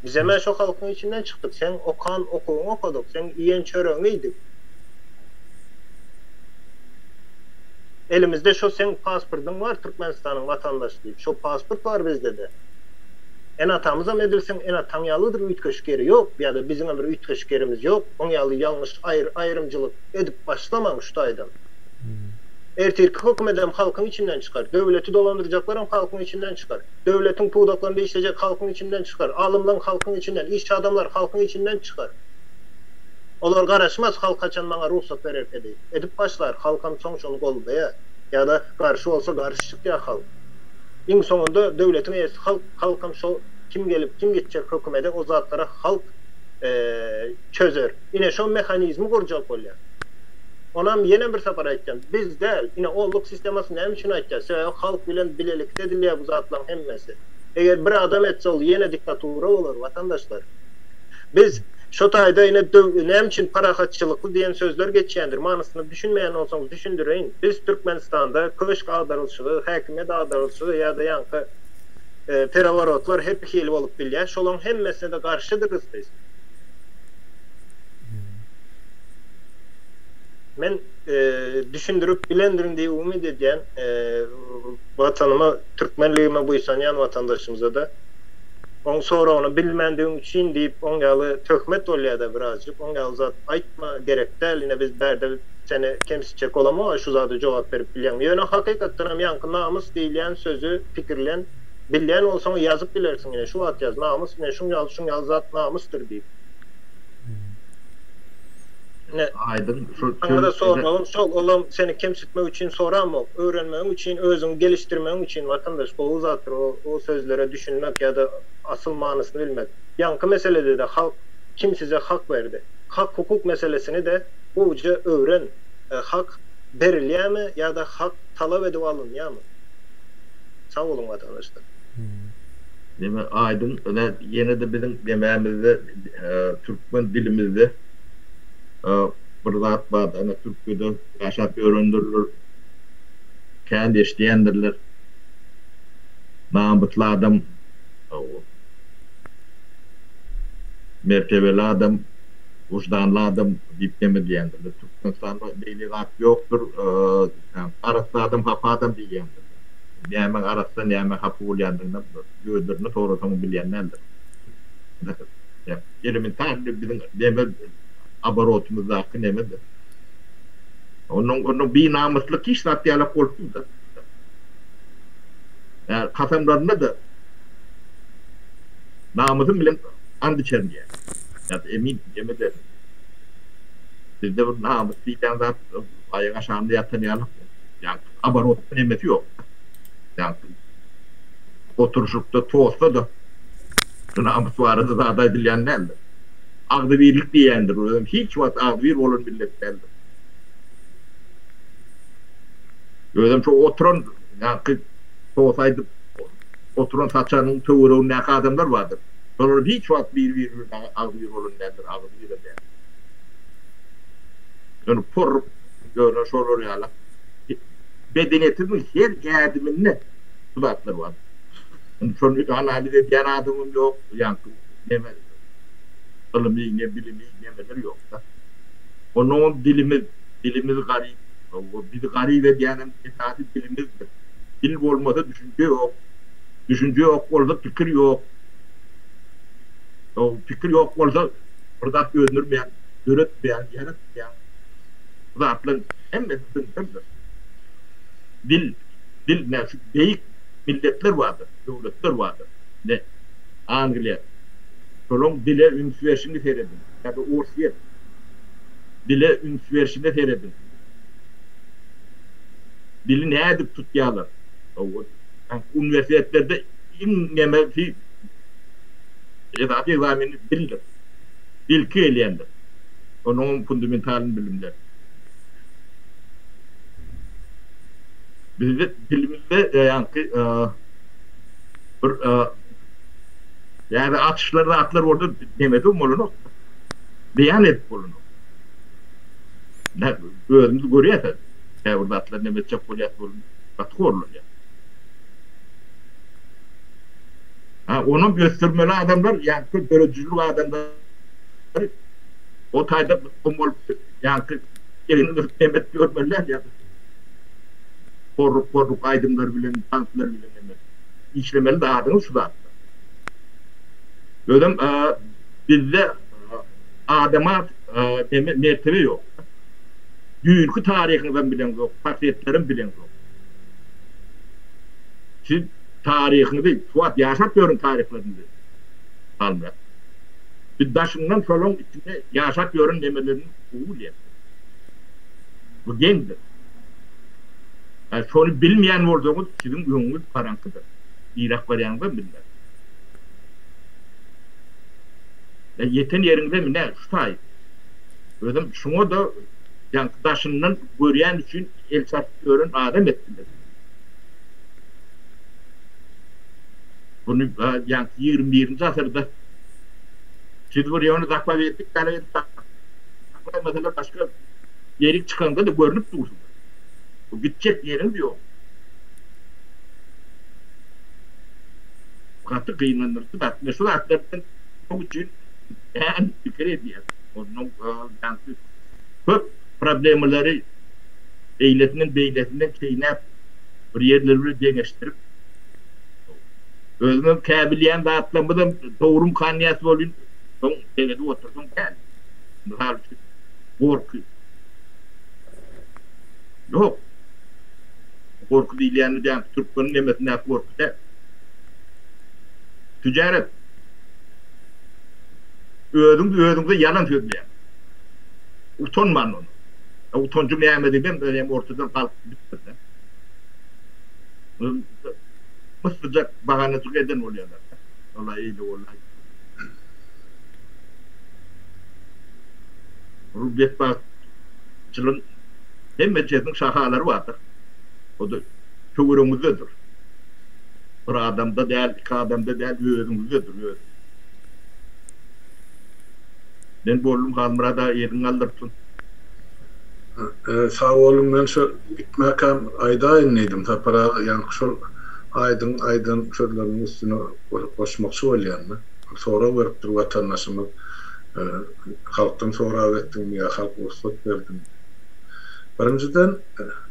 Bizem-ä şo halkyň içinden çykdyk. Seň okan okuwyňy okadyk, seň iýen çöregiňi iýdik. Elimizde şo seň pasportyň bar Türkmenistanyň watandaşy diýip, şo pasport bar bizde-de. Ene-atamyzam edil seň ene-ataň ýalydyr, üýtgeşik ýeri ýok, ýa-da biziňem bir üýtgeşik ýerimiz ýok. Oň ýaly ýalňyş aýrymçylyk edip başlamaň şu taýdan. Ertirki hökümedem halkyň içinden çykar, döwleti dolandyrjaklaram halkyň içinden çykar. Döwletiň pudaklarynda işlejek halkyň içinden çykar, alymlaň halkyň içinden, iş adamlar halkyň içinden çykar. Olar garaşmaz halk haçan maňa rugsat bererkä diýip. Edip başlar, halkam soň şony goldaýar. Ýa-da garşy bolsa garşy çykýar halk. Iň soňunda döwletiň eýesi halk, halkam şo kim gelip kim gitjek hökümede o zatlara halk çözer. Ine şo mehanizmi gurjak bolýar. Onam ýene bir sapar aýtýan, biz däl, ine onluk sistemasy näme üçin aýtýas, sebäbi halk bilen bilelikde edilýär bu zatlaryň hemmesi. Eger bir adam etse ol ýene diktatura bolar watandaşlar. Biz şo taýda ine näme üçin parahatçylykly diýen sözler geçýändir, manysyna düşünmeýän bolsaňyz düşündireýin. Biz Türkmenistanda köşk agdarylyşygy, häkimiýet agdarylyşygy ýa-da ýaňky pereworotlar her hili bolup bilýär, şolaryň hemmesine-de garşydyrys biz. Men düşündirip bilendirin diýip umyt edýän. Watanyma, türkmenligime buýsanýan watandaşymyza-da oň soragyny bilmändigiň üçin diýip oň ýaly töhmet bolýada birazjyk. Oň ýaly zat aýtma, gerek däl. Ine biz bärde seni kemsitjek bolamok-a şu zada jogap berip bilýäňmi. Ýöne hakykatdanam ýaňky namys diýilýän sözi pikirlen, bilýän bolsaň ýazyp bilersiň ine şu wagt ýaz namys ine şuň ýaly şuň ýaly zat namysdyr diýip. Ine, Aýdyň şol saňa-da sormagym şol, olam seni kemsitmek üçin soramok, öwrenmegiň üçin, özüňi gelişdirmegiň üçin watandaş, gowy zatdyr o o sözlere düşünmek ýa-da asyl manysyny bilmek. Ýaňky meselede-de halk kim size hak berdi? Hak-hukuk meselesini-de gowuja öwren, hak berilýärmi ýa-da hak talap edip alynýarmy? Sag boluň watandaşlar. Neme aýdyň ine ýene-de biziň nemämizde türkmen dilimizde bir zat bar ene türkiýede ýaşap ýörendirler kän eşidýändirler namysly adam mertebeli adam wyždanly adam diýip neme diýendirler türkmenistanda beýle zat ýokdur arassa adam hapa adam diýýändirler näme arassa näme hapa bolýandygyny özlerine sorasaň bilýän däldir. Elementar biziň neme oborotymyzdaky nemedir. Onuň onuň binamyslyk hiç zat ýalak bolup dur-da. Ýa kasamlarynda-da namysym bilen and içerin diýýär. Ýa-da emin jem ederin. Bizde bir namys diýlen zat aýak aşagynda ýatan ýaly. Ýa oborot nemesi ýok. Ýagny oturyşykda tozsa-da şu namys barada zat aýdylýan däldir. Agzybirlik diýýändir, özem hiç wagt agzybir bolan millet däldir. Özem şo oturan ýaňky tost aýdyp oturan saçagynyň töweregindäki adamlar bardyr. Şolar hiç wagt bir-biri bilen agzybir bolan däldir, agzybirem däldir. Ýöne porrup ýöne şolar ýaly medeniýetimiziň her ädiminde şu zatlar bar. Indi şony analiz edýän adamam ýok, ýaňky neme ylymy, ne bilimi, nemeler ýok-da. Onnoňam dilimiz, dilimiz garyp. Bizi garyp edýänem esasy dilimizdir. Dil bolmasa düşünje ýok. Düşünje ýok bolsa pikir ýok. Pikir ýok bolsa bir zat öndürmeýäň, döretmeýäň, ýaratmaýaň. Bu zatlaryň hemmesi zynjyrdyr. Dil, dil näme şu beýik milletler bardyr, döwletler bardyr. Ine, Angliýa. Şolaryň dile üns berşini serediň. Ýa-da Orsýet. Dile üns berşine serediň. Dili nädip tutýarlar? Uniwersitetlerde iň nemesi esasy ekzameni dildir. Ilki gelýändir. Onuňam fundamentalny bilimler. Bizde dilimizde ýaňky bir ýa-da açyşlar zatlar bolsa nemesi bolanok. Beýan edip bolanok. Özümiz görýäs käbir zatlar neme etjek bolýas bol gaty horlanýar. Ha onam ösdürmeli adamlar ýaňky döredijilik adamlary o taýda gum bolup ýaňky elini gysyp neme edip ýörmeli däl ýa horruk horruk aýdymlar bilen tanslar bilen neme işlemeli zadyňyz şu zatlar. Özem bizde adama neme mertebe ýok. Düýnki taryhyňyzam bileňzok, portretlerem bileňzok. Siz taryhyňyzy, şu wagt ýaşap ýören taryhlaryňyzy Halmyrat. Biz daşyndan şolaň içinde ýaşap ýören nemelerini gowy bilýäs. Bu geňdir. Ýa şony bilmeýän bolsaňyz siziň öňüňiz garaňkydyr. Niräk barýanyňyzam bilmersiňiz. Ýa ýeten ýeriňizem ine şu taý. Özem şuňa-da ýaňky daşyndan görýän üçin el çarpyp ýören adam etdiler. Buny ýaňky 21-nji asyrda siz bir ýöne zapowednik ýaly edip saklaýmasalar başga ýerik çykaňda-da görnüp dursuňyz. Bu gitjek ýeriňiz ýok. Gaty gynandyryjy zat. Men şu zatlardan şoň üçin kän pikir edýän. Ondan ýaňky köp problemalary eýlesinden beýlesinden çeýnäp bir ýerler bilen deňeşdirip özümem kä bilýän zatlarymyzam dogrumkan diýäs bolýn soň seredip otursaň däl. Mysal üçin gorky. Ýok. Gorky diýilýäni ýaňky türkmeniň nemesindäki gorky däl. Tijaret. Özüň özüňize ýalan sözleýäň. Utanman ony. Utanjyň nämediginem hem ortadan galyp gidipdir-de. Myssyjak bahanajyk eden bolýarlar. Ola eýle boldy. Bu betbagtçylygyň hemmejesiniň şahalary bardyr. O-da töweregiňizdedir. Bir adamda däl, iki adamda däl, özüňizdedir, öz. Men boldum Halmyrat aga eliňi galdyrypsyň. Sag boluň men şo gitmäkäm aýdaýyn diýdim Sapar aga ýaňky şol Aýdyň aýdan sözleriniň üstüne goşmakçy bolýan-da. Sorag beripdir watandaşymyz halkdan sorap etdiňmi ýa halk rugsat berdimi? Birinjiden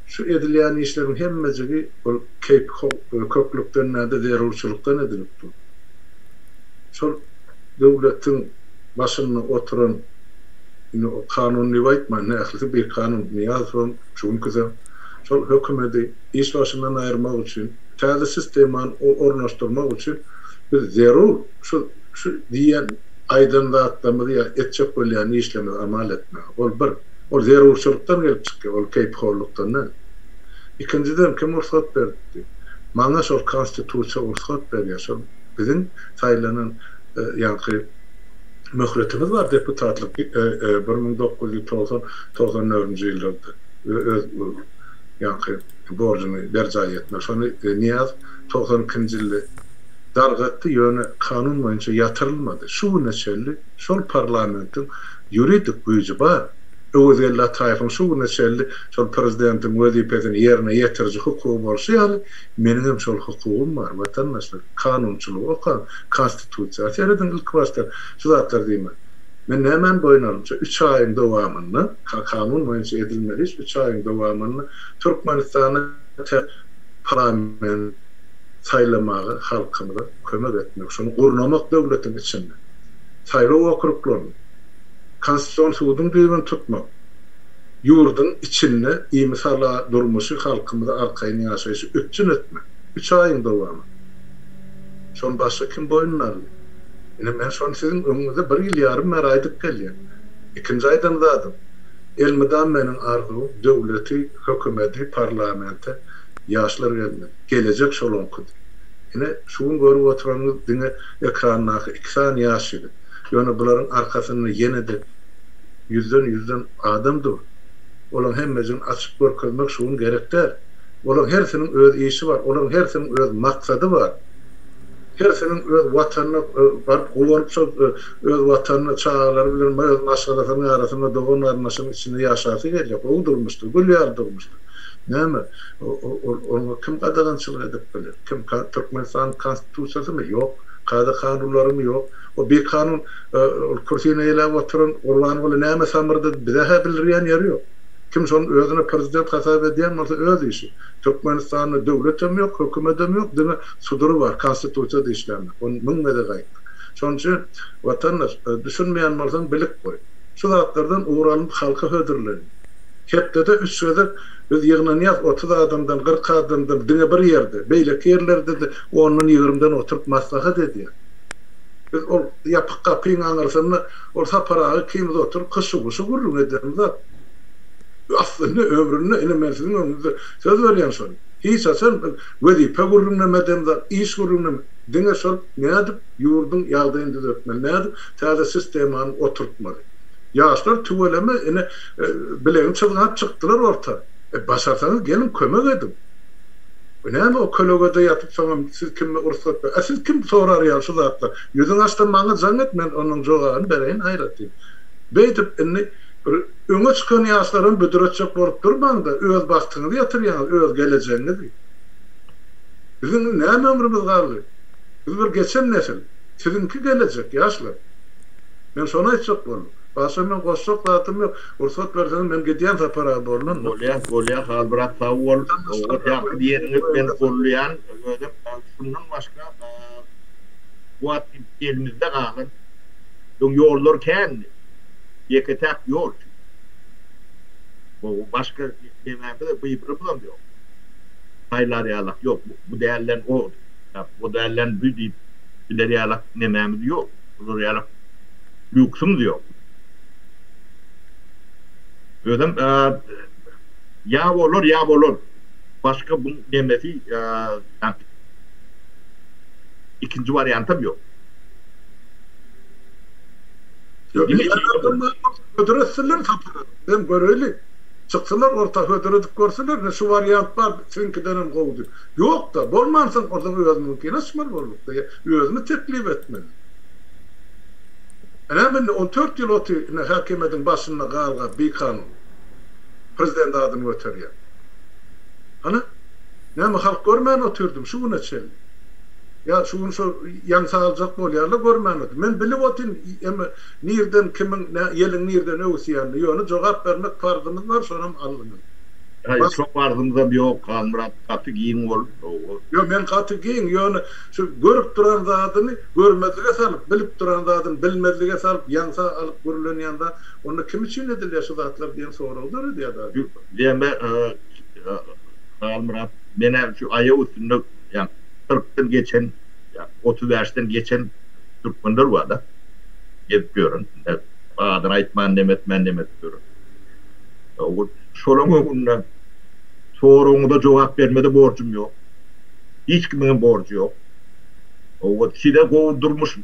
şu edilýän işleriň hemmejigi ol keýpi köklükden däl-de zerurçylykdan edilip dur. Şol döwletiň başynda oturan indi o kanun diýip aýtman indi ählisi bir kanun Nyýazowam şu günküsem şol hökümedi iş başyndan aýyrmak üçin täze sistemany ornaşdyrmak üçin biz zerur şu şu diýen aýdan zatlarymyzy ýa etjek bolýan işlerimizi amal etmäge ol bir ol zerurçylykdan gelip çykýar ol keýpihorlukdan däl. Ikinjiden kim rugsat berdi? Maňa şol Konstitusiýa rugsat berýär. Şol biziň saýlanan ýaňky möhletimiz bar deputatlyk 1990, 94-nji ýyllarda öz ýaňky borjuny berjaý etmek. Şony Nyýazow 92-nji ýylda dargatdy, ýöne kanun boýunça ýatyrylmady. Şu güne çenli şol parlamentiň ýuridik güýji bar. Öwezgeldi Ataýewiň şu güne çenli şol prezidentiň wezipesini ýerine ýetiriji hukugy bolşy ýaly, meniňem şol hukugym bar, watandaşlar. Kanunçylygy okaň, Konstitusiýa serediň ilkibaşda şu zatlary diýmän. Men nämäni boýun aldym? Şu üç aýyň dowamynda, kanun boýunça edilmeli iş, üç aýyň dowamynda Türkmenistanda täze parlament saýlamaga halkymyza kömek etmek, şony gurnamak döwletiň içinde. Saýlaw okruglaryny, Konstitusion suduň düýbüni tutmak, ýurduň içinde imisala durmuşy, halkymyza arkaýyn ýaşaýşy üpjün etmek. Üç aýyň dowamynda. Şony başga kim boýnuna aldy? Ine, men şony siziň öňüňizde bir ýyl ýarym bäri aýdyp gelýän. Ikinji aýdan zadym, elmydam meniň arzuwym döwleti, hökümeti, parlamente ýaşlar gelmeli. Gelejek şolaňkydy. Ine, şu gün görüp oturanyňyz diňe ekrandaky iki sany ýaş ýigit. Ýöne bularyň arkasynda ýene-de ýüzden-ýüzden adam dur. Olaryň hemmejigini açyp görkezmek şu gün gerek däl. Olaryň hersiniň öz işi bar, olaryň hersiniň öz maksady bar. Hersiniň öz watanyna baryp guwanyp şol öz watanynda çagalary bilen öz maşgalasynyň arasynda dogan-garyndaşynyň içinde ýaşasy gelýär. Gowy durmuşda, gül ýaly durmuşda. Näme, oňa kim gadagançylyk edip biler? Kim? Türkmenistanyň Konstitusiýasymy? Ýok. Kada-kanunlarymy? Ýok. O bikanun ol kürsini eýläp oturan Gurbanguly näme samyrdady bize-hä bildirýän ýeri ýok. Kim şony özüne prezident hasap edýän bolsa öz işi. Türkmenistanda döwletem ýok, hökümetem ýok, diňe sudury bar, konstitusiýada işlänok. Ony müň gezek aýtdyk. Şonuň üçin watandaş, düşünmeýän bolsaň bilip goý. Şu zatlardan ugur alnyp halka hödürlenýär. Hepdede üç gezek biz ýygnanýas 30 adamdan, 40 adamdan diňe bir ýerde, beýleki ýerlerde-de ondan ýigrimden oturyp maslahat edýäs. Biz ol ýapyk gapyň aňyrsynda ol Sapar aga ikimiz oturyp hyşy-wyşy gürrüň edemzok. Aslynda ömründe ine men siziň öňüňizde söz berýän şony. Hiç haçan biz wezipe gürrüňinem edemzok, iş gürrüňinem. Diňe şol nädip ýurduň ýagdaýyny düzetmeli, nädip täze sistemany oturtmaly. Ýaşlar tüweleme ine bilegini çyzgap çykdylar orta. E başarsaňyz geliň kömek ediň. Bu näme o kölegede ýatyp soňam siz kimmi rugsat ber. A siz kim sorar ýaly şu zatlar. Ýüzüň açsa maňa jaň et men onuň jogabyny bereýin aýratyn. Beýdip indi bir öňe çykan ýaşlaram büdretjek bolup durmaňda öz bagtyňyzy ýatyrýaňyz öz gelejegiňizi. Biziň indi näme ömrümiz galdy. Biz bir geçen nesil. Siziňki gelejek ýaşlar. Men şony aýtjak boldum. Başga men goşjak zadym ýok. Rugsat berseňiz men gidýän Sapar aga bolnanmy? Bolýa bolýa Halmyrat sag bol ol ýaňky diýeniňi men gollaýan özem şundan başga bu wagt elimizde galan öň ýollar kändi ýeke täk ýol şu gowy başga nemämiz wybrymyzam ýok saýlar ýalak ýok bu dälden o o dälden bu diýip biler ýalak nemämiz ýok bular ýalak lýuksumyz ýok. Özem ýa bolar ýa bolar. Başga buň nemesi ikinji wariantam ýok. Hödür etsinler tapylar. Hem göreýli. Çyksynlar orta hödür edip görsünler ine şu wariant bar siziňkidenem gowy diýip. Ýokda bolmansoň onsoň özümiziňkini açmaly boldukda ýa özümiz teklip etmeli. Näme indi on dört ýyl oty ine häkimiýetiň başynda galgap bikanun prezident adyny göterýär. Hany näme halk görmän otyrdymy şu güne çenli. Ýa şu gün şo ýaňsa aljak bolýarlar görmän otyr. Men bilip otyryn eme nirden kimiň ýeliň nirden öwüsýänini ýöne jogap bermek parzymyz bar şonam aldyňyz. Haý şo parzymyzam ýok Halmyrat gaty giň bol. Ýok men gaty giň ýöne şu görüp duran zadyny Görmezlige salyp, bilip duran zadyny bilmezlige salyp, ýaňsa alyp gürlenýän zat, onda kim üçin edilýär şu zatlar diýen soragy döredýär da. Diýende, Halmyrat, men-ä şu aýak üstünde, ýa kyrkdan geçen, ýa 35-den geçen türkmenler bar-da, gezip ýören, adyny aýtman, neme etmän, neme edip ýören. Şolaň öňünde soragyňyza jogap bermede borjum ýok. Hiç kimiňem borjy ýok. Hawa, size gowy durmuş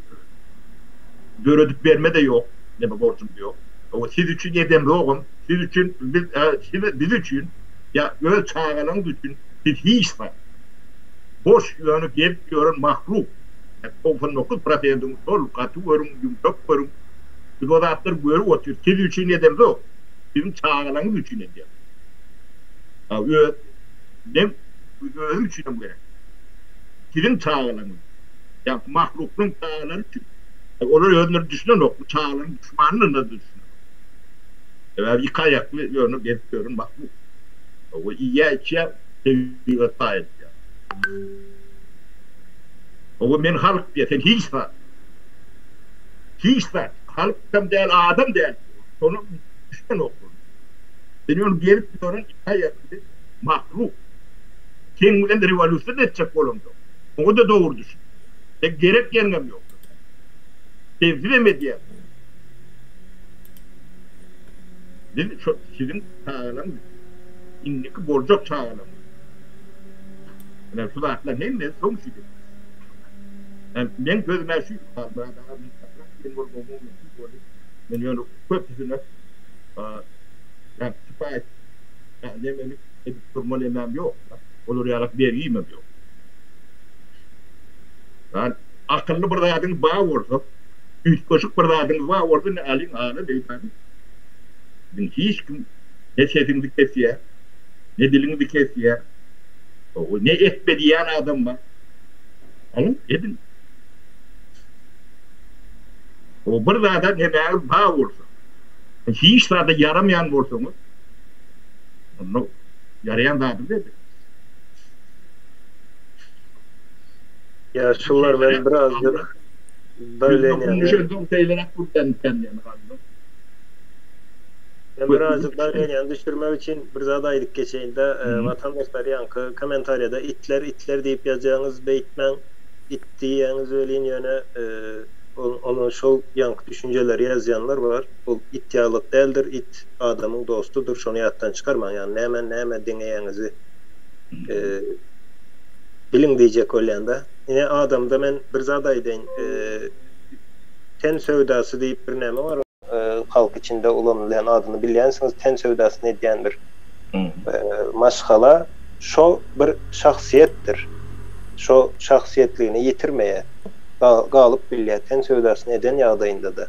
döredip berme-de ýok, neme borjumyz ýok. Hawa, siz üçin edemzogam, siz üçin biz, siz biz üçin ýa öz çagalaryňyz üçin siz hiç zat. Boş ýöne gezip ýören mahluk. 99 prosentiňiz şol, gaty görüň, ýumşak görüň. Biz o zatlary görüp otyrys. Siz üçin edemzok. Siziň çagalaryňyz üçin edýäs. Öz men özüm üçinem gerek. Siziň çagalaryňyz, ýagny mahluklaryň çagalary üçin. Olar özleri düşünenok, bu çagalaryň duşmanydygyna-da düşünenok. Sebäbi iki aýakly ýöne gezip ýören mahluk. Hawa, iýýär, içýär, tebigat paý edýär. Hawa, men halk diýýär, sen hiç zat. Hiç zat. Halkam däl, adam däl. Şony düşünenoklar. Sen ýöne gezip ýören iki aýakly mahluk. Seň bilen rewolýusiýa-da etjek bolamzok. Oňa-da dogry düşün. Seň gerek ýeriňem ýok. Sensizem edýäs. Biz şo siziň çagalaryňyz üçin. Indiki boljak çagalaryňyz üçin. Ine şu zatlaryň hemmesi soň üçin edilýär. Ýa meň sözüm-ä şu, Halmyrat aga men çaprak diýen bolmagymam mümkin boldy. Men ýöne köpüsine ýa kifaýat ýa nemelik edip durmaly emem ýok. Olar ýalak bergimem ýok. Ýa akylly bir zadyňyz bar bolsa, üýtgeşik bir zadyňyz bar bolsa indi alyň ala meýdany. Siziň hiç kim ne sesiňizi kesýär, ne diliňizi kesýär, ne etme diýýän adam bar. Alyň, ediň. O bir zada nemäňiz bar bolsa, hiç zada ýaramaýan bolsaňyz, onda ýaraýan zadyňyzy ediň. Ýa şular men birazjyk dawleniýany. Düşensoň şeýleräk gürlän eken ýaly galdy. Men birazjyk dawleniýany düşürmek üçin bir zat aýdyp geçeýin-de, watandaşlar ýaňky kommentariýada itler itler diýip ýazýaňyz beýtmäň it diýýäňiz welin ýöne ony şol ýaňky düşünjeleri ýazýanlar bar ol it ýalyk däldir it adamyň dostudyr şony ýatdan çykarmaň ýagny näme näme deňeýäňizi biliň diýjek bolýanda. Ine adamda men bir zat aýdaýyn ten söwdasy diýip bir näme bar halk içinde ulanylýan adyny bilýänsiňiz ten söwdasyny edýän bir maşgala şo bir şahsyýetdir şo şahsyýetligini ýitirmeýär galyp bilýär ten söwdasyny eden ýagdaýynda-da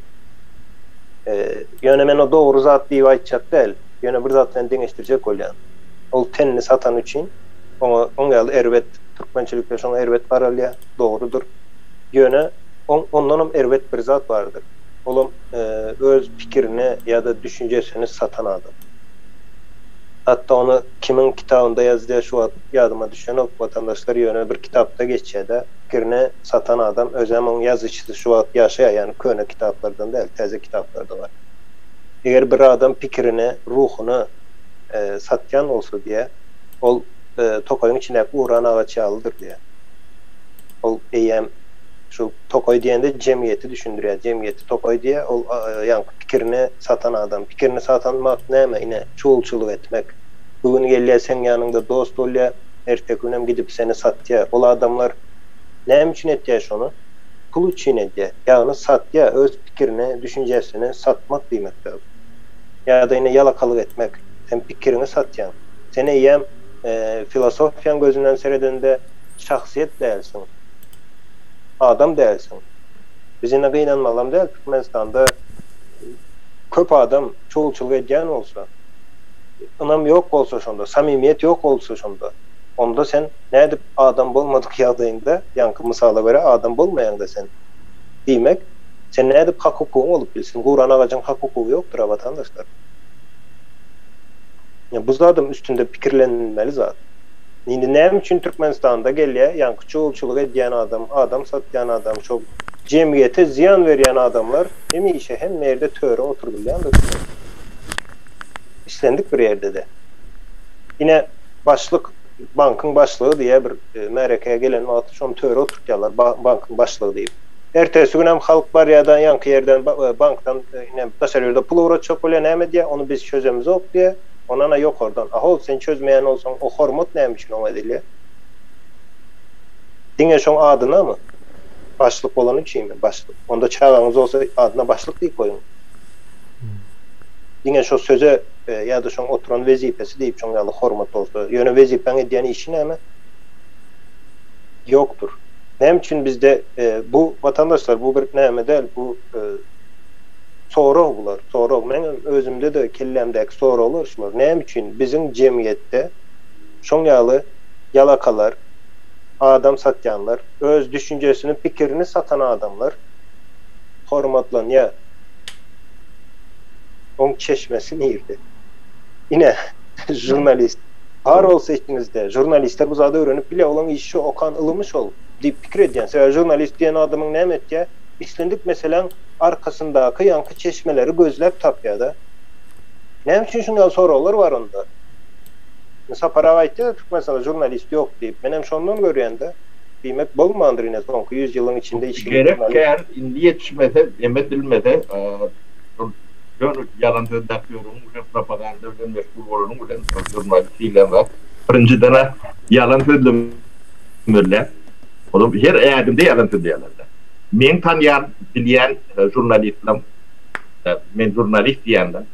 ýöne men o dogry zat diýip aýtjak däl ýöne bir zat bilen deňeşdirjek bolýan ol tenini satany üçin oňa oň ýaly erbet türkmençilikde şoňa erbet garalýar dogrudyr ýöne oň ondanam erbet bir zat bardyr olam öz pikirini ýa-da düşünjesini satan adam. Hatda ony kimiň kitabynda ýazýar şu wagt ýadyma düşenok watandaşlar ýöne bir kitapda geçýärde pikirini satan adam özem oň ýazyjysy şu wagt ýaşaýar ýagny köne kitaplardan däl täze kitaplarda bar. Eger bir adam pikirini ruhuny satýan bolsa diýýär ol tokaýyň içindäki guran agaç ýalydyr diýýär. Ol eýýäm şu tokaý diýende jemgyýeti düşündirýär. Jemgyýeti tokaý diýýär. Ol ýaňky pikirini satan adam. Pikirini satanmak näme? Ine, çulçulyk etmek. Bu gün gelýär seň ýanyňda dost bolýar, erteki günem gidip seni satýar. Ol adamlar näme üçin etýär şony? Pul üçin edýär. Ýagny satýar, öz pikirini, düşünjesini satmak diýmekdir. Ýa-da ine ýalakalyk etmek. Sen pikiriňi satýaň. Sen eýýäm filosofiýaň gözünden seredende şahsyýet dälsiň. Adam dälsiň. Biz ine gynanmalam däl Türkmenistanda köp adam çulçulyk edýän bolsa, ynam ýok bolsa şonda, samimiýet ýok bolsa şonda, onda sen nädip adam bolmadyk ýagdaýyňda, ýaňky mysala görä adam bolmaýaňda sen. Diýmek, sen nädip hak-hukugyň bolup bilsin? Guran agajyň hak-hukugy ýokdur-a watandaşlar. Bu zadam üstünde pikirlenilmeli zat. Indi näme üçin Türkmenistanda gelýär, ýaňky çulçulyk edýän adam, adam satýan adam, şol jemgyýete zyýan berýän adamlar hemişe hemme ýerde töre oturdylýandyr. Islendik bir ýerde-de. Ine, başlyk, bankyň başlygy diýýär bir märekä gelen wagty şony töre oturtýarlar, bankyň başlygy diýip. Ertesi günem halk barýar-da, ýaňky ýerden, bankdan ine daşary ýurda pul ugratjak bolýar, näme diýýär, ony biz çözemizok diýýär. Ondan-a ýokardan, A-how, sen çözmeýän bolsaň, o hormat näme üçin oňa edilýär? Diňe şoň adynamy? Başlyk bolany üçinmi başlyk? Onda çagaňyz bolsa adyna başlyk diýip goýuň. Diňe şo söze ýa-da şoň oturan wezipesi diýip şoň ýaly hormat bolsa. Ýöne wezipäň edýän işi näme? Ýokdur. Näme üçin bizde bu watandaşlar bu bir näme däl bu sorag bular sorag. Meňem özümde-de kellämdäki soraglar şular. Näme üçin biziň jemgyýetde şoň ýaly ýalakalar, adam satýanlar, öz düşünjesini, pikirini satan adamlar hormatlanýar. Oň çeşmesi nirde? Ine, žurnalist. Bar bolsa içiňizde, žurnalistler bu zady öwrenip bilýär, olaň işi şo, okan ylymy şol diýip pikir edýän. Sebäbi žurnalist diýen adamyň näme etýär? Islendik meseläň arkasyndaky ýaňky çeşmeleri gözläp tapýar-da. Näme üçin şuň ýaly soraglar bar onda? Sapar aga aýtdy-da Türkmenistanda žurnalist ýok diýip. Menem şondan görýän-de. Diýmek bolmandyr ine soňky 100 ýylyň içinde hiç hili Gerek kär indi ýetişmese eme dilmese şol ýöne ýalan sözläp ýörüň bilen propaganda bilen meşgul bolanyň bilen şol žurnalist diýilýän zat birinjiden-ä ýalan sözlemeli olam her ädimde ýalan sözleýärler-de. Meň tanýan bilýän žurnalistlerim men žurnalist diýýänler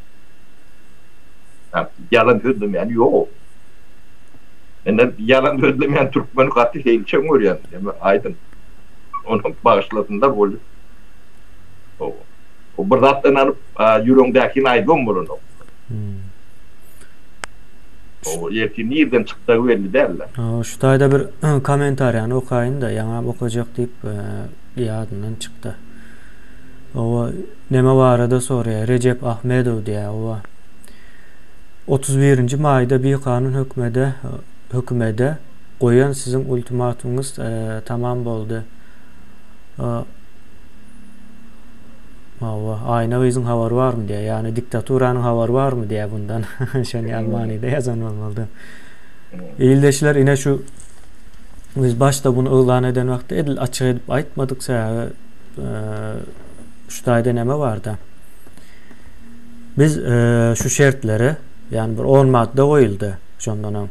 Ýalan sözlemeýän ýok. Menden ýalan sözlemeýän türkmeni gaty heýlçen görýän. Eme aýdyň. Onam bagyşlasynlar boldy. O bir zatdan alyp ýüregiňdäkini aýdybam bolanok. O ertir nirden çykjagy belli däl-de. Şu taýda bir kommentariýany okaýyn-da, ýaňam okajak diýip ýadymdan çykdy. Owa neme barada soraýar, Rejep Ahmedow diýýär, owa. 31-nji maýda bikanun hökmede hökümede goýan siziň ultimatumyňyz tamam boldy. Hawa, Aýna gyzyň habary barmy diýýär. Ýagny diktaturanyň habary barmy diýýär bundan. Şony ýaly manyda ýazan bolmalydy. Ildeşler ine şu biz başda bunu yglan eden wagtda edil açyk edip aýtmadyk sebäbi şu taýda näme barda. Biz şu şertleri, ýagny bir 10 madda goýuldy şondan öň.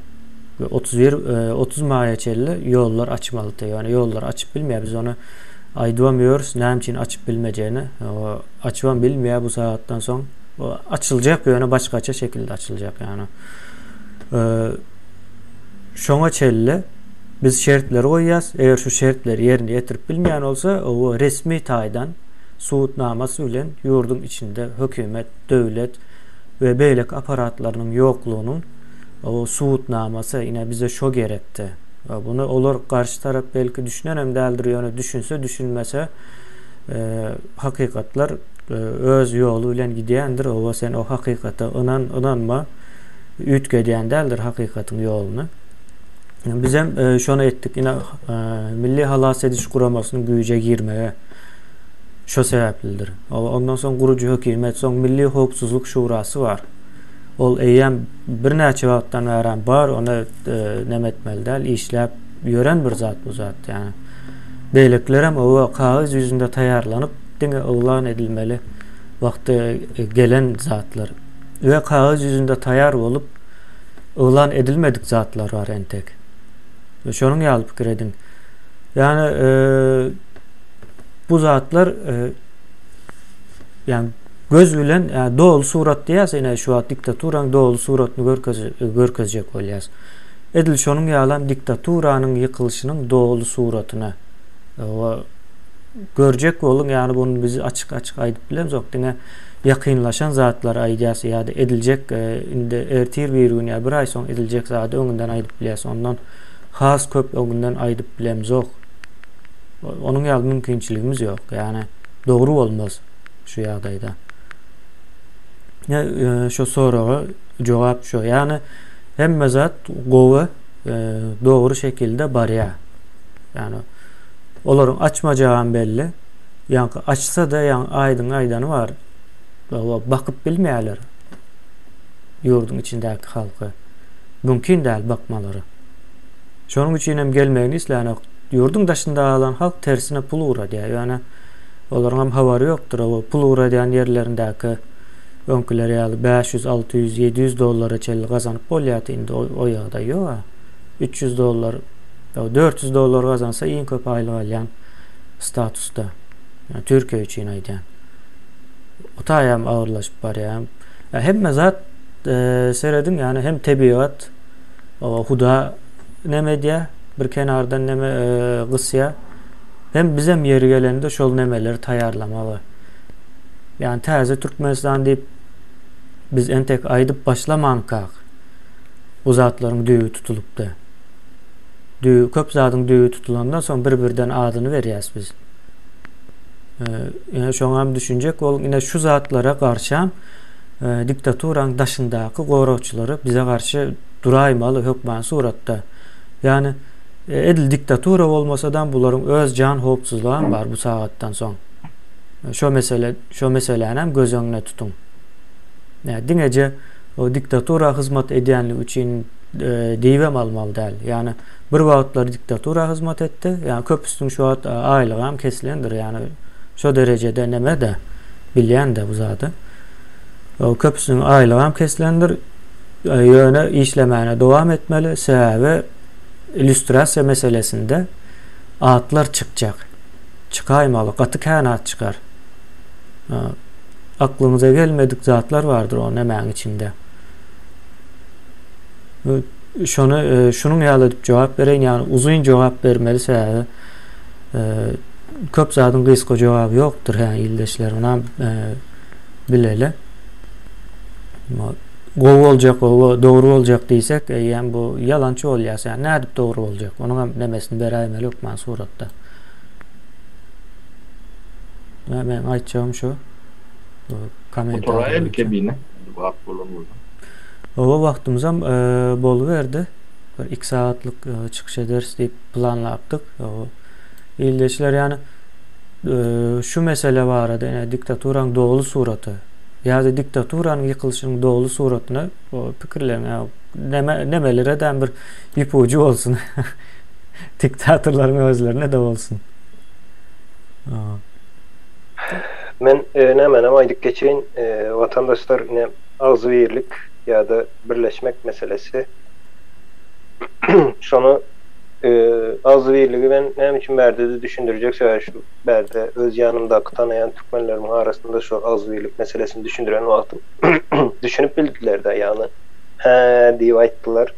We 31 30 maýa çenli ýollar açmalydy. Ýagny ýollar açyp bilmeýär. Biz ony aýdybam ýörüs, näme üçin açyp bilmejegini. Açybam bilmeýär bu sagatdan soň. Açyljak ýöne başgaça şekilde açyljak ýagny. Şoňa çenli biz şertleri goýýas. Eger şu şertleri ýerine ýetirip bilmeýän bolsa, o resmi taýdan subutnamasy bilen ýurduň içinde hökümet, döwlet we beýleki apparatlarynyň ýoklugynyň subutnamasy, ine bize şo gerekdi. Buny olar garşy tarap belki düşünenem däldir, ýöne düşünse, düşünmese hakykatlar öz ýoly bilen gidýändir. Oba sen o hakykata ynan, ynanma üýtgedýän däldir hakykatyň ýoluny. Bizem şony etdik. Ine Milli halas ediş guramasynyň güýje girmegi şo sebäplidir. Ondan soň gurujy hökümet, soň Milli howpsuzlyk şurasy bar. Ol eýýäm birnäçe wagtdan bärem bar, ony neme etmeli däl, işläp ýören bir zat bu zat ýagny. Beýlekilerem oba kagyz ýüzünde taýýarlanyp, diňe yglan edilmeli wagty gelen zatlar. We kagyz ýüzünde taýýar bolup, yglan edilmedik zatlar bar entek. Şonuň ýaly pikir ediň. Ýagny bu zatlar ýagny göz bilen ýa doly surat diýýäs, ine şu wagt diktaturanyň doly suratyny görkez görkezjek bolýas. Edil şonuň ýalam diktaturanyň ýykylyşynyň doly suratyny görjek boluň, ýagny buny biz açyk-açyk aýdyp bilemzok, diňe ýakynlaşan zatlary aýdýas ýa-da ediljek indi ertir bir gün ýa bir aý soň ediljek zady öňünden aýdyp bilýäs. Ondan has köp öňünden aýdyp bilemzok. Onuň ýaly mümkinçiligimiz ýok. Ýagny dogry bolmaz şu ýagdaýda. Ýa e, şu soraga jogap şu. Ýagny hemme zat gowy, e, dogry şekilde barýar. Ýagny olaryň açmajagam belli. Ýaňky açsa-da ýaňy aýdyň aýdany bar. Bakyp bilmeýärler. Ýurduň içindäki halky. Mümkin däl bakmalary. Şonuň üçin hem gelmegini islänok. Ýurduň daşynda galan halk tersine pul ugradýar. Ýöne olaryň hem habary ýokdur. O pul ugradýan ýerlerindäki öňküler ýaly 500, 600, 700 dollara çenli gazanyp bolýardy. Indi o, o ýagdaý ýok. 300 dollar. 400 dollar gazansa iň köp aýlyk alýan statusda. Ýani Türkiýe üçin aýdýan. O taýam agyrlaşyp barýar. Hemme zat serediň, ýani hem tebigat huda neme edýär, bir kenardan neme gysýar. Hem bizem ýeri gelende şol nemeleri taýýarlamaly. Ýani täze Türkmenistan diýip biz entek aýdyp başlamankak bu zatlaryň düýbi tutulypdy. Düýbi köp zadyň düýbi tutulandan soň bir-birden adyny berýäs biz. Ine şoňa hem düşünjek boluň. Ine şu zatlara garşam diktaturaň daşyndaky goragçylary bize garşy duraýmaly hökman suratda. Ýani edil diktatura bolmasadam bularyň öz jan howpsuzlygam bar bu sagatdan soň. Şo mesele, şo meseläni hem göz öňüne tutuň. Ýa diňeje o diktatura hyzmat edýänligi üçin diýibem almaly däl. Ýani bir wagtlar diktatura hyzmat etdi. Ýani köpüsiniň şu wagt aýlygam kesilendir. Ýani şo derejede neme-de bilýän-de bu zady. Köpüsiniň aýlygam kesilendir. Ýöne işlemäne dowam etmeli. Sebäbi illýustrasiýa meselesinde atlar çykjak. Çykaýmaly, gaty kän at çykar. Aklyňyza gelmedik zatlar bardyr o nämäň içinde. Şony şunuň ýaly edip jogap bereýin, ýagny uzyn jogap bermeli sebäbi köp zadyň gysga jogaby ýokdur hä ildeşler, onam bileli. Gowy boljak, gowy, dogry boljak diýsek, eýýäm bu ýalançy bolýas, ýagny nädip dogry boljak? Onuň hem nemesini beräýmeli hökman suratda. Ýa meň aýtjagym şu. Kommentariýa kebine wagt bolan bolsa. Oba wagtymyzam boluberdi. Bir 2 sagatlyk çykyş ederis diýip planlapdyk. Ildeşler ýani şu mesele barada ýa diktaturaň doly suraty ýa-da diktaturanyň ýykylyşynyň doly suratyny pikirleriň neme nemelere däm bir ýüpujy bolsun. Diktatorlaryň özlerine de bolsun. Men nämänem aýdyp geçeýin, watandaşlar ine agzybirlik ýa-da birleşmek meselesi. Şony agzybirligi men näme üçin bärde-de düşündirjek, sebäbi şu bärde öz ýanymdaky tanaýan türkmenlerimiň arasynda şu agzybirlik meselesini düşündiren wagtym düşünip bildiler-de, ýagny hä diýip aýtdylar.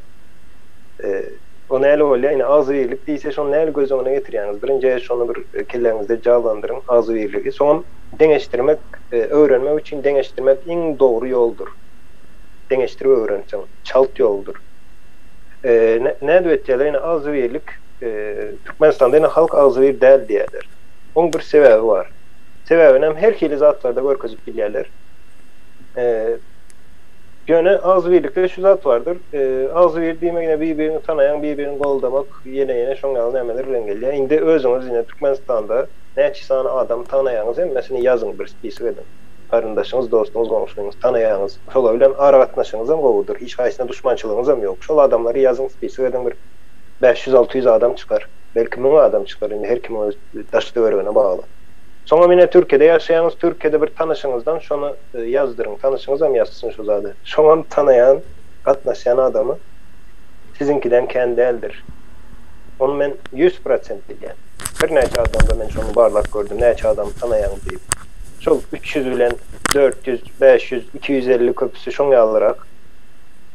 O näli bolýar? Ine, agzybirlik diýse, şony näli göz öňüne getirýäňiz? Birinji şony bir kelläňizde janlandyryň, agzybirligi. Soňam deňeşdirmek, öwrenmek üçin deňeşdirmek iň dogry ýoldur. Deňeşdirip öwrenseň, çalt ýoldur. Nädip etýärler? Ine, agzybirlik, Türkmenistanda ine halk agzybir däl diýýärler. Oň bir sebäbi bar. Sebäbinem her hili zatlarda görkezip bilýärler. Ýöne agzybirlikde şu zat bardyr. Agzybir diýmek ine bir-biriňi tanaýaň, bir-biriňi goldamak, ýene-ýene şoň ýaly nämeler bilen gelýär. Indi özüňiz ine Türkmenistanda näçe sany adam tanaýaňyz hemmesini ýazyň bir spisok ediň. Garyndaşyňyz, dostuňyz, goňşyňyz tanaýaňyz. Şolar bilen aragatnaşygyňyzam gowudyr, hiç haýsyna duşmançylygyňyzam ýok. Şol adamlary ýazyň spisok ediň bir 500-600 adam çykar. Belki 1000 adam çykar indi her kimiň öz daş-töweregine bagly. Soňam ine Türkiýede ýaşaýaňyz, Türkiýede bir tanyşyňyzdan şony ýazdyryň, tanyşyňyzam ýazsyn şu zady. Şoňam tanaýan, gatnaşýan adamy siziňkiden kän däldir. Ony men 100% bilýän. Birnäçe adamda men şony barlap gördüm, näçe adamy tanaýaň diýip. Şol 300 bilen 400, 500, 250 köpüsi şoň ýalyrak.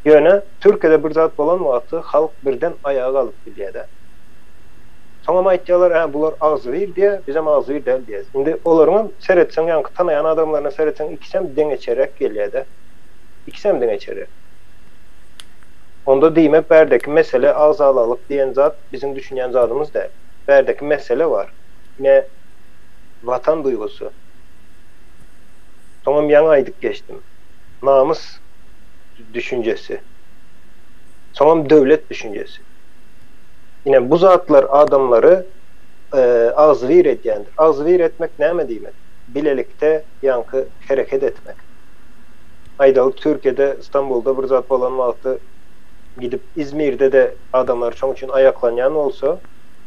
Ýöne Türkiýede bir zat bolan wagty halk birden aýaga galyp bilýär-de. Soňam aýtýarlar, hä, bular agzybir diýýär, bizem agzybir däl diýýäs. Indi olaryňam seretseň, ýaňky tanaýan adamlaryna seretseň, ikisem deňeçerräk gelýär-de. Ikisem deňeçerräk. Onda diýmek, bärdeki mesele agzalalyk diýen zat biziň düşünýän zadymyz däl. Bärdeki mesele bar. Ine, Watan duýgusy. Soňam ýaňy aýdyp geçdim. Namys düşünjesi. Soňam döwlet düşünjesi. Ine, bu zatlar adamlary agzybir edýändir. Agzybir etmek näme diýmek? Bilelikde ýaňky hereket etmek. Aýdaly, Türkiýede, Stambulda bir zat bolan wagty gidip Izmirde-de adamlar şoň üçin aýaklanýan bolsa,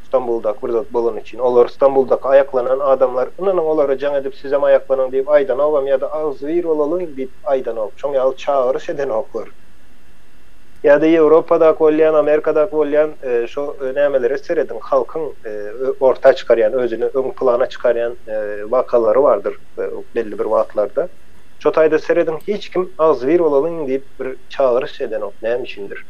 Stambuldaky bir zat bolany üçin, olar Stambuldaky aýaklanan adamlar, ynanyň olara jaň edip sizem aýaklanyň diýip aýdanogam ýa-da agzybir bolalyň diýip aýdanok, şoň ýaly çagyryş edenoklar. Ýa-da Ýewropadaky bolýan, Amerikadaky bolýan şo nämelere serediň, halkyň orta çykarýan, özüni öň plana çykarýan wakalary bardyr belli bir wagtlarda. Şo taýda serediň, hiç kim agzybir bolalyň diýip bir çagyryş edenok, näme üçindir?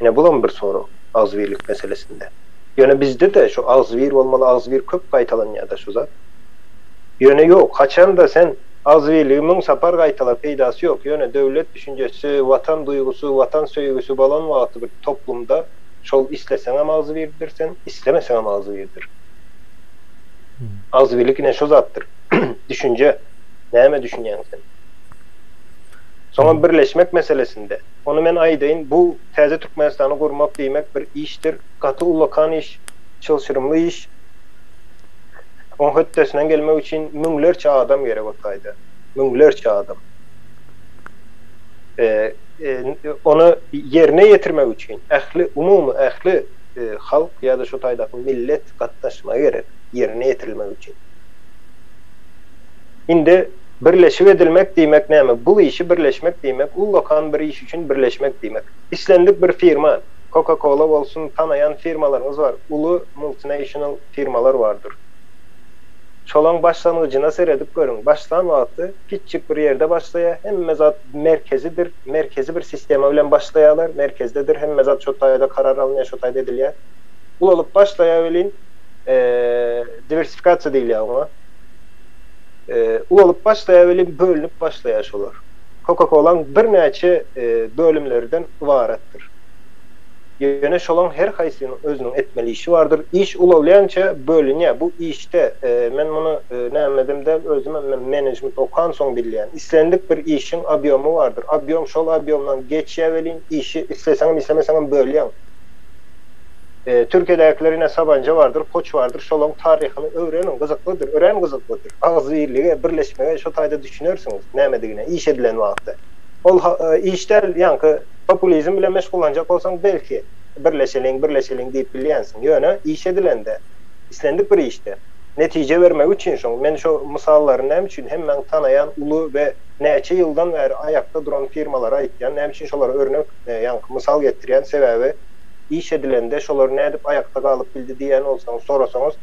Ine bulam bir sorag agzybirlik meselesinde. Ýöne bizde-de şo agzybir bolmaly, agzybir köp gaýtalanýar-da şu zat. Ýöne ýok, haçanda sen agzybirligi müň sapar gaýtala peýdasy ýok, ýöne döwlet düşünjesi, watan duýgusy, watan söýgüsi bolan wagty bir toplumda şol isleseňem agzybirdir sen, islemeseňem agzybirdir. Agzybirlik ine şo zatdyr. Düşünje. Nämä düşünýäň sen? Soňam birleşmek meselesinde. Ony men aýdaýyn, bu täze Türkmenistany gurmak diýmek bir işdir, gaty ullakan iş, çylşyrymly iş. Oň hötdesinden gelmek üçin müňlerçe adam gerek o taýda. Müňlerçe adam. Ony ýerine ýetirmek üçin ähli, umumy ähli halk ýa-da şo taýdaky millet gatnaşmagy gerek ýerine ýetirilmegi üçin. Indi birleşip edilmek diýmek näme? Bu işi birleşmek diýmek, ullakan bir iş üçin birleşmek diýmek. Islendik bir firma, Coca-Cola bolsun, tanaýan firmalaryňyz bar, uly multinational firmalar bardyr. Şolaň başlangyjyna seredip görüň. Başlan wagty kiçjik bir ýerde başlaýar, hemme zat merkezidir, merkezi bir sistema bilen başlaýarlar, merkezdedir, hemme zat şo taýda karar alynýar, şo taýda edilýär. Ulalyp başlaýar welin, diwersifikasiýa diýilýär oňa. Ulalyp başlaýar welin bölünip başlaýar şolar. Coca-Colaň birnäçe bölümlerden ybaratdyr. Ýöne şolaň her haýsynyň özüniň etmeli işi bardyr. Iş ulalýança bölünýär. Bu işde men muny nämedem däl özümem men menejment okansoň bilýän. Islendik bir işiň obýomy bardyr. Obýom şol obýomdan geçýär welin işi isleseňem islemeseňem bölýäň. Türkiýedäkiler ine Sabanca bardyr, Koç bardyr, şolaň taryhyny öwreniň, gyzyklydyr, örän gyzyklydyr. Agzybirlige, birleşmege şo taýda düşünersiňiz nämedigine, iş edilen wagtda. Ol iş däl, ýaňky populizm bilen meşgullanjak bolsaň belki birleşeliň, birleşeliň diýip bilýänsiň. Ýöne iş edilende, islendik bir işde netije bermek üçin şoň, men şo mysallary näme üçin hemmäň tanaýan uly we näçe ýyldan bäri aýakda duran firmalary aýtýan, näme üçin şolara örnek, ýaňky mysal getirýän, sebäbi iş edilende şolar nädip aýakda galyp bildi diýýän bolsaňyz, sorasaňyz,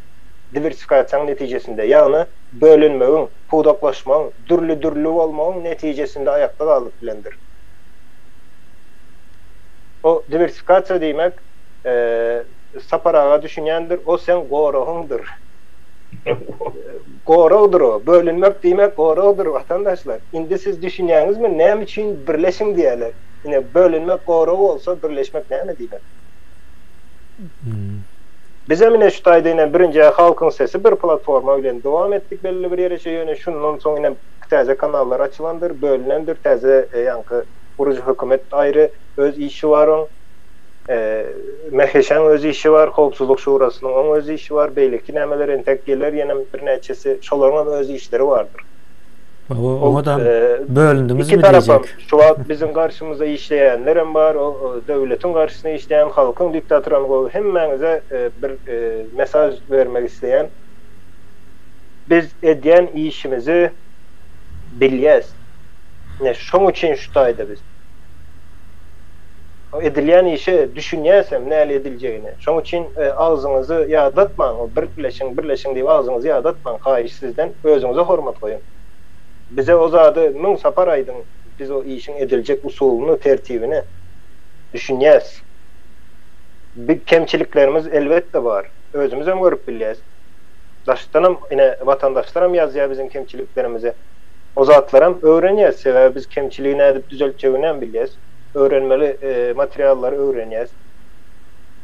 diwersifikasiýanyň netijesinde, ýagny bölünmegiň, pudaklaşmagyň, dürli-dürli bolmagyň netijesinde aýakda galyp bilendir. O diwersifikasiýa diýmek, Sapar aga düşünýändir, o seň goragyňdyr. Goragdyr o. Bölünmek diýmek goragdyr, watandaşlar. Indi siz düşünýäňizmi, näme üçin birleşiň diýýärler. Ine, bölünmek gorag bolsa, birleşmek näme diýmek? Bizem ine şu taýda ine birinji Halkyň sesi bir platforma bilen dowam etdik belli bir ýereçe, ýöne şundan soň ine täze kanallar açylandyr, bölünendir, täze ýaňky gurujy hökümet aýry öz işi bar oň, MHŞ-iň öz işi bar, Howpsuzlyk şurasynyň oň öz işi bar, beýleki nämeler entek geler ýenem birnäçesi, şolaryňam öz işleri bardyr. Hawa, oňa-da bölündiňizmi diýjek. Şu wagt biziň garşymyzda işleýänlerem bar, o döwletiň garşysyna işleýän, halkyň diktatorany gowy hemmäňize bir mesaj bermek isleýän. Biz edýän işimizi bilýäs. Ine şoň üçin şu taýda biz. Edilýän işe düşünýäsem näli ediljegine. Şoň üçin agzyňyzy ýadatmaň, o birleşiň, birleşiň diýip agzyňyzy ýadatmaň, haýyş sizden, özüňize hormat goýuň. Bize o zady müň sapar aýdyň, biz o işiň ediljek usulyny, tertibini düşünýäs. Bi kemçiliklerimiz elbetde bar. Özümizem görüp bilýäs. Daşdanam ine watandaşlaram ýazýar biziň kemçiliklerimizi. O zatlaram öwrenýäs, sebäbi biz kemçiligi nädip düzeltjeginem bilýäs. Öwrenmeli materiallary öwrenýäs.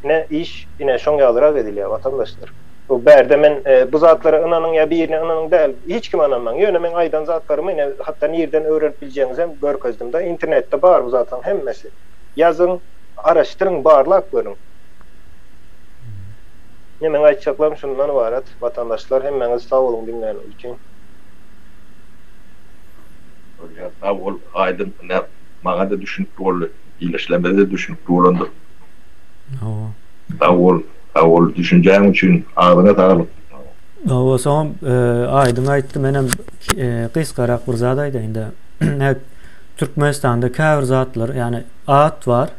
Ine iş ine şoň ýalyrak edilýär watandaşlar. Bu bärde men bu zatlara ynanyň ýa birine ynanyň däl, hiç kime ynanmaň. Ýöne meň aýdan zatlarymy ine hatda nirden öwrenip biljegiňizem görkezdim-de. Internetde bar bu zatlaryň hemmesi. Ýazyň, araşdyryň, barlap görüň. Ine meň aýtjaklarym şundan ybarat. Watandaşlar hemmäňiz sag boluň diňläniňiz üçin. Bolýar sag bol Aýdyn ine maňada düşünikli boldy ildeşlerimize-de düşünikli bolandyr. Hawa. Sag bol, sag bol düşünjäň üçin agzyňa saglyk. Hawa soňam Aýdyň aýtdy menem gysgarak bir zat aýdaýynda. Türkmenistanda käbir zatlar, ýagny at bar,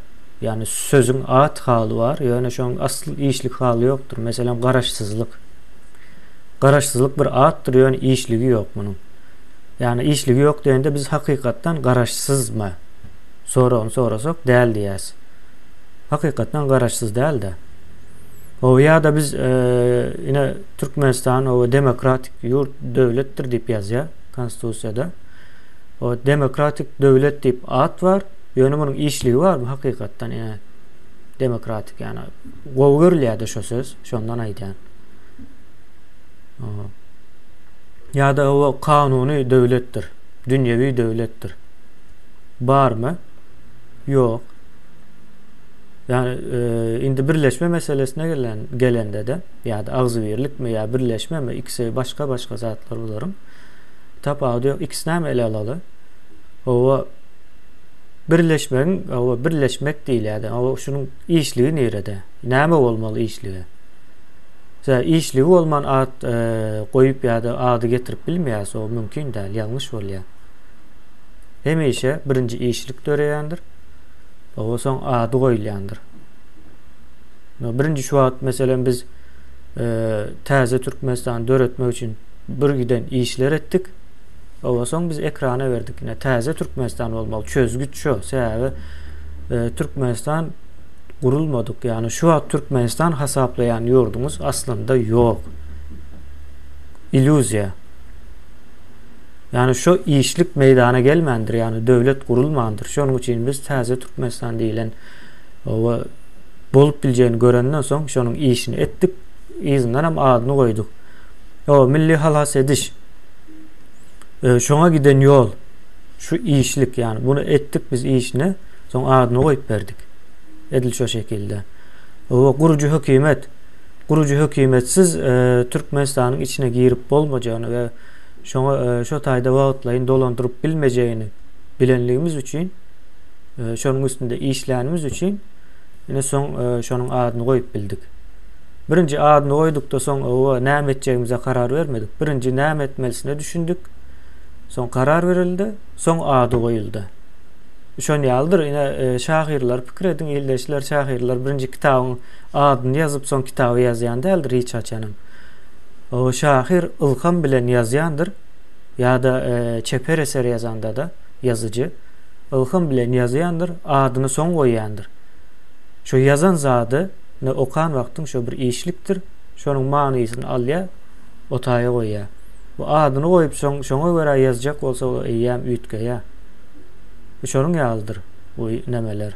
ýagny sözüň at haly bar, ýöne şonuň asl işlik haly ýokdur. Meselem, garaşsyzlyk. Garaşsyzlyk bir atdyr, ýöne işligi ýok munuň. Ýagny işligi ýok diýende biz hakykatdan garaşsyzmy? Soragyny sorasak, däl diýýäs. Hakykatdan garaşsyz däl-de. O ýa-da biz ine Türkmenistan o demokratik ýurt döwletdir diýip ýazýar konstitusiýada. O demokratik döwlet diýip at bar, ýöne munuň işligi barmy hakykatdan ine demokratik ýagny gowy görülýär-de şo söz, şondan aýdýan. Ýa-da o kanuny döwletdir, dünýewi döwletdir. Barmy? Ýok. Ýagny e, indi birleşme meselesine gelen gelende-de ýa-da agzybirlikmi ýa birleşmemi ikisi başga-başga zatlar bularyň. Tapawudy ýok. Ikisini hem ele alaly. Owa birleşmegiň, owa birleşmek diýilýär. Owa şunuň işligi nirede? Näme bolmaly işligi? Tä işligi bolman at e, goýup ýa-da ady getirip bilmeýäs, o mümkin däl, ýalňyş bolýar. Hemişe birinji işlik döreýändir. Owa soň ady goýulýandyr. Birinji şu wagt meselem biz e, täze Türkmenistany döretmek üçin bir giden işler etdik. Owa soň biz ekrana berdik. Ine täze Türkmenistan bolmaly. Çözgüt şu. Sebäbi e, Türkmenistan gurulmadyk. Ýagny şu wagt Türkmenistan hasaplaýan ýurduňyz aslynda ýok. Illýuziýa. Ýagny şu işlik meýdana gelmändir, ýagny döwlet gurulmandyr. Şonuň üçin biz täze Türkmenistan diýlen owa bolup biljegini görenden soň şonuň işini etdik. Yzyndan hem adyny goýduk. O milli halas ediş. E, şoňa giden ýol şu işlik ýagny bunu etdik biz işine soň adyny goýup berdik. Edil şo şekilde. O gurujy hökümet gurujy hökümetsiz e, Türkmenistanyň içine girip bolmajagyny we şoňa e, şo taýda wagtlaýyn dolandyryp bilmejegini bilenligimiz üçin e, şonuň üstünde işlänimiz üçin ine soň e, şonuň adyny goýup bildik. Birinji adyny goýdukda soň owa näme etjegimize karar bermedik. Birinji näme etmelisine düşündik. Soň karar berildi, soň ady goýuldy. Şon ýalydyr. Ine e, şahyrlar pikir ediň ildeşler şahyrlar birinji kitabyň adyny ýazyp soň kitaby ýazýan däldir hiç haçanam. O şahyr ylham bilen ýazýandyr ýa-da e, çeper eser ýazanda-da ýazyjy ylham bilen ýazýandyr, adyny soň goýýandyr. Şo ýazan zady ny okan wagtyň şo bir işlikdir, şonuň manysyny alýar, o taýa goýýar. Bu adyny goýup soň şoňa görä ýazjak bolsa o eýýäm üýtgeýär. Bu şonuň ýalydyr bu nemeler.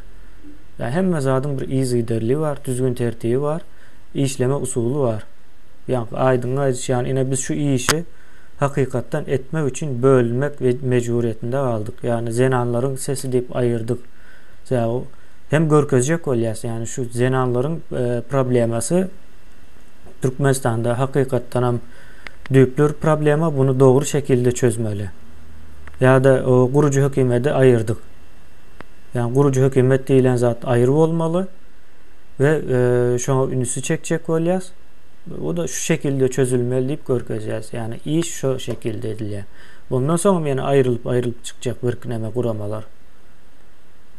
Ýa hemme zadyň bir yzygiderligi bar, düzgün tertibi bar, işleme usuly bar. Ýaňky Aýdyňyň aýdyşy ýaly ine biz şu işi hakykatdan etmek üçin bölünmek mejburyýetinde galdyk. Ýagny zenanlaryň sesi diýip aýyrdyk. Sebäbi hem görkezjek bolýas, ýagny şu zenanlaryň e, problemasy Türkmenistanda hakykatdanam düýpli bir problema, bunu dogry şekilde çözmeli. Ýa-da gurujy hökümeti aýyrdyk. Ýagny gurujy hökümet diýlen zat aýry bolmaly we e, şoňa ünsi çekjek bolýas. Bu da şu şekilde çözülmeli diýip görkezýäs. Ýagny iş şu şekilde edilýär. Bundan soň hem ýene aýrylyp aýrylyp çykjak bir näme guramalar.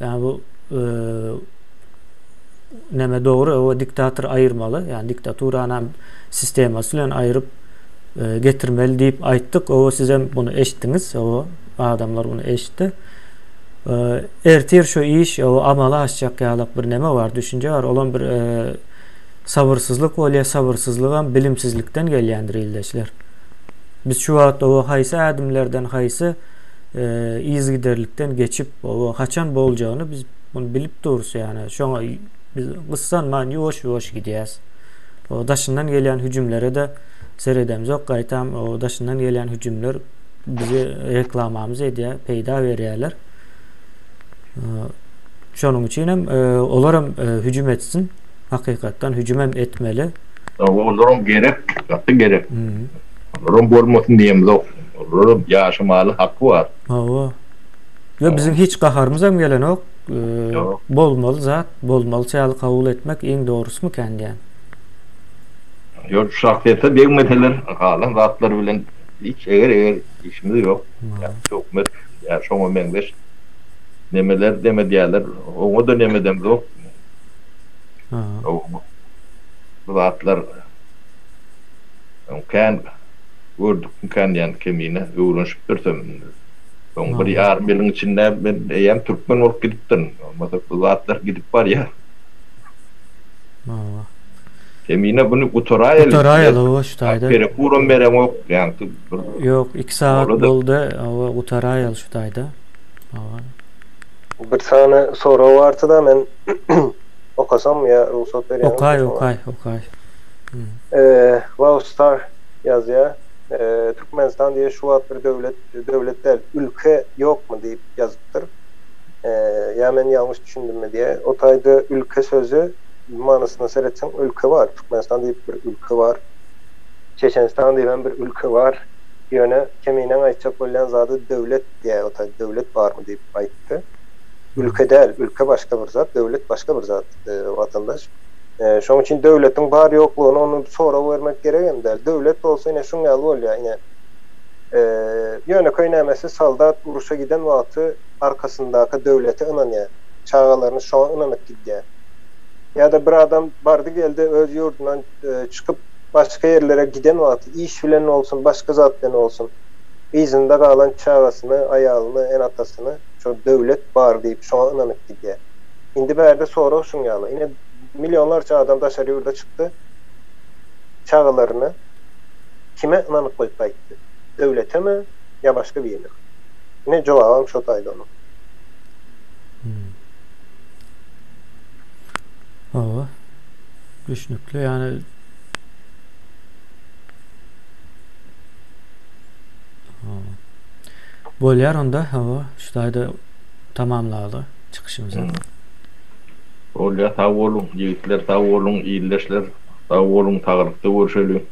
Ýagny bu e, näme dogry o diktator aýyrmaly. Ýagny diktaturany sistemasy bilen aýryp e, getirmeli diýip aýtdyk. O sizem bunu eşitdiňiz. O adamlar bunu eşitdi. E, ertir şu iş o amala aşjak ýalak bir neme bar, düşünje bar. Olam bir e, sabyrsyzlyk bolýar. Sabyrsyzlygam bilimsizlikden gelýändir ildeşler. Biz şu wagt o haýsy ädimlerden, haýsy e, yzygiderlikden geçip, o haçan boljagyny biz bunu bilip durus ýani. Şoňa biz gyssanman ýuwaş-ýuwaş gidýäs. O daşyndan gelýän hüjümlere-de seredemzok, gaýtam o daşyndan gelýän hüjümler bizi reklamamyz edýär, peýda berýärler. Şonuň üçin hem e, olar hem e, hüjüm etsin. Hakykatdan hüjüm hem etmeli. Olaram gerek, gaty gerek. Olaram bolmasyn diýemzok. Olaram ýaşamaly haky bar. Hawa. Ýa biziň hiç gaharymyz hem gelenok. Bolmaly zat, bolmaly ýaly kabul etmek iň dogrusymykan diýän. Ýok, şahsyýete degmeseler, galan zatlar bilen hiç eger-eger işimiz ýok. Ýa hökümet, ýa şoňa meňzeş. Nemeler neme diýýärler, oňa-da nemedemzok. Bu zatlar kän gördükmikän diýýän kemine öwrenişipdirisem indi. Soň bir ýarym ýylyň içinde men eýýäm türkmen bolup gidipdirin. Bolmasa bu zatlar gidip barýar. Kemine buny gutaraýaly. Gutaraýaly hawa şu taýda. Perekuram bereňok ýaňky bir. Ýok, 2 sagat boldy. Hawa gutaraýaly şu taýda. Hawa. Bir sany sorag bardy-da men okasam ýa rugsat berýäňizmi? Okaý, okaý, okaý. Love Star ýazýar. Türkmenistan diýe şu wagt bir döwlet, döwlet däl, ülke ýokmy diýip ýazypdyr. Ýa men ýalňyş düşündimmi diýe. O taýda ülke sözi manysyna seretseň ülke bar. Türkmenistan diýip bir ülke bar. Çeçenistan diýip hem bir ülke bar. Ýöne Keminäň aýtjak bolýan zady döwlet diýä o taýda döwlet barmy diýip aýtdy. Ülke däl, ülke başga bir zat, döwlet başga bir zat watandaş. Şoň üçin döwletiň bar ýoklugyny ony sorag bermek geregem däl. Döwlet bolsa ine şuň ýaly bolýar ine. Ýönekeý nämesi soldat uruşa giden wagty arkasyndaky döwlete ynanýar. Çagalaryny şoňa ynanyp gidýär. Ýa-da bir adam bardy-geldi öz ýurdundan çykyp başga ýerlere giden wagty iş bilen bolsun, başga zat bilen bolsun, yzynda galan çagasyny, aýalyny, ene-atasyny şo döwlet bar diýip şoňa ynanyp gidýär. Indi bärde sorag şuň ýaly, ine millionlarça adam daşary ýurda çykdy, çagalaryny kime ynanyp goýup gaýtdy? Döwletemi ýa başga birine? Ine jogabam şo taýda onuň. Hawa. Düşnükli ýani Bolýar onda hawa şu taýda tamamlaly çykyşymyzy. Bolýar sag boluň ýigitler sag boluň ildeşler sag boluň saglykda görşeliň.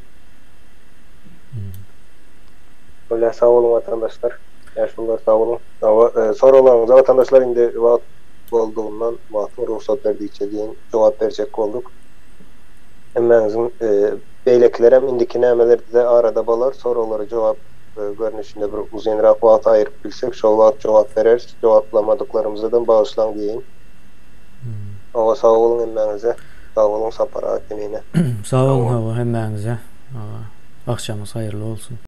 Bolýar sag boluň watandaşlar. Ýaşulular sag boluň. Hawa soraglaryňyza watandaşlar indi wagt boldugyndan wagtyň rugsat berdigiçe diýen jogap berjek bolduk. Hemmäňiziň beýlekilerem indiki nämelerde arada bolar soraglara jogap görnüşinde bir uzynrak wagt aýyryp bilsek şol wagt jogap bereris. Jogaplamadyklarymyzadam bagyşlaň diýeýin. Hawa sag boluň hemmäňize. Sag boluň Sapar aga Kemine. Sag boluň hawa hemmäňize. Agşamyňyz haýyrly bolsun.